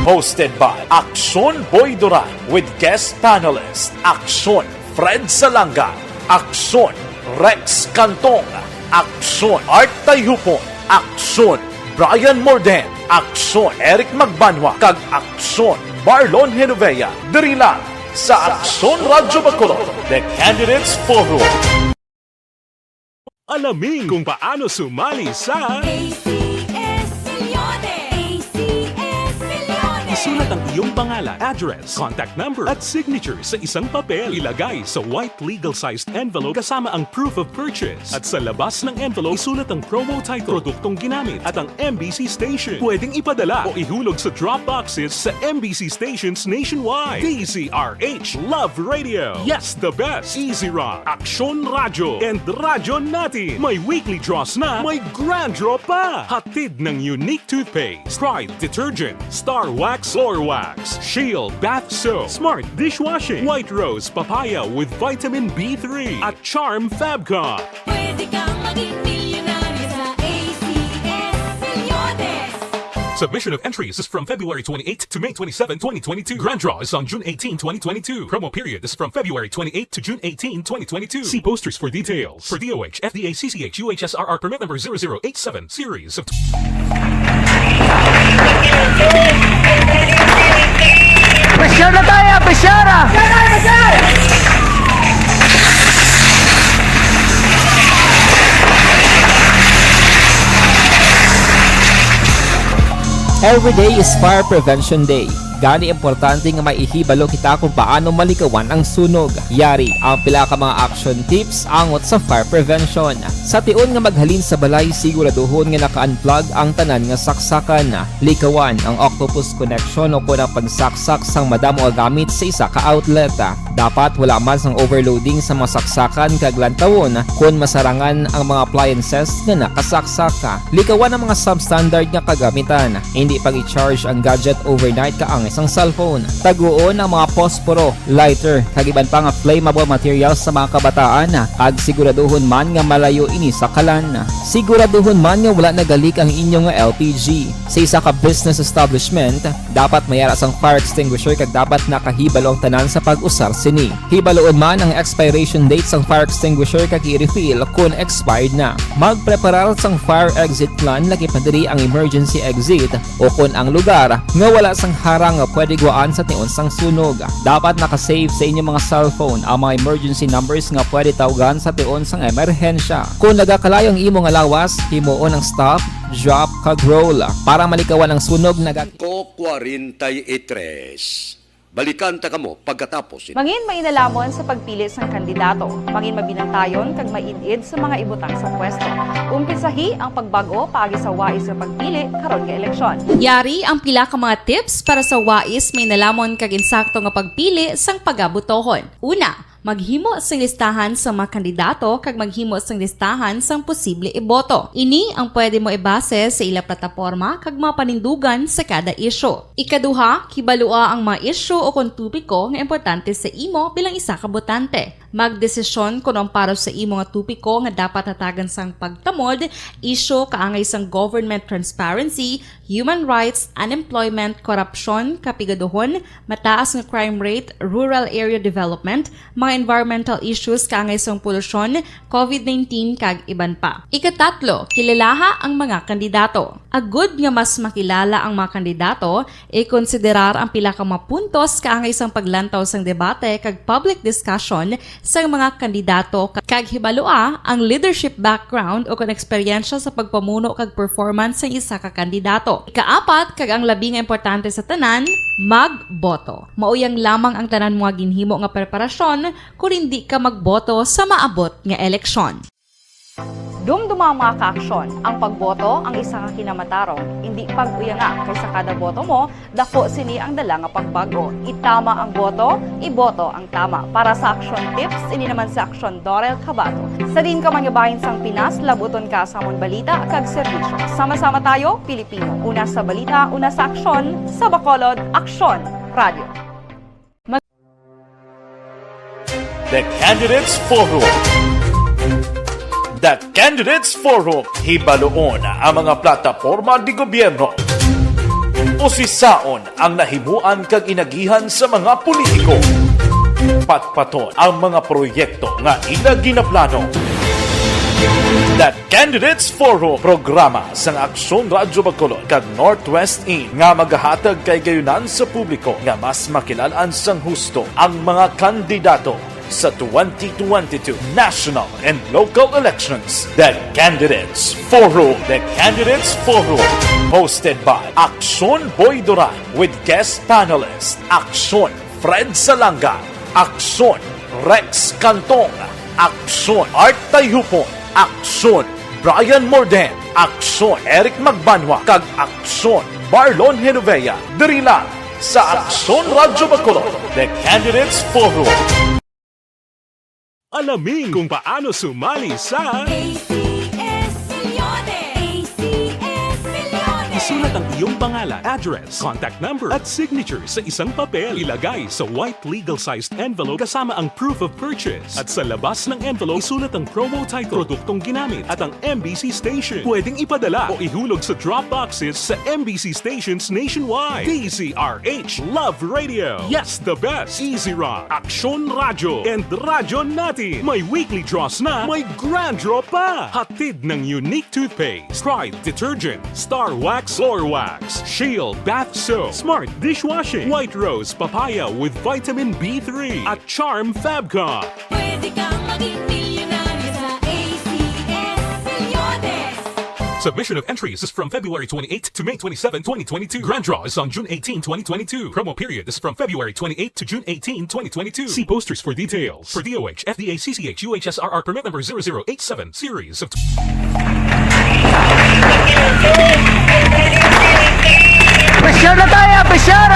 hosted by Aksyon Boy Duran with guest panelist Aksyon Fred Salanga, Aksyon Rex Cantong, Aksyon Art Tayhupon, Aksyon Brian Morden, Aksyon Eric Magbanwa, kag Aksyon Marlon Genovea. Diri lang sa Aksyon Radyo Bacolod, The Candidates Forum. Alamin kung paano sumali sa A C S Milyones! A C S Milyones! Isulat ang iyong pangalan, address, contact number, at signature sa isang papel. Ilagay sa white legal-sized envelope kasama ang proof of purchase. At sa labas ng envelope, isulat ang promo title, produktong ginamit, at ang M B C station. Pwedeng ipadala o ihulog sa drop boxes sa M B C stations nationwide. D Z R H Love Radio. Yes, the best. Easy Rock, Aksyon Radyo, and Radyo Natin. May weekly draws na, may grand draw pa. Hatid ng Unique Toothpaste, Pride Detergent, Star Wax Floor Wax, Shield Bath Soap, Smart Dishwashing, White Rose Papaya with Vitamin B three, at Charm Fabcon. Pwede kang maging milyonaryo sa A C S Milyones! Submission of entries is from February twenty-eighth to May twenty-seven, twenty twenty-two. Grand draw is on June eighteen, twenty twenty-two. Promo period is from February twenty-eighth to June eighteen, twenty twenty-two. See posters for details. For D O H, F D A, C C H, U H S R R permit number zero zero eight seven, series of Presyar na tayo, presyar! Every day is Fire Prevention Day. Gani, importante nga may ihibalo kita kung paano malikawan ang sunog. Yari ang pila ka mga action tips angot sa fire prevention. Sa tion nga maghalin sa balay, siguraduhon nga naka-unplug ang tanan nga saksakan. Likawan ang octopus connection o kon ang pagsaksak sang madamo nga gamit sa isa ka outlet. Dapat wala man sang overloading sa mga saksakan kag lantawon kon masarangan ang mga appliances nga nakasaksak. Likawan ang mga substandard nga kagamitan. Indi pag-i-charge ang gadget overnight kaangay sang cellphone. Taguon ang mga posporo, lighter, kag iban pa nga flammable materials sa mga kabataan, kag siguraduhon man nga malayo ini sa kalan. Siguraduhon man nga wala nagalik ang inyo nga L P G. Sa isa ka business establishment, dapat may ara sang fire extinguisher kag dapat nakahibalo ang tanan sa pag-usar sini. Hibaluon man ang expiration date sang fire extinguisher kag i-refill kon expired na. Magpreparar sang fire exit plan, lakip na diri ang emergency exit o kon ang lugar nga wala sang harang nga pwede gwaan sa tion sang sunog. Dapat naka-save sa inyo mga cellphone ang mga emergency numbers nga pwede tawgan sa tion sang emerhensya. Kon nagakalayo ang imo nga lawas, himuon ang stop, drop, kag roll. Para malikawan ang sunog, naga- Ko kwarenta y tres. Balikan ta kamo pagkatapos sini. Mangin mainalamon sa pagpili sang kandidato. Mangin mabinantayon kag maid-id sa mga ibutang sa pwesto. Umpisahi ang pagbag-o paagi sa wais nga pagpili karon nga eleksyon. Yari ang pila ka mga tips para sa wais, mainalamon kag insakto nga pagpili sang pagabotohon. Una, Maghimo sing listahan sang mga kandidato kag maghimo sing listahan sang posible iboto. Ini ang pwede mo ibase sa ila plataporma kag mga panindugan sa kada isyu. Ikaduha, kibalua ang mga isyu o kon topiko nga importante sa imo bilang isa ka botante. Magdesisyon kon ang para sa imo nga topiko nga dapat hatagan sang pagtamod, isyu kaangay sang government transparency, human rights, unemployment, korupsyon, kapigaduhon, mataas nga crime rate, rural area development, mga environmental issues kaangay sang polusyon, covid nineteen, kag iban pa. Ikatatlo, kilalaha ang mga kandidato. Agud nga mas makilala ang mga kandidato, ikonsiderar ang pila ka mga puntos kaangay sang paglantaw sang debate kag public discussion sang mga kandidato ka-, kag hibalua ang leadership background o kon eksperyensya sa pagpamuno kag performance sang isa ka kandidato. Ikaapat, kag ang labi nga importante sa tanan, magboto. Mao yang lamang ang tanan mo nga ginhimo nga preparasyon kon indi ka magboto sa maabot nga eleksyon. Dumduma, mga ka-aksyon, ang pagboto ang isa ka kinamatarong, indi pag-uyanga, kay sa kada boto mo, dako sini ang dala nga pagbag-o. Itama ang boto, iboto ang tama. Para sa Aksyon Tips, ini naman si Aksyon Dorel Cabato. Sa diin ka man nga bahin sang Pinas, labuton ka sa amon balita kag serbisyo. Sama-sama tayo, Pilipino. Una sa balita, una sa aksyon, sa Bacolod, Aksyon Radio. The Candidates Forum. The Candidates Forum, hibaluon ang mga plataporma de gobyerno. Usisaon ang nahimuan kag inagihan sa mga politiko. Patpaton ang mga proyekto nga ila ginaplano. The Candidates Forum, programa sang Aksyon Radyo Bacolod kag Northwest In nga magahatag kahigayonan sa publiko nga mas makilalaan sang husto ang mga kandidato sa twenty twenty-two national and local elections. The Candidates Forum. The Candidates Forum, hosted by Aksyon Boy Duran with guest panelist Aksyon Fred Salanga, Aksyon Rex Cantong, Aksyon Art Tayupon, Aksyon Brian Morden, Aksyon Eric Magbanwa, kag Aksyon Marlon Genovea. Diri lang sa Aksyon Radyo Bacolod, The Candidates Forum. Alamin kung paano sumali sa A C S Millones. A C S Millones. Isulat ang iyong pangalan, address, contact number, at signature sa isang papel. Ilagay sa white legal-sized envelope kasama ang proof of purchase. At sa labas ng envelope, isulat ang promo title, produktong ginamit, at ang M B C station. Pwedeng ipadala o ihulog sa drop boxes sa M B C stations nationwide. D Z R H Love Radio. Yes, the best. Easy Rock, Aksyon Radyo, and Radyo Natin. May weekly draws na, may grand draw pa. Hatid ng Unique Toothpaste, Pride Detergent, Star Wax Floor Wax, Shield Bath Soap, Smart Dishwashing, White Rose Papaya with Vitamin B three, at Charm Fabcon. Pwede kang maging milyonaryo sa A C S Millones. Submission of entries is from February twenty-eighth to May twenty-seven, twenty twenty-two. Grand draw is on June eighteen, twenty twenty-two. Promo period is from February twenty-eighth to June eighteen, twenty twenty-two. See posters for details. For D O H, F D A, C C H, U H S R R permit number zero zero eight seven, series of Pressure na tayo! Pressure!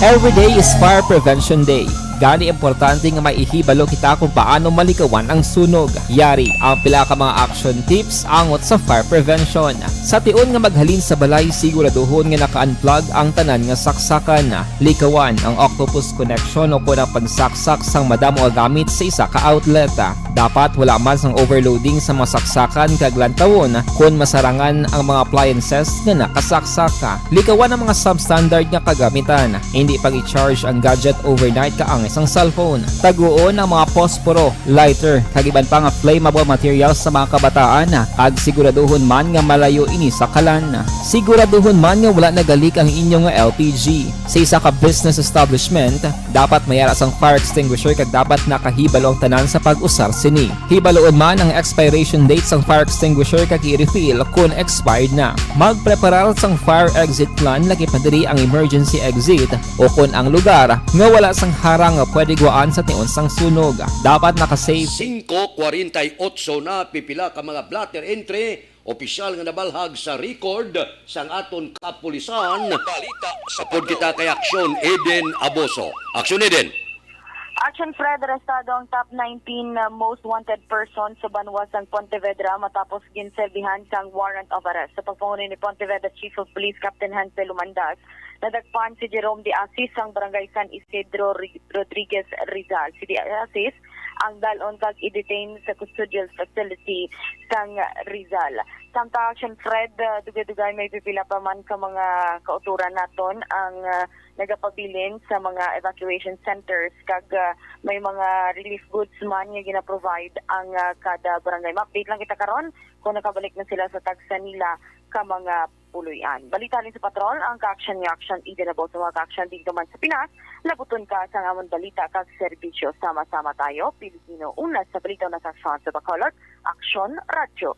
Every day is Fire Prevention Day. Gani, importante nga may ihibalo kita kung paano malikawan ang sunog. Yari ang pila ka mga action tips angot sa fire prevention. Sa tion nga maghalin sa balay, siguraduhon nga naka-unplug ang tanan nga saksakan. Likawan ang octopus connection o kon ang pagsaksak sang madamo nga gamit sa isa ka outlet. Dapat wala man sang overloading sa mga saksakan kag lantawon kon masarangan ang mga appliances nga nakasaksak. Likawan ang mga substandard nga kagamitan. Indi pag-i-charge ang gadget overnight kaangay sang cellphone. Taguon ang mga posporo, lighter, kag iban pa nga flammable materials sa mga kabataan, kag siguraduhon man nga malayo ini sa kalan. Siguraduhon man nga wala nagalik ang inyo nga L P G. Sa isa ka business establishment, dapat may ara sang fire extinguisher kag dapat nakahibalo ang tanan sa pag-usar sini. Hibaluon man ang expiration date sang fire extinguisher kag i-refill kon expired na. Magpreparar sang fire exit plan, lakip na diri ang emergency exit o kon ang lugar nga wala sang harang nga pwede guwaan sa tion sang sunog. Dapat naka-safe. Singko kwarenta y otso na, pipila ka mga blotter entry opisyal nga nabalhag sa record sang aton kapulisan. Balita sa Upod kita kay Aksyon Eden Aboso. Aksyon Eden. Action Fred, arestado ang top nineteen na most wanted person sa banwa sang Pontevedra matapos ginserbihan sang warrant of arrest. Sa pagpangulo ni Pontevedra Chief of Police Captain Hansel Lumandas, nadakpan si Jerome De Asis sang Barangay San Isidro, Ri-, Rodriguez, Rizal. Si De Asis ang dalon kag i-detain sa custodial facility sang Rizal. Samtang Action Fred, ah, dugay-dugay may pipila pa man ka mga kautoran naton ang, ah, nagapabilin sa mga evacuation centers kag, ah, may mga relief goods man nga gina-provide ang, ah, kada barangay. Ma-update lang kita karon kung nakabalik na sila sa tagsa nila ka mga puloy-an. Balita halin sa patrol, ang ka-action nga action, ida na sa mga ka-action dito man sa Pinas. Labuton ka sa amon balita kag serbisyo. Sama-sama tayo, Pilipino. Una sa balita, una sa aksyon sa Bacolod, Aksyon Radyo.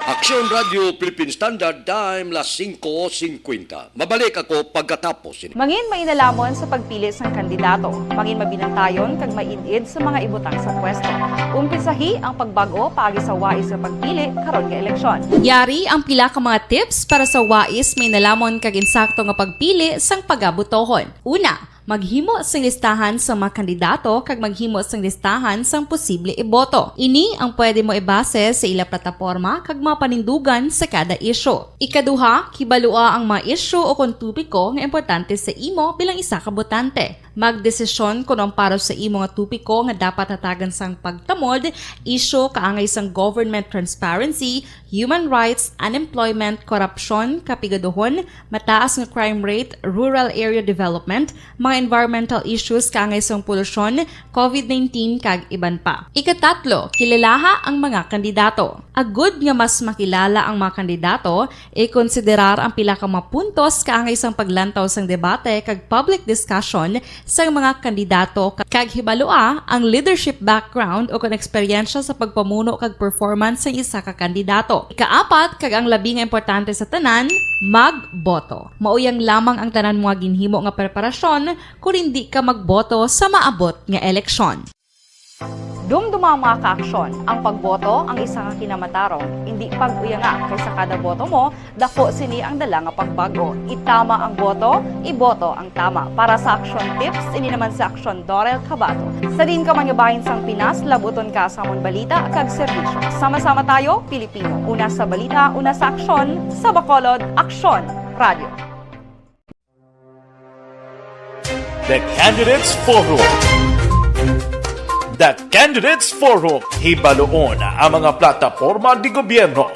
Aksyon Radyo Philippine Standard Time, las singko singkwenta. Mabalik ako pagkatapos sini. Mangin mainalamon sa pagpili sang kandidato. Mangin mabinantayon kag maid-id sa mga ibutang sa pwesto. Umpisahi ang pagbag-o paagi sa wais nga pagpili karon nga eleksyon. Yari ang pila ka mga tips para sa wais, mainalamon kag insakto nga pagpili sang pagabutohon. Una, maghimo sing listahan sa mga kandidato kag maghimo sing listahan sang posible iboto. Ini ang pwede mo ibase sa ila plataporma kag mga panindugan sa kada isyu. Ikaduha, kibalua ang mga isyu o kon topiko nga importante sa imo bilang isa ka botante. Magdesisyon kon ang para sa imo nga topiko nga dapat hatagan sang pagtamod, isyu kaangay sang government transparency, human rights, unemployment, korupsyon, kapigaduhon, mataas nga crime rate, rural area development, mga environmental issues kaangay sang polusyon, covid nineteen, kag iban pa. Ikatatlo, kilalaha ang mga kandidato. Agud nga mas makilala ang mga kandidato, ikonsiderar ang pila ka mga puntos kaangay sang paglantaw sang debate kag public discussion sang mga kandidato, kag hibalua ang leadership background o kon eksperyensya sa pagpamuno kag performance sang isa ka kandidato. Ikaapat, kag ang labi nga importante sa tanan, magboto. Mauyang lamang ang tanan mo nga ginhimo nga preparasyon kon indi ka magboto sa maabot nga eleksyon. Dumduma, mga kaaksyon, ang pagboto ang isa ka kinamatarong, indi pag-uyanga, kay sa kada boto mo, daku sini ang dala nga pagbag-o. Itama ang boto, iboto ang tama. Para sa Aksyon Tips, ini naman si Aksyon Dorel Cabato. Sa diin ka man nga bahin sang Pinas, labuton ka sa amon balita kag serbisyo. Sama-sama tayo, Pilipino. Una sa balita, una sa aksyon, sa Bacolod, Aksyon Radio. The Candidates Forum. The Candidates Forum. Hibaluon ang mga plataporma di gobyerno.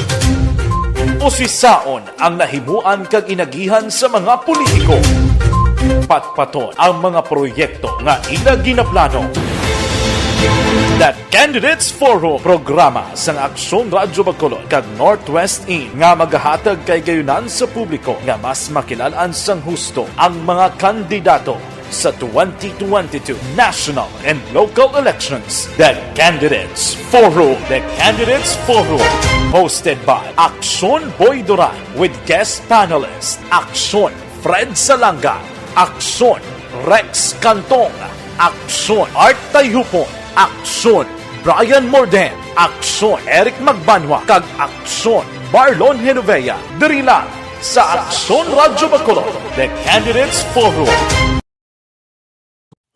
Usisaon ang nahimuan kag inagihan sa mga politiko. Patpaton ang mga proyekto nga ila ginaplano. The Candidates Forum, programa sang Aksyon Radyo Bacolod kag Northwest In nga magahatag kay gayunan sa publiko nga mas makilal-an sang husto ang mga kandidato sa twenty twenty-two national and local elections. The Candidates Forum. The Candidates Forum, hosted by Aksyon Boy Duran with guest panelist Aksyon Fred Salanga, Aksyon Rex Cantong, Aksyon Art Tayhupon, Aksyon Brian Morden, Aksyon Eric Magbanwa, kag Aksyon Marlon Genovea. Diri lang sa Aksyon Radyo Bacolod, The Candidates Forum.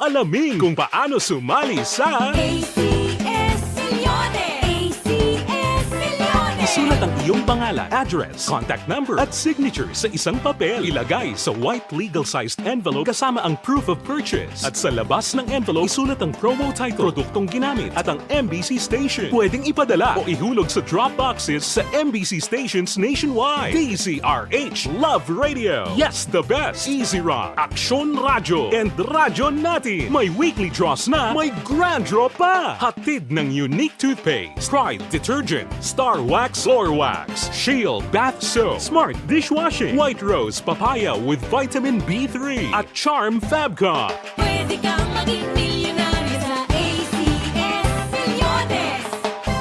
Alamin kung paano sumali sa A C S Millones. A C S Millones. Isulat ang iyong pangalan, address, contact number, at signature sa isang papel. Ilagay sa white legal-sized envelope kasama ang proof of purchase. At sa labas ng envelope, isulat ang promo title, produktong ginamit, at ang M B C station. Pwedeng ipadala o ihulog sa drop boxes sa M B C stations nationwide. D Z R H Love Radio. Yes, the best. Easy Rock, Aksyon Radyo, and Radyo Natin. May weekly draws na, may grand draw pa. Hatid ng Unique Toothpaste, Pride Detergent, Star Wax, Floor Wax, Shield Bath Soap, Smart Dishwashing, White Rose Papaya with Vitamin B three, at Charm Fabcon. Pwede kang maging milyonaryo sa A C S Millones.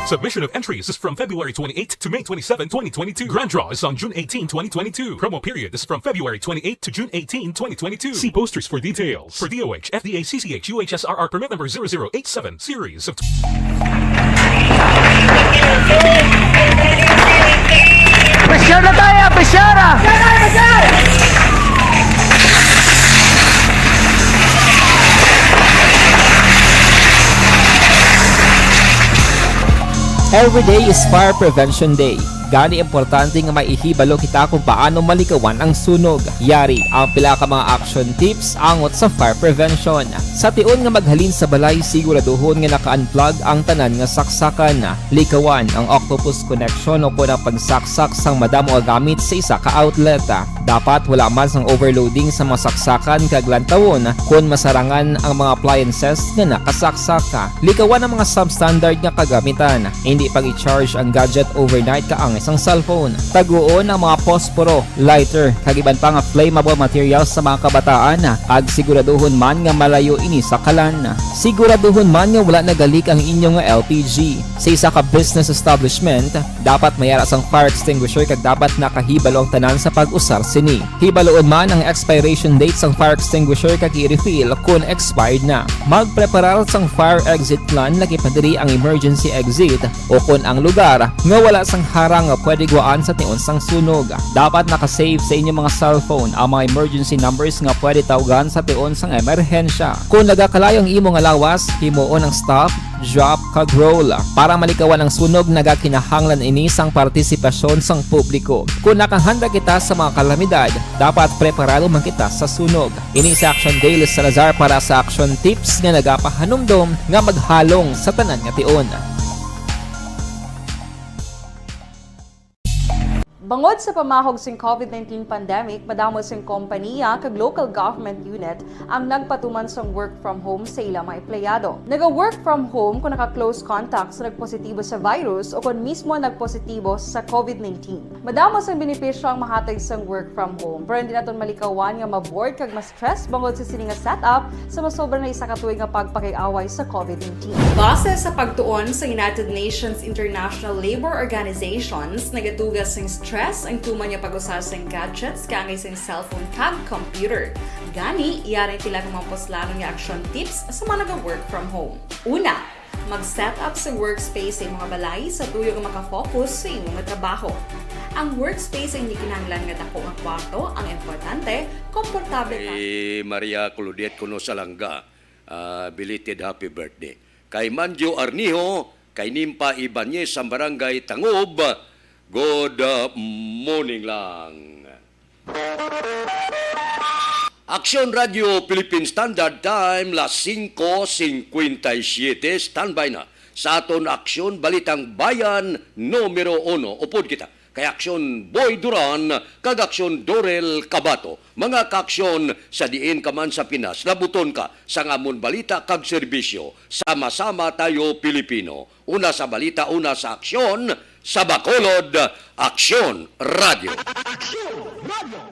Submission of entries is from February twenty-eighth to May twenty-seven, twenty twenty-two. Grand draw is on June eighteen, twenty twenty-two. Promo period is from February twenty-eighth to June eighteen, twenty twenty-two. See posters for details. For D O H, F D A, C C H, U H S R R permit number zero zero eight seven, series of Pressure na tayo! Pressure! Every day is Fire Prevention Day. Gani, importante nga maihibalo kita kung paano malikawan ang sunog. Yari ang pila ka mga action tips angot sa fire prevention. Sa tion nga maghalin sa balay, siguraduhon nga naka-unplug ang tanan nga saksakan. Likawan ang octopus connection o kon ang pagsaksak sang madamo nga gamit sa isa ka outlet. Dapat wala man sang overloading sa mga saksakan kag lantawon kon masarangan ang mga appliances nga nakasaksak. Likawan ang mga substandard nga kagamitan. Hindi pag-i-charge ang gadget overnight kaangay sang cellphone. Taguon ang mga posporo, lighter, kag iban pa nga flammable materials sa mga kabataan, kag siguraduhon man nga malayo ini sa kalan. Siguraduhon man nga wala nagalik ang inyo nga L P G. Sa isa ka business establishment, dapat may ara sang fire extinguisher kag dapat nakahibalo ang tanan sa pag-usar sini. Hibaloon man ang expiration date sang fire extinguisher kag i-refill kon expired na. Magpreparar sang fire exit plan, lakip na diri ang emergency exit o kon ang lugar nga wala sang harang nga pwede guwaan sa tion sang sunog. Dapat naka-save sa inyo mga cellphone ang mga emergency numbers nga pwede tawgan sa tion sang emerhensya. Kon nagakalayo ang imo nga lawas, himuon ang stop, drop, kag roll. Para malikawan ang sunog, nagakinahanglan ini sang partisipasyon sang publiko. Kon nakahanda kita sa mga kalamidad, dapat preparado man kita sa sunog. Ini si Action Dale Salazar para sa Action Tips nga nagapahanumdom nga maghalong sa tanan nga tion. Bangod sa pamahog sing COVID nineteen pandemic, madamo sing kompanya kag local government unit ang nagpatuman sang work from home sa ila mga empleyado. Naga-work from home kung naka-close contact sa nagpositibo sa virus o kon mismo nagpositibo sa COVID nineteen. Madamo sang benepisyo ang mahatag sang work from home, pero hindi naton malikawan nga ma-bored kag ma-stress bangod sa sini nga setup sa masobra na isa ka tuig nga pagpakig-away sa COVID nineteen. Base sa pagtuon sa United Nations International Labor Organizations, nagaduga sing stress ang tuman nga pag-usar sing gadgets kaangay sing cellphone kag computer. Gani, yari ang pila ka mga puslanon nga action tips sa mga naga-work from home. Una, mag-set up sa workspace sa imong balay sa tuyo nga makafocus sa imo nga trabaho. Ang workspace ay hindi kinahanglan nga dako nga kwarto, ang importante, komportable ka. Kay Maria Claudette kuno Salanga, ah, belated happy birthday. Kay Manjo Arnijo, kay Nimpa Ibanez sa Barangay Tangob, good, ah, morning lang. Aksyon Radio Philippine Standard Time, las singko singkwenta y siyete. Standby na sa aton Aksyon Balitang Bayan numero uno. Upod kita kay Aksyon Boy Duran kag Aksyon Dorel Cabato. Mga kaaksyon, sa diin ka man sa Pinas, labuton ka sang amon balita kag serbisyo. Sama-sama tayo, Pilipino. Una sa balita, una sa aksyon, sa Bacolod, Aksyon Radio. Aksyon Radio.